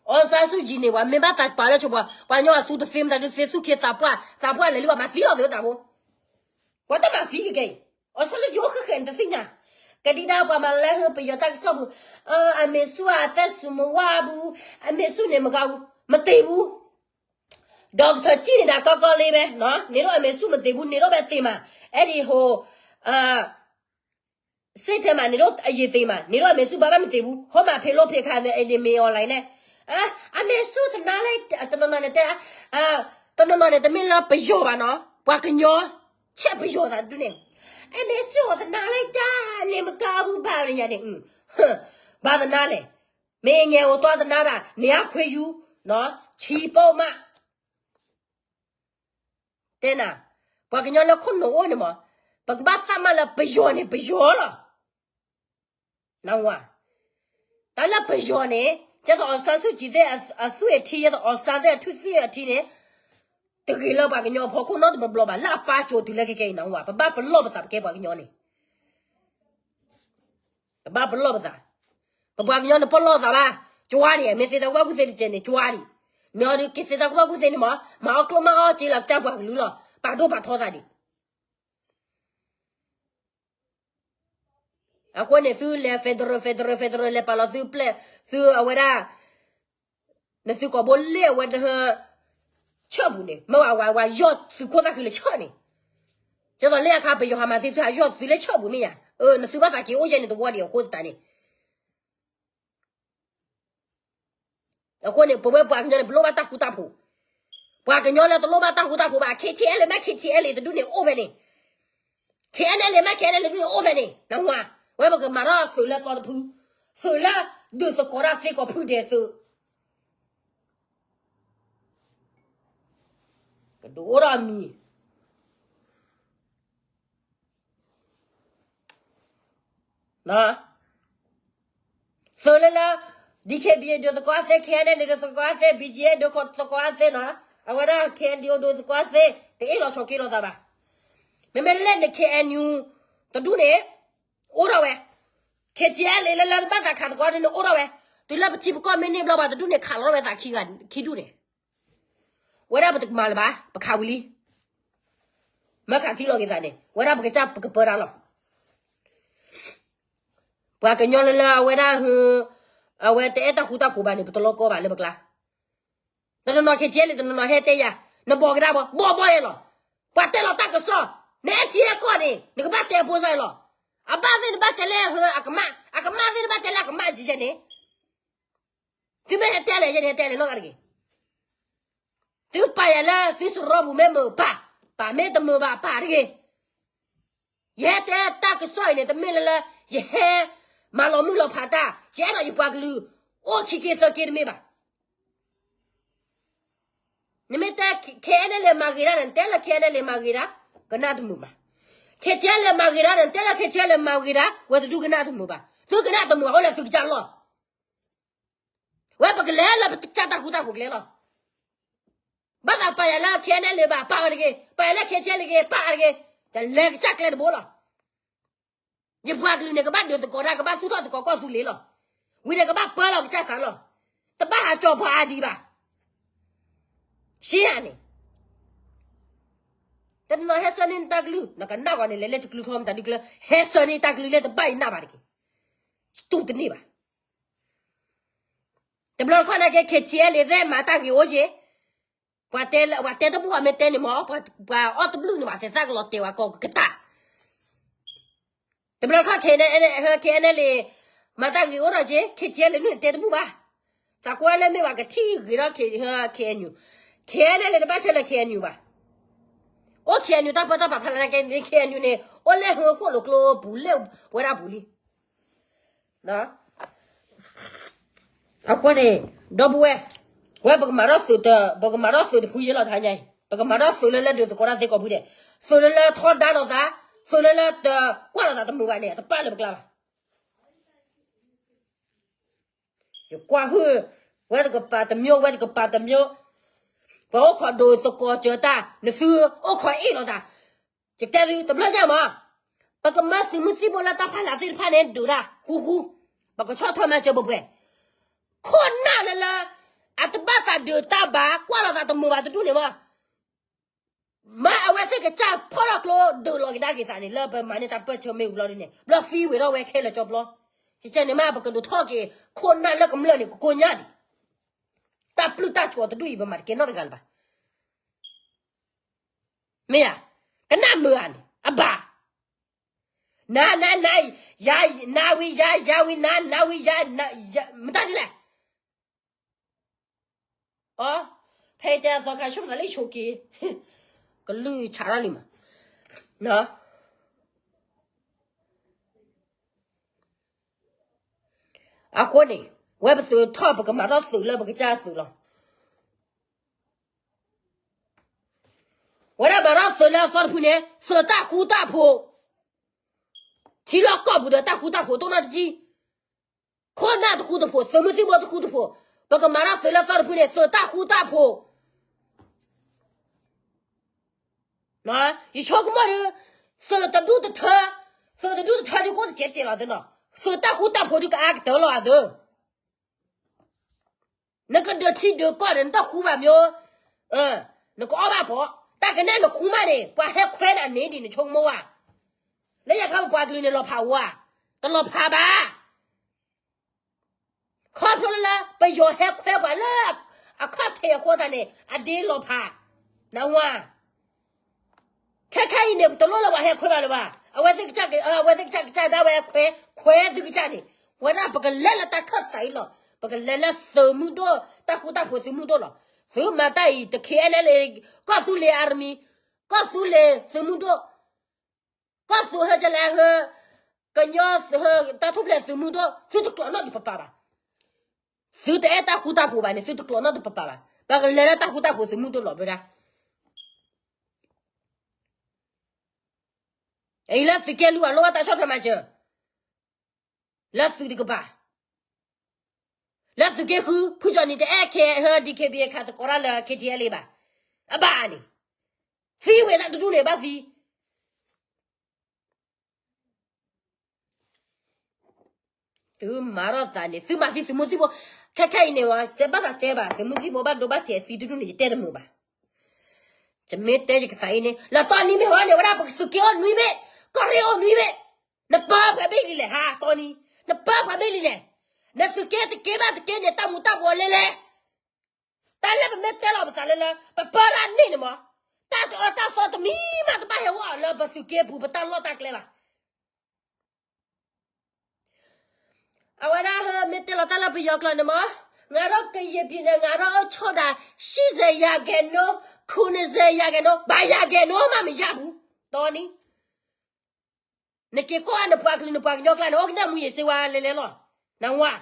အောင်ဆန်းစုကြည်န့ၣ် ပှၤမ့ၢ်ဘၣ်သးပာ်လၢဆိပှၤ ပှၤကညီအသူတသ့မတၤဒုးသ့ သူၣ်ခ့သးပှၢ် သးပှၢ်လဲၤလံ ပှၤမၤသံလီၤသ့တၢ်ဖိ, ပှၤတမၤသံကကဲအံၤ, အောင်ဆန်းစုကြည်အိၣ်ဃဲဃဲန့ၣ် တသ့ၣ်ညါ, ကဒံဒါပှၤမၤလၢဟၢပယီၤတၢ်ကစီၣ်ပူၤ, အမေစုအသက်ရှူမဝါဘူး, အမေစုန့ၣ်မကဘူး, မတ့ဘူး ဒီကထၢၣ်ကံၣ်န့ၣ်ဒၣ် ကီကီလ့ဝဲ, န့ၣ်ဒိၣ်အမေစုမတ့ဘူး, န့ၣ်ဒိၣ်ဝဲတ့မး, အဲဒံးဟိ စ့ထဲမး န့ၣ်ဒိၣ်အယံာ်တ့မး, န့ၣ်ဒိၣ်အမေစုဘၣ်ဘၣ်မတ့ဘူး, ဟိမးဖံးလိဖံးခါ အဲဒံးမ့ၢ်အီၤလဲၣ်န့ၣ်, အမေစုတနါလၢ တနီၤနီၤန့ၣ်တဲ, တနီၤနီၤန့ၣ် တမ့ၢ်လၢပယီၤဘၣ်နီၤ, ပှၤကညီ ဆဲးပယီၤသးဒုန့ၣ်, အမေစုတနါလၢတၢ်န့ၣ်မကဘူးဘၣ်န့ၣ်ယၤန့ၣ်, ဘၣ်သနာ်လဲၣ်, မ့ၢ်ငဲၤအိၣ်တွၢ်သနာ်ဒၣ် န့ၣ်အခွ့ယူၤ, ဆံးပိၢ်မး တဲနၤ, ပှၤကညီလၢခိၣ်နူာ်အိၣ်န့ၣ်မး, ပကဘၣ်သးမၤလၢပယီၤန့ၣ် ပယီၤလီၤ. နဝၤ, တၢ်လၢပယီၤန့ၣ် ကဲသိးအောင်ဆန်းစုကြည်သ့ၣ်အသွံၣ်အထံ ကဲသိးအောင်ဆန်းသ့ၣ်အထူၣ်သွံၣ်အထံန့ၣ် တဂ့ၤလၢပှၤကညီအဖီခိၣ်နီတဘျီဘျီဘၣ် လၢအပာ်ကၠိၤတုၤလၢခဲကဲအံၤ နဝၤ, ပဘၣ်ပလီၢ်ပသးပကဲပှၤကညီန့ၣ် ပဘၣ်ပလီၢ်ပသး, ပပှၤကညီန့ၣ်ပလီၢ်သးဘၣ်, ကၠွါဒံး, မ့ၢ်သ့တၢ်ကူၣ်ဘၣ်ကူၣ်သ့တကဲးန့ၣ် ကၠွါဒံး, မ့ၢ်အီၤဒုးက့ၤသ့တၢ်ကူၣ်ဘၣ်ကူၣ်သ့န့ၣ်မး, မၤအီၣ်ကျိၣ်မၤအီၣ်စ့လီၤကစၢ်ပှၤကလုာ်လီၤ, ပာ်ဒိၣ်ပာ်ထီသးဒံး အဃိန့ၣ် သုလဲၤ federal federal federal လဲၤပာ်လီၤသုပျဲၢ် သုအဝဲဒၣ် နသုကိးဘိလ့ၣ်အဝဲတဟၢ ဆၢၣ်ပူၤန့ၣ် မ့ၢ်ဝဲဝဲယီၢ်သုးခိၣ်သၣ်ဃံလၢဆၢၣ်န့ၣ်, ကဲသိးလၢအခါပယီၤဟးမၤသ့သုဟးယီၢ်သုလၢဆၢၣ်ပူၤမ့ၢ်ယၤ, နသုဘၣ်သးက့ၤအိၣ်ယဲန့ၣ်တဝီဒံးအဃိသတးန့ၣ် အဃိန့ၣ် ပဝဲပှၤကညီန့ၣ် ပလိၣ်ဘၣ်တၢ်ဃူတၢ်ဖိး, ပှၤကညီလၢတလိၣ်ဘၣ်တၢ်ဃူတၢ်ဖိးဘၣ်, KTLA မ့ၢ် KTLA တဒူၣ်န့ၣ်အိၣ်ဖဲန့ၣ်, KNLA မ့ၢ် KNLA တဒူၣ်န့ၣ်အိၣ်ဖဲန့ၣ်, နဝၤ, ဝဲပကမၤထီၣ်သုးလၢသီတဖု, သုးလၢဒုးသကိးတၢ်သ့ကီးဖုဒဲးသုး ကဒုးအိၣ်ထီၣ်အမံၤ သုးလၢလၢ DKBA ဒုးသကိးအသ့, KNLA ဒုးသကိးအသ့, BGF ဒုးသကိးအသ့နီၤ, အဝဲဒၣ် KNDO ဒုးသကိးအသ့, တအ့ၣ်လိာ်ဆိးက့လိာ်သးဘၣ်. မ့မ့ၢ်လၢန့ၣ် KNU တဒူၣ်န့ၣ် အိၣ်ထီၣ်ဝဲ, KTLA လၢလၢတဘၣ်သးခးသကိးဒ်န့ၣ်အိၣ်ထီၣ်ဝဲ, တုၤလၢပထံပကီၢ်မ့ၢ်န့ၢ်ဘျီဘၣ်တဒူၣ်န့ၣ် ခးလီၤဝဲသးခံဂၤခံဒူၣ်န့ၣ် ဝဲဒၣ်ပတကမၤလၢၤဘၣ်, ပခးဝံၤလံ. မၢခးသံလီၤက့ၤသးန့ၣ် ဝဲဒၣ်ပကစၢ်ပကပၢတၢ်လီၤ. ပှၤကညီလၢလၢအဝဲဒၣ်ဟ, အဝဲတအဲၣ်တၢ်ဃူတၢ်ဖိးဘၣ်န့ၣ် ပတလီၤကီဘၣ်လၢပကျါ. တနီၤနီၤ KTLA တနီၤနီၤဟဲတဲယၤ, နဘီၣ်ကဒါဘီ, ဘီၣ်ဘီၣ်ယဲလီၤ. ပှၤတဲလီၤတၢ်ကစီၣ်, နအဲၣ်ထံအဲၣ်ကီၢ်န့ၣ် နကဘၣ်တဲဖိစၢ်လီၤ. အဘၣ်သ့ၣ်နဘၣ်တဲလၢအကမၣ်, အကမၣ်သ့ၣ်နဘၣ်တဲလၢအကမၣ်ကဲကဲန့ၣ် သုမ့ၢ်ဟဲတဲလဲၣ် ယဲန့ၣ်ဟဲတဲလဲၣ်နီတဂၤတဂ့ၤ. သုပာ်ယၤလၢသုစရီပူၤမ့ၢ်မုာ်ပာ်, ပာ်မ့ၢ်တမုာ်ဘၣ်ပာ်တဂ့ၤ. ယဟဲတဲတၢ်ကစီၣ်အံၤန့ၣ် တမ့ၢ်လၢလၢ ယဟဲမၤလီၤမုၢ်လီၤဖးတၢ်, ယအဲၣ်ဒိးယပှၤကလုာ် အိၣ်ခံက့သၢက့တမ့ၢ်ဘၣ်. နမ့ၢ်တဲ KNLA မၤဂ့ၤဒၣ်န့ၣ် နတဲလၢ KNLA မၤဂ့ၤဒၣ် ကနၣ်တမုာ်ဘၣ်. KTLA မၤဂ့ၤဒၣ်န့ၣ် နတဲလၢ KTLA မၤဂ့ၤဒၣ် ဝဲတဒူၣ်ကနၣ်တမုာ်ဘၣ်. သုကနၣ်တမုာ်ဘၣ်အိၣ်လၢသုကစၢ်လီၢ်. ဝဲပကလဲၤလၢပကစၢ်တၢ်ဃူတၢ်ဖိးကျဲလီၤ. ဘၣ်သးပာ်ယၤလၢ KNLA ဘၣ် ပာ်အီၤတဂ့ၤ, ပာ်ယၤလၢ KTLA တဂ့ၤ ပာ်အီၤတဂ့ၤ, လဲၤကစၢ်ကျဲတဘိလီၤ. ယပှၤကလုာ်န့ၣ် ကဘၣ်ဒုးသကိးတၢ် ကဘၣ်သူၣ်ထီၣ်သကိးကီၢ်သူလ့ၤလီၤ. ဝံၤန့ၣ်ကဘၣ်ပၢလီၤကစၢ်သးလီၤ. တဘၣ်ဟးကၠီၤပှၤအါဒံးဘၣ်. ရှဲဧါန့ၣ် တနီၤနီၤဟဲဆှၢန့ၢ်နတၢ်ကလုၢ် နကနၣ်ဂီၤန့ၣ် လဲၤလၢတကျုထီမတၤဒုကျၢၤ ဟဲဆှၢန့ၢ်တၢ်ကလုၢ်လၢတဘၣ်ယနၢ်ဘၣ်တက့ၢ်. စတူးတန့ၢ်ဘၣ်. တဘျီတခီၣ်န့ၣ်က့ KTLA သ့ၣ်မၤတၢ်ဂ့ၤအိၣ်က့ၤ ပှၤတဲလၢ ပှၤတဲတဘူၣ် ပှၤမ့ၢ်တဲန့ၣ်မ့ၢ် ပှၤအီၣ်တဘျုးန့ၣ် ပှၤသဲးသၣ်ကလီၤတဲာ်ဝဲကီးကတၢၢ်. တဘျီတခီၣ် KNLA မၤတၢ်ဂ့ၤအိၣ်ထီၣ်က့ၤ KTLA န့ၣ်တဲတဘူၣ်ဘၣ်. သးကွၢ်လၢမ့ၢ်ပှၤကထံၣ်ဂ့ၤထီၣ် KNU, KNLA တဘၣ်ဆဲးလၢ KNU ဘၣ်. အိၣ် KNU တၢ်ပၢတၢ်ပြးဖးလၢကဲန့ၣ် KNU န့ၣ် အိၣ်လၢဟၢဃိၣ်လိာ်ကျိပူၤလၢဝဲဒၣ်ပူၤလံ. အဃိန့ၣ် ဒီပုၢ်ဝဲၢ်, ဝဲပကမၤထီၣ်သုးတ, ပကမၤထီၣ်သုးတဖုယဲလီၤတဟါညါအံၤ, ပကမၤထီၣ်သုးလၢလၢဒုးသကိးတၢ်သ့ကိးဖုဒဲး, သုးလၢလၢထီဒါလိာ်သး, သုးလၢလၢတကွၢ်လိာ်သးတမုာ်ဘၣ်န့ၣ် အတပာ်လၢပကျါဘၣ်. ယကွၢ်ဟုၣ်, ဝဲတကပၤတမျိုး, ဝဲတကပၤတမျိုး, ပှၤအိၣ်ခိးဒိၣ်သကိးစၢၤတၢ်, နသုအိၣ်ခိးအ့ၣ်လိာ်သး, ယတဲသုတဘျီညါမး, ပကမၤသုးမုၢ်သံၣ်ဘိလၢတၢ်ဖးလၢ်သ့ၣ်တဖၣ်န့ၣ် ဒုးတၢ်ဃူဃူ, ပကဆီၣ်ထွဲမၤစၢၤပှဲၤပှဲၤ, ခိၣ်နၢ်လၢလၢ အတဘၣ်သးဒုးတၢ်ဘၣ် ကွၢ်လိာ်သးတမုာ်ဘၣ်တဒူၣ်န့ၣ်မး မ့ၢ်အဝဲသ့ၣ်ကစၢ်ဖီၣ်ထီၣ်ကျိ ဒုးလီၤကဒါက့ၤသးန့ၣ် လၢပမၤန့ၢ်တၢ်ပၢၢ်ဆၢမ့ၢ်ဝံၤလီၤဒ်န့ၣ် ဘျီသံဝဲဒီးဝဲခဲလၢာ်ကၠီပျီ, ယကဲန့ၣ်မး ပကဒုးထီၣ်က့ၤ ခိၣ်နၢ်လၢကမျၢၢ်န့ၣ် ကကိညၢ်ဒံး, တၢ်ပျုၢ်တၢ်ဆိးတဒူၣ်အံၤ ပမၤတကဲနီတဂၤလၢၤဘၣ်. မ့ၢ်ဧါ, ကနၣ်မုာ်ဧါန့ၣ် အဘၣ်, နၤ နၤ နၤ, ယၤ နၤဝံၤယၤ, ယၤဝံၤနၤ, နၤဝံၤယၤ, မတၤဒ်လဲၣ် အ, ဖဲတဲသီခါဆိကမိၣ်သးလၢဆိက့ၤ, ကလုၢ်ဆးထီၣ်လံမး, အဃိန့ၣ် ဝဲပသုးထီၣ် ပကမၤထီၣ်သုးလၢပကစၢ်သုးလီၤ. ဝဲဒၣ်မၤထီၣ်သုးလၢအသီတဖုန့ၣ် သုးတၢ်ဃူတၢ်ဖိး, ထံလီၢ်ကီၢ်ပူၤဒီးတၢ်ဃူတၢ်ဖိး တိၢ်နီၣ်တကံၢ် ခိၣ်နၢ်တဃူတဖိး, သုးမုၢ်သံၣ်ဘိတဃူတဖိး, ပကမၤထီၣ်သုးလၢသီတဖုန့ၣ် သုးတၢ်ဃူတၢ်ဖိး, ယဆိကမိၣ်ဒီး သုးတဒူၣ်တထၢ, သုးတဒူၣ်တထၢဒုးကအိၣ်တစဲးစဲးလီၤသနီၤ, သုးတၢ်ဃူတၢ်ဖိးဒုးကအါကတၢၢ်လီၤအသး နကဒုးထံဒုးကီၢ်ဒီး နတၢ်ဃူဘၣ်မၠိ, နကအီၣ်ဘၣ်ဖီ, တၢ်ကနဲၣ်နဃူမးန့ၣ် ပှၤဟဲခွဲးနၤန့ၣ်ဒံး နဆိကမိၣ်ဧါ, လၢယခါပပှၤကလုာ်န့ၣ်လီၤဖးဝဲဧါ, တလီၤဖးဘၣ်. ခီဖျိလၢ ပယီၤဟဲခွဲးပှၤလၢ အခီၣ်ထံးအဃိသတးန့ၣ် အဒ့လီၤဖး, နဝါ ခဲခဲအံၤန့ၣ် ပတလိၣ်လၢပှၤဟဲခွဲးဘၣ်လၢၤဘၣ်, အဝဲသ့ၣ်ကစၢ်, အဝဲသ့ၣ်ကစၢ်ကစၢ်ဒၣ်ဝဲခွဲး, ခွဲးသုကစၢ်န့ၣ်, ဝဲဒၣ်ပကလဲၤလၢတၢ်ခၢၣ်သးအံၤလီၤ, ပကလဲၤလၢသုးမုၢ်ဒိၣ်, တၢ်ဃူတၢ်ဖိးသုးမုၢ်ဒိၣ်လီၤ, သုမၤတၢ်အံၤ တ KNLA, ကီၢ်သူလ့ၤ army, ကီၢ်သူလ့ၤသုးမုၢ်ဒိၣ် ကီၢ်သူဟဲကလဲၤဟဲ, ကညီဟဲတၢ်ထူၣ်ဖျဲးသုးမုၢ်ဒိၣ် သုတကျိးနီၣ်တပပာ်ဘၣ်, သုတအဲၣ်တၢ်ဃူတၢ်ဖိးဘၣ်န့ၣ် သုတကျိးနီၣ်တပပာ်ဘၣ်, ပကလဲၤလၢတၢ်ဃူတၢ်ဖိးသုးမုၢ်ဒိၣ်လီၤ ဘၣ်ဒၣ်, အံၤလၢသုးက့လွံၢ်ဘၣ် လိၣ်ဘၣ်တၢ်ဆီၣ်ထွဲမၤစၢၤ လၢသုးတကပၤ, လၢသုးက့ဃု ဖုကၠီနံၤတအဲၣ်ခဲဟဲ DKBA ခးသကိးတၢ်လၢ KTLA ဘၣ်, အဘၣ်န့ၣ်, သံဝဲဒၣ်တဒူၣ်န့ၣ် ဘၣ်သံ သုမၤထီၣ်သးန့ၣ် သုမၤသံသုးမုၢ်သံၣ်ဘိ, ခဲခဲအံၤန့ၣ်ဝဲ တဲဘၣ်သးတဲဘၣ် သုးမုၢ်သံၣ်ဘိဘၣ်ဒိဘၣ်ထံးသံတဒူၣ်န့ၣ် ယတဲတမုာ်ဘၣ်, ယမ့ၢ်တဲယကသးအံၤန့ၣ် လၢတီနံၤမ့ၢ်ဟီန့ၣ် ဝဲဒၣ်ပသုးက့အိၣ်နွံဘ့ၣ်, ကီၢ်ရ့ၣ်အိၣ်နွံဘ့ၣ်, နပၢပှဲၤဘ့ၣ်လံလဲၣ် ဟါတီနံၤ, နပၢပှဲၤဘ့ၣ်လံလဲၣ်, နသုးက့တက့ဘၣ်တက့န့ၣ် တၢ်မူၤတၢ်ဘှီးလဲၤလဲၤ တၢ်လၢပမ့ၢ်တဲလီၤပသးလၢလၢ ပပၢလၢအန့ၣ်န့ၣ်မး, တၢ်တအၢတၢ်သီတမံၤမးတဘၣ်ဟဲဝဲလၢပသုးက့ပူၤ ပတၢ်လီၢ်တၢ်ကျဲဘၣ်. အဝဲဒၣ်ဟဲမ့ၢ်တဲလီၤတၢ်လၢပယီၤကျိာ်န့ၣ်မး, ငါတို့ကရင်ပြည်နယ် ငါတို့အုပ်ချုပ်တာ ရှစ်ဆယ်ရာခိုင်နှုန်း ခုနှစ်ဆယ်ရာခိုင်နှုန်း ဘာရာခိုင်နှုန်းမှ မရဘူး, တီနံၤ နက့ၤကွၢ်နပှၤကလုာ်နပှၤကညီကျါန့ၣ် အိၣ်ကနၣ်မူယ့ၤစ့ဝါလဲၤလဲၤလီၤ, နဝါ,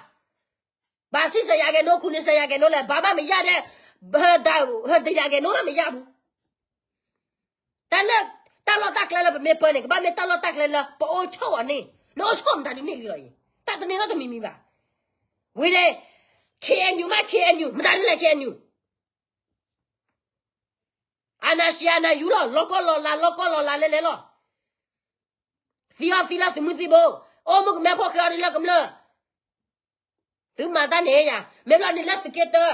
ဘာ ရှစ်ဆယ်ရာခိုင်နှုန်း ခုနှစ်ဆယ်ရာခိုင်နှုန်းလဲၣ်, ဘာမှမရတဲ့ ဟဲဒါ ဟဲ တစ်ရာခိုင်နှုန်းမှ မရဘူး. တၢ်လၢ တၢ်လီၢ်တၢ်ကျဲလၢပမ့ၢ်ပၢန့ၣ် ကဘၣ်မ့ၢ်တၢ်လီၢ်တၢ်ကျဲလၢ ပအိၣ်ဆိၣ်အီၤန့ၣ်, နအိၣ်ဆိၣ်မတၤဒ်န့ၣ်လံလီၤအံၤ, တၢ်တန့ၢ်နီတမံၤမံၤဘၣ်. ဝံၤန့ၣ် KNU မ့ၢ် KNU မတၤဒ်လဲၣ် KNU အာဏာရှင် အာဏာယူလီၤ, လီၤကီလီၤလး လီၤကီလီၤလးလဲၤလဲၤလီၤ. သံအီၤသံလၢသုးမုၢ်သံၣ်ဘိ, အိၣ်မုၣ်ကမဲဖိဃဲအီၤဒ်လၢကမျၢၢ်. သုမၤတၢ်န့ၣ်ယၤ, မ့ၢ်ဘျီန့ၣ်လၢသုးက့တၢ,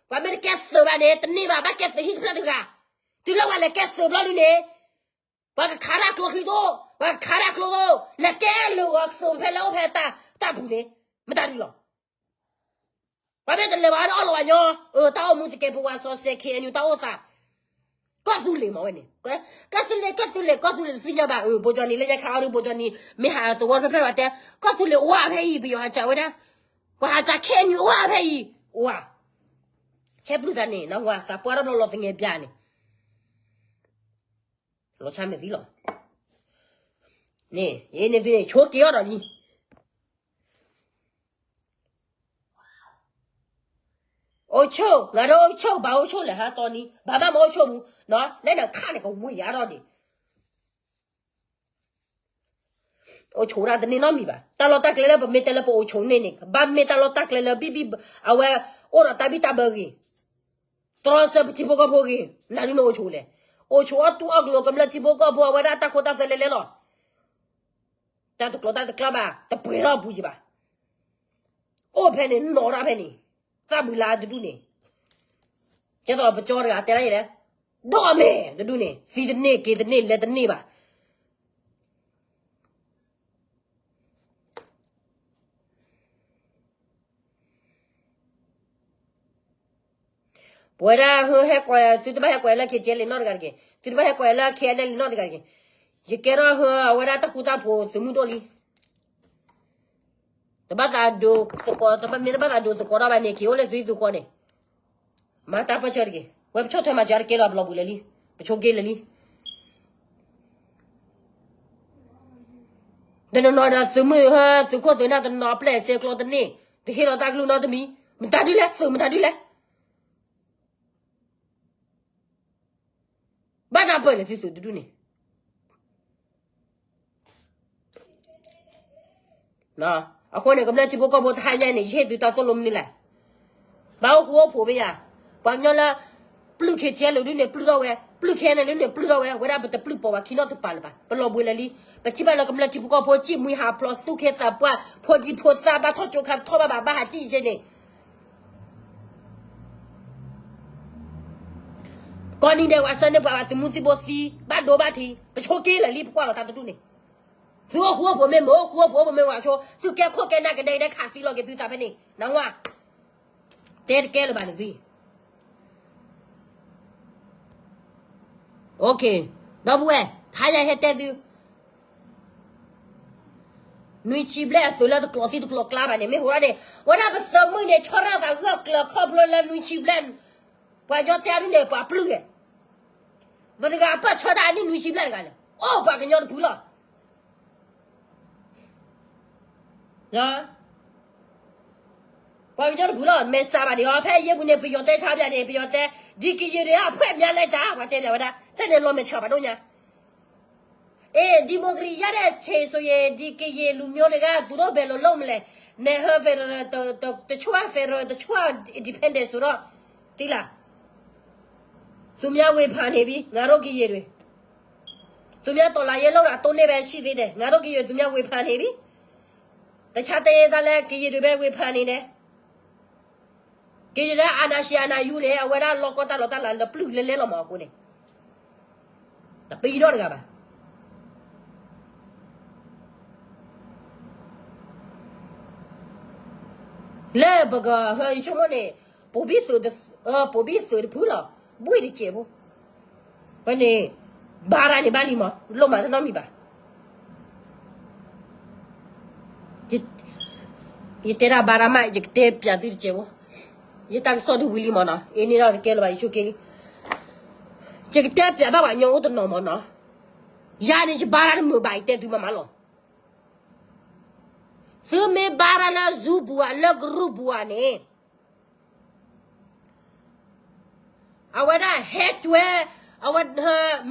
ပှၤမ့ၢ်တကဲသုးဘၣ်န့ၣ် တန့ၢ်ဘၣ်, ဘၣ်ကဲသုးဟံၣ်တဖျၢၣ်တဂၤ. တုၤလၢပှၤလဲၤကဲသုးဘျီဒ်န့ၣ်, ပှၤကခးတၢ်ကျိချံတအိၣ်, ပှၤကခးတၢ်ကျိတအိၣ်, လဲၤကဲလၢာ်ဂီၤသုးဖဲလဲၣ်အိၣ်ဖဲတၢ်ပူၤန့ၣ်, မတၤဒ်လီၤ. ပှၤမ့ၢ်တလဲၤဘၣ်ဒီးအီၣ်လီၤဝဲညီ, အတၢ်အိၣ်မူတကဲဖိဝါစီဆှံ KNU တၢ်အိၣ်သး, ကီၢ်သူလ့ၤမ့ၢ်ဝဲန့ၣ်, ကီၢ်သူလ့ၤ ကီၢ်သူလ့ၤ ကီၢ်သူလ့ၤတသ့ၣ်ညါဘၣ်, ဘိကီနံၤလၢညါခါအီၤဒုး ဘိကီနံၤ မ့ၢ်ဟးသဝီဖျၢၣ်ဖျၢၣ်ဘၣ်တဲ, ကီၢ်သူလ့ၤအိၣ်ဝဲဖဲအံၤ ပယီၤဟးစၢၤဝဲဒၣ်, ပှၤဟးစၢၤ KNU အိၣ်ဝဲဖဲအံၤ, အိၣ်ဝဲ, ဆဲးပျုၢ်တၢ်န့ၣ် နဝၤသးပှၢ်ထီၣ်ဒီးလီၤသငဲးဘျါန့ၣ် လီၤဆါမဲာ်သံလီၤ. န့ၣ် ယဲန့ၣ်သုန့ၣ် ဆိက့ၤအီၤဒီးလံ. အိၣ်ဆိၣ်, ငါတို့အိၣ်ဆိၣ်, ဘာအိၣ်ဆိၣ်လဲၣ် ဟါတီနံၤ, ဘာမှမအိုးချိုဘူး, လၢနခါန့ၣ် ကဝံၤအါထီၣ်ဒံး. အိၣ်ဆိးဒၣ်တန့ၢ်နီတမံၤဘၣ်. တၢ်လီၢ်တၢ်ကျဲလၢပမ့ၢ်တဲလၢပအိၣ်ဆိးန့ၢ်န့ၣ် ကဘၣ်မ့ၢ်တၢ်လီၢ်တၢ်ကျဲလၢဘံၣ်ဘံၣ် အဝဲအိၣ်ဒီးတၢ်ဘံၣ်တၢ်ဘၢဂ့ၤ, တြီဆၢပထံဖိကီၢ်ဖိဂ့ၤ, နၤဒုးနအိၣ်ဆိးလဲၣ်. အိၣ်ဆိးအီၣ်တူၢ်အီၣ်ကျိၤ ကမျၢၢ်ထံဖိကီၢ်ဖိ အဝဲဒၣ်တၢ်ခိတၢ်သွဲလဲၤလဲလီၤ. တၢ်တကျိၤတၢ်တကျဲဘၣ်, တပှဲၤထီၣ်ပူၤကံဘၣ်. အိၣ်ဖဲန့ၣ် နီၣ်ဒၣ်ဖဲန့ၣ်, သၣ်ဘုလါတဒူၣ်န့ၣ်, ကဲသိးပကၠီတဂၤတဲဒၣ်ယဲလဲၣ်, ဒီးမဲာ်တဒူၣ်န့ၣ် သံတန့ၢ်က့ၤတန့ၢ်လဲၤတန့ၢ်ဘၣ်. ပဝဲဒၣ်ဟဲကွၢ် သုတဘၣ်ဟဲကွၢ်လၢ ခ့ၣ်ကၠဲလံနီတဂၤတက့ၢ်, သုတဘၣ်ဟဲကွၢ်လၢ ခ့ၣ်အဲၣ်လံနီတဂၤတက့ၢ်. ယကဲထီၣ်ဟဲအဝဲဒၣ်တၢ်ဃူတၢ်ဖိးသုးမုၢ်ဒိၣ်လံ. တဘၣ်သးဒိးသကိး, တမ့ၢ်တဘၣ်သးဒိးသကိးထီၣ်ဘၣ်န့ၣ် က့ၤအိၣ်လၢသုဟံၣ်သုဃီန့ၣ်, မၤတၢ်ပၢၢ်ဆၢတက့ၢ်. ဝဲပဆီၣ်ထွဲမၤစၢၤတကဲလီၤ ပလီၤဘှံးလၢာ်လံ, ပဆိးက့လၢာ်လံ. တနီၤနီၤဒီးသုးမုၢ်ဟဲ သုးခိၣ်သုးနၢ်တနီၤ အပျဲၢ်အစဲကျီတန့ၢ်, တဟ့ၣ်လီၤတၢ်ကလုၢ်နီတမံၤ, မတၤဒုလဲၣ်, သုးမတၤဒုလဲၣ်. ဘၣ်တၢ်ပၢၢ်န့ၣ် သုသုးတဒူၣ်န့ၣ် အဃိန့ၣ် ကမျၢၢ်ထံဖိကီၢ်ဖိတဟါညါန့ၣ် ယဟ့ၣ်သုတၢ်သိၣ်လိမနုၤလဲၣ်. ဘၣ်အိၣ်ဃူအိၣ်ဖိးမ့ၢ်ယၤ, ပှၤကညီလၢ ပျုၢ် ခ့ၣ်ကၠဲလံဒုန့ၣ် ပျုၢ်ထီၣ်ဝဲ, ပျုၢ် ခ့ၣ်အဲၣ်လံဒုန့ၣ် ပျုၢ်ထီၣ်ဝဲ, ဝဲဒၣ်ပတပျုၢ်ပိာ်ဘၣ်ခံနီတပၤလၢၤဘၣ်, ပလီၤဘှံးလၢာ်လံ. ပထံၣ်ဘၣ်လၢကမျၢၢ်ထံဖိကီၢ်ဖိ စံၣ်မှံဟးဖျိး သူၣ်က့သးပှၢ် ဖိဒံဖိသၣ် ဘၣ်ထီၣ်ကၠိခါထီၣ်ဘၣ်ဘၣ် ဘၣ်ဟးစံၣ်ကဲန့ၣ် ကိးနံၤဒဲး ပှၤဆှၢန့ၢ်ပှၤ ပှၤသုးမုၢ်သံၣ်ဘိသံ ဘၣ်ဒိဘၣ်ထံး ပဆိးက့လၢာ်လံ ပကွၢ်လီၤတၢ်တဒူၣ်န့ၣ်, သုအိၣ်ဃူအိၣ်ဖိးမ့ၢ်မ့ၢ် အိၣ်ဃူအိၣ်ဖိးမ့ၢ်ဝဲဆိ, သုကဲခိၣ်ကဲနၢ်ကဒဲကဒဲ ခးသံလီၤက့ၤသုသးဖဲန့ၣ် နဝဲ, တဲတကဲလၢၤဘၣ်န့ၣ်သု ဒီပုၢ်ဝဲၢ် ဖးယၤဟဲတဲသု နွံဆံဘျဲၣ်အသုးလၢတကျိးသံတကျိးကျါဘၣ်န့ၣ် မ့ၢ်ဟူးထီၣ်န့ၣ် ဝဲဒၣ်ပသုးမုၢ်န့ၣ် ဆီၣ်ရၣ်သးဂၢၢ်ကျၢၤခီဖျိလၢနွံဆံဘျဲၣ်, ပှၤကညီတဲဒ်န့ၣ် ပှၤပျုၢ်လဲၣ်, မတၤတဂၤပၢၢ်ဆၢတၢ်အနံၣ်နွံဆံဘျဲၣ်တဂၤလဲၣ်, အိၣ်ပှၤကညီတဖုလီၤ. ပှၤကညီတဖုလီၤ မဲာ်ဆှးဘၣ်ဒံးအီၤ ဖဲအယဲၢ်ပူၤန့ၣ် ပယီၤတဲဆါပျးန့ၣ် ပယီၤတဲ ဒီကရင်တွေ အဖွဲ့များလိုက်တာ ပှၤတဲပျးဝဲဒၣ် ဖဲန့ၣ်လီၤမဲာ်ဆှးဘၣ်ဒိၣ်ညါ ဒီမိုကရေစီရတဲ့အချိန်ဆိုရင် ဒီကရင်လူမျိုးတွေက သူတို့ဘယ်လိုလုပ်မလဲ, နဟဲ federal တချို့က federal တချို့က independent ဆိုတော့ သိလား, သူများဝေဖန်နေပြီ ငါတို့ကရင်တွေ, သူများတော်လှန်ရေးလုပ်တာ သုံးနှစ်ပဲရှိသေးတယ်, ငါတို့ကရင် သူများဝေဖန်နေပြီ, တခြားတိုင်းရင်းသားလည်း ကရင်တွေပဲ ဝေဖန်နေတယ်. ကရင်လၢအာဏာရှင်အာဏာယူန့ၣ် အဝဲဒၣ်လီၢ်ကီၢ်တၢ်လီၢ်တၢ်လၤလၢပျုၢ်လဲလဲလီၤမးအဃိန့ၣ်, တပံၤနီတဂၤဘၣ်. လၢပကဟဲယဆိကမိၣ်န့ၣ်, ပိာ်ဘံၣ်သုးတဖုလီၤ, ဘှ့ၣ်တစဲးဖိ, ဝဲန့ၣ်, ဘါရါန့ၣ်ဘၣ်လံမး လိၣ်မးတနီတမံၤဘၣ်. ယတဲဒၣ်ဘါရါမး ယကတဲပျးသုတစဲးဖိ, ယတၢ်ကစီၣ်ဒုးဝံၤလံမးနီၤ အ့န့ၣ်ဒီးတကဲလၢၤဘၣ် ယဆိက့လံ, ယကတဲပျးဘၣ်ပှၤကညီအိၣ်တနီၤမးနီၤ, ယၤန့ၣ်ယဘါရါတမုာ်ဘၣ် ယတဲသုမးမးလီၤ. သုမ့ၢ်ဘါရါလၢ Zoom ပူၤဧါ လၢ group ပူၤဧါန့ၣ် အဝဲဒၣ်ဟဲကွဲ, အဝဲ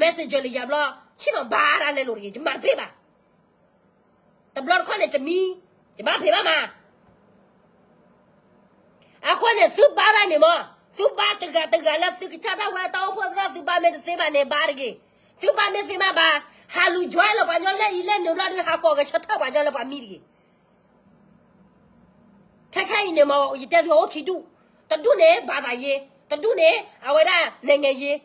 messenger လၢယၤဘျီ, ဆ့ၣ်နီၤဘါရါလဲလိာ်တဂ့ၤ ယမၤတပ့ၢ်ဘၣ်. တဘျီတခီၣ်န့ၣ် တမံ, ယဘၣ်ဖံးဘၣ်မၤ အဃိန့ၣ် သုဘါရါန့ၣ်မး, သုဘါတဂၤတဂၤလၢသုကစၢ်ဒၣ်ဝဲတၢ်အိၣ်ဖှိၣ်သရၣ် သုဘါမ့ၢ်တသ့ဘၣ်န့ၣ် ဘါတဂ့ၤ. သုဘါမ့ၢ်သ့မးဘၣ်, ဟးလူၤ join လီၤပှၤကညီလၢအံၤလၢနုာ်ဘျီဒုး ဟးကိးက့ၤဆၢထၢၣ်ပှၤကညီလၢပှၤမံတဂ့ၤ. ခဲခဲအံၤန့ၣ်မး ယတဲသုအိၣ်ခံဒူၣ်, တဒူၣ်န့ၣ် ဘၣ်သးယ့, တဒူၣ်န့ၣ် အဝဲဒၣ် နိုင်ငံရေး,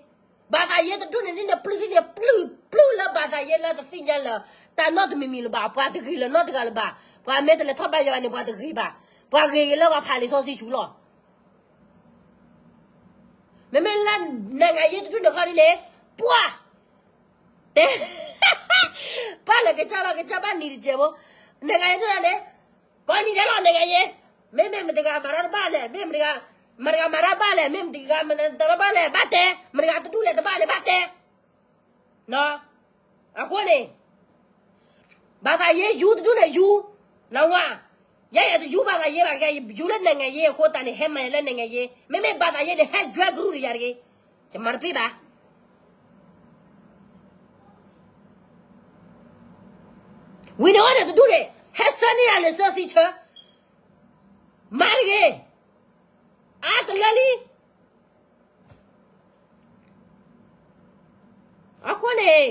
ဘၣ်သးယ့တဒူၣ်န့ၣ် ဒ်န့ၣ်ပျုၢ်ဒ်န့ၣ် ပျုၢ်လၢဘၣ်သးယ့လၢတသ့ၣ်ညါလၢၤ တၢ်နီတမံၤမံၤလၢၤဘၣ်, ပှၤတဂ့ၤလၢၤနီတဂၤလၢၤဘၣ်, ပှၤမ့ၢ်တလဲၤထီၣ်ဘါယွၤန့ၣ် ပှၤတဂ့ၤဘၣ်, ပှၤဂ့ၤဂ့ၤလၢပှၤဖးလံာ်စီဆှံဆူလီၤ. မ့မ့ၢ်လၢ နိုင်ငံရေး တဒူၣ်န့ၣ်ခီဒ်န့ၣ်, ပှၤ တဲ, ပှၤလဲၤကစၢ်လီၤကစၢ်ဘၣ်နံၤတစဲးဖိ, နိုင်ငံရေး ဒ်န့ၣ်, ကိးနံၤဒဲးလီၤ နိုင်ငံရေး, မ့မ့ၢ်မတၤတဂၤမၤတၢ်တဘၣ်လဲၣ်, မ့ၢ်မတၤတဂၤ, မတၤတဂၤမၤတၢ်ဘၣ်လဲၣ်, မ့ၢ်မတၤတဂၤမၤတၢ်တဘၣ်လဲၣ် ဘၣ်တဲ, မတၤတဂၤတဒူၣ်လဲၣ်တဘၣ်လဲၣ် ဘၣ်တဲ. အဃိန့ၣ် ဘၣ်သးယ့ယူတဒူၣ်န့ၣ်ယူ, နဝါ, ယဲယတယူဘၣ်သးယ့ဘၣ် ကဲယူလၢ နိုင်ငံရေး အဃိသတးန့ၣ် ဟဲမၤယၤလၢ နိုင်ငံရေး, မ့မ့ၢ်ဘၣ်သးယ့န့ၣ် ဟဲ join group ဒီးယၤတဂ့ၤ, ယမၤတပ့ၢ်ဘၣ်. ဝံၤန့ၣ်အိၣ်ဒီးတဒူၣ်န့ၣ် ဟဲဆှၢန့ၢ်ယၤလံာ်စီဆှံဆၢ, မၤတဂ့ၤ, အါတလၢလံ. အဃိန့ၣ်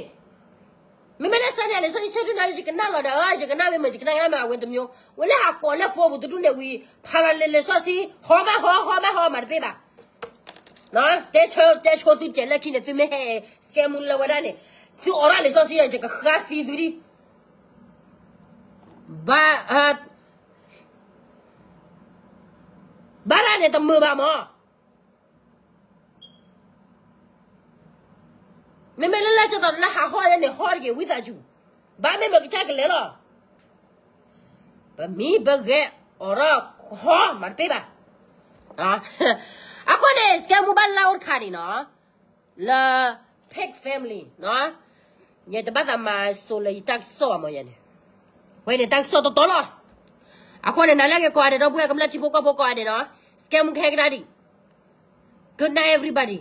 မ့မ့ၢ်လၢဆှၢန့ၢ်ယၤလံာ်စီဆှံဆၢဒုၣ်နၤလၢယကနၣ်လီၤဒီး ယကနၣ်မ့ၢ်မ့ၢ် ယကနၣ်ကနၣ်မ့ၢ်အဝဲတမျိုး, ဝဲလၢဟးကိးလၢ phone ပူၤတဒူၣ်န့ၣ်ဝံၤ ဖးလီၤလံာ်စီဆှံ ဟီမးဟီ ဟီမးဟီ မၤတပ့ၢ်ဘၣ်. တဲဆိ တဲဆိသုပျဲးလၢခံန့ၣ် သုမ့ၢ်ဟဲ scam မူလၢဝဲဒၣ်န့ၣ် သုအိးထီၣ်လံာ်စီဆှံဒီး ယကဃါသံသုဒံး ဘၣ်, ဘၣ်ဒၣ်န့ၣ်တမုာ်ဘၣ်မး. မ့မ့ၢ်လၢလၢကၠီၤသးလၢဟးဟီၣ်ယဲန့ၣ် ဟီၣ်တက့ၢ် ဝံသးစူၤ, ဘၣ်မ့ၢ်မ့ၢ်ကစၢ်ကလဲၤလီၤ. ပမံပဂဲၤ အိးထီၣ်ဟီၣ် မၤတပ့ၢ်ဘၣ်. အဃိန့ၣ် scam မူဘၣ်လၢအိၣ်တခါဒံးနီၤ, လၢ Pig Family နီၤ, ယတဘၣ်သးမၤစိၤလၢယတၢ်ကစီၣ်ဘၣ်မး ယဲန့ၣ်, ဝဲန့ၣ်တၢ်ကစီၣ်တီတီလီၤ. အဃိန့ၣ် နၤလၢက့ၤကိးဂၤဒဲး ဒီပုၢ်ဝဲၢ်ကမျၢၢ်ထံဖိကီၢ်ဖိကိးဂၤဒဲးနီၤ, scam မူကဟဲကဒါဒံး, good night everybody.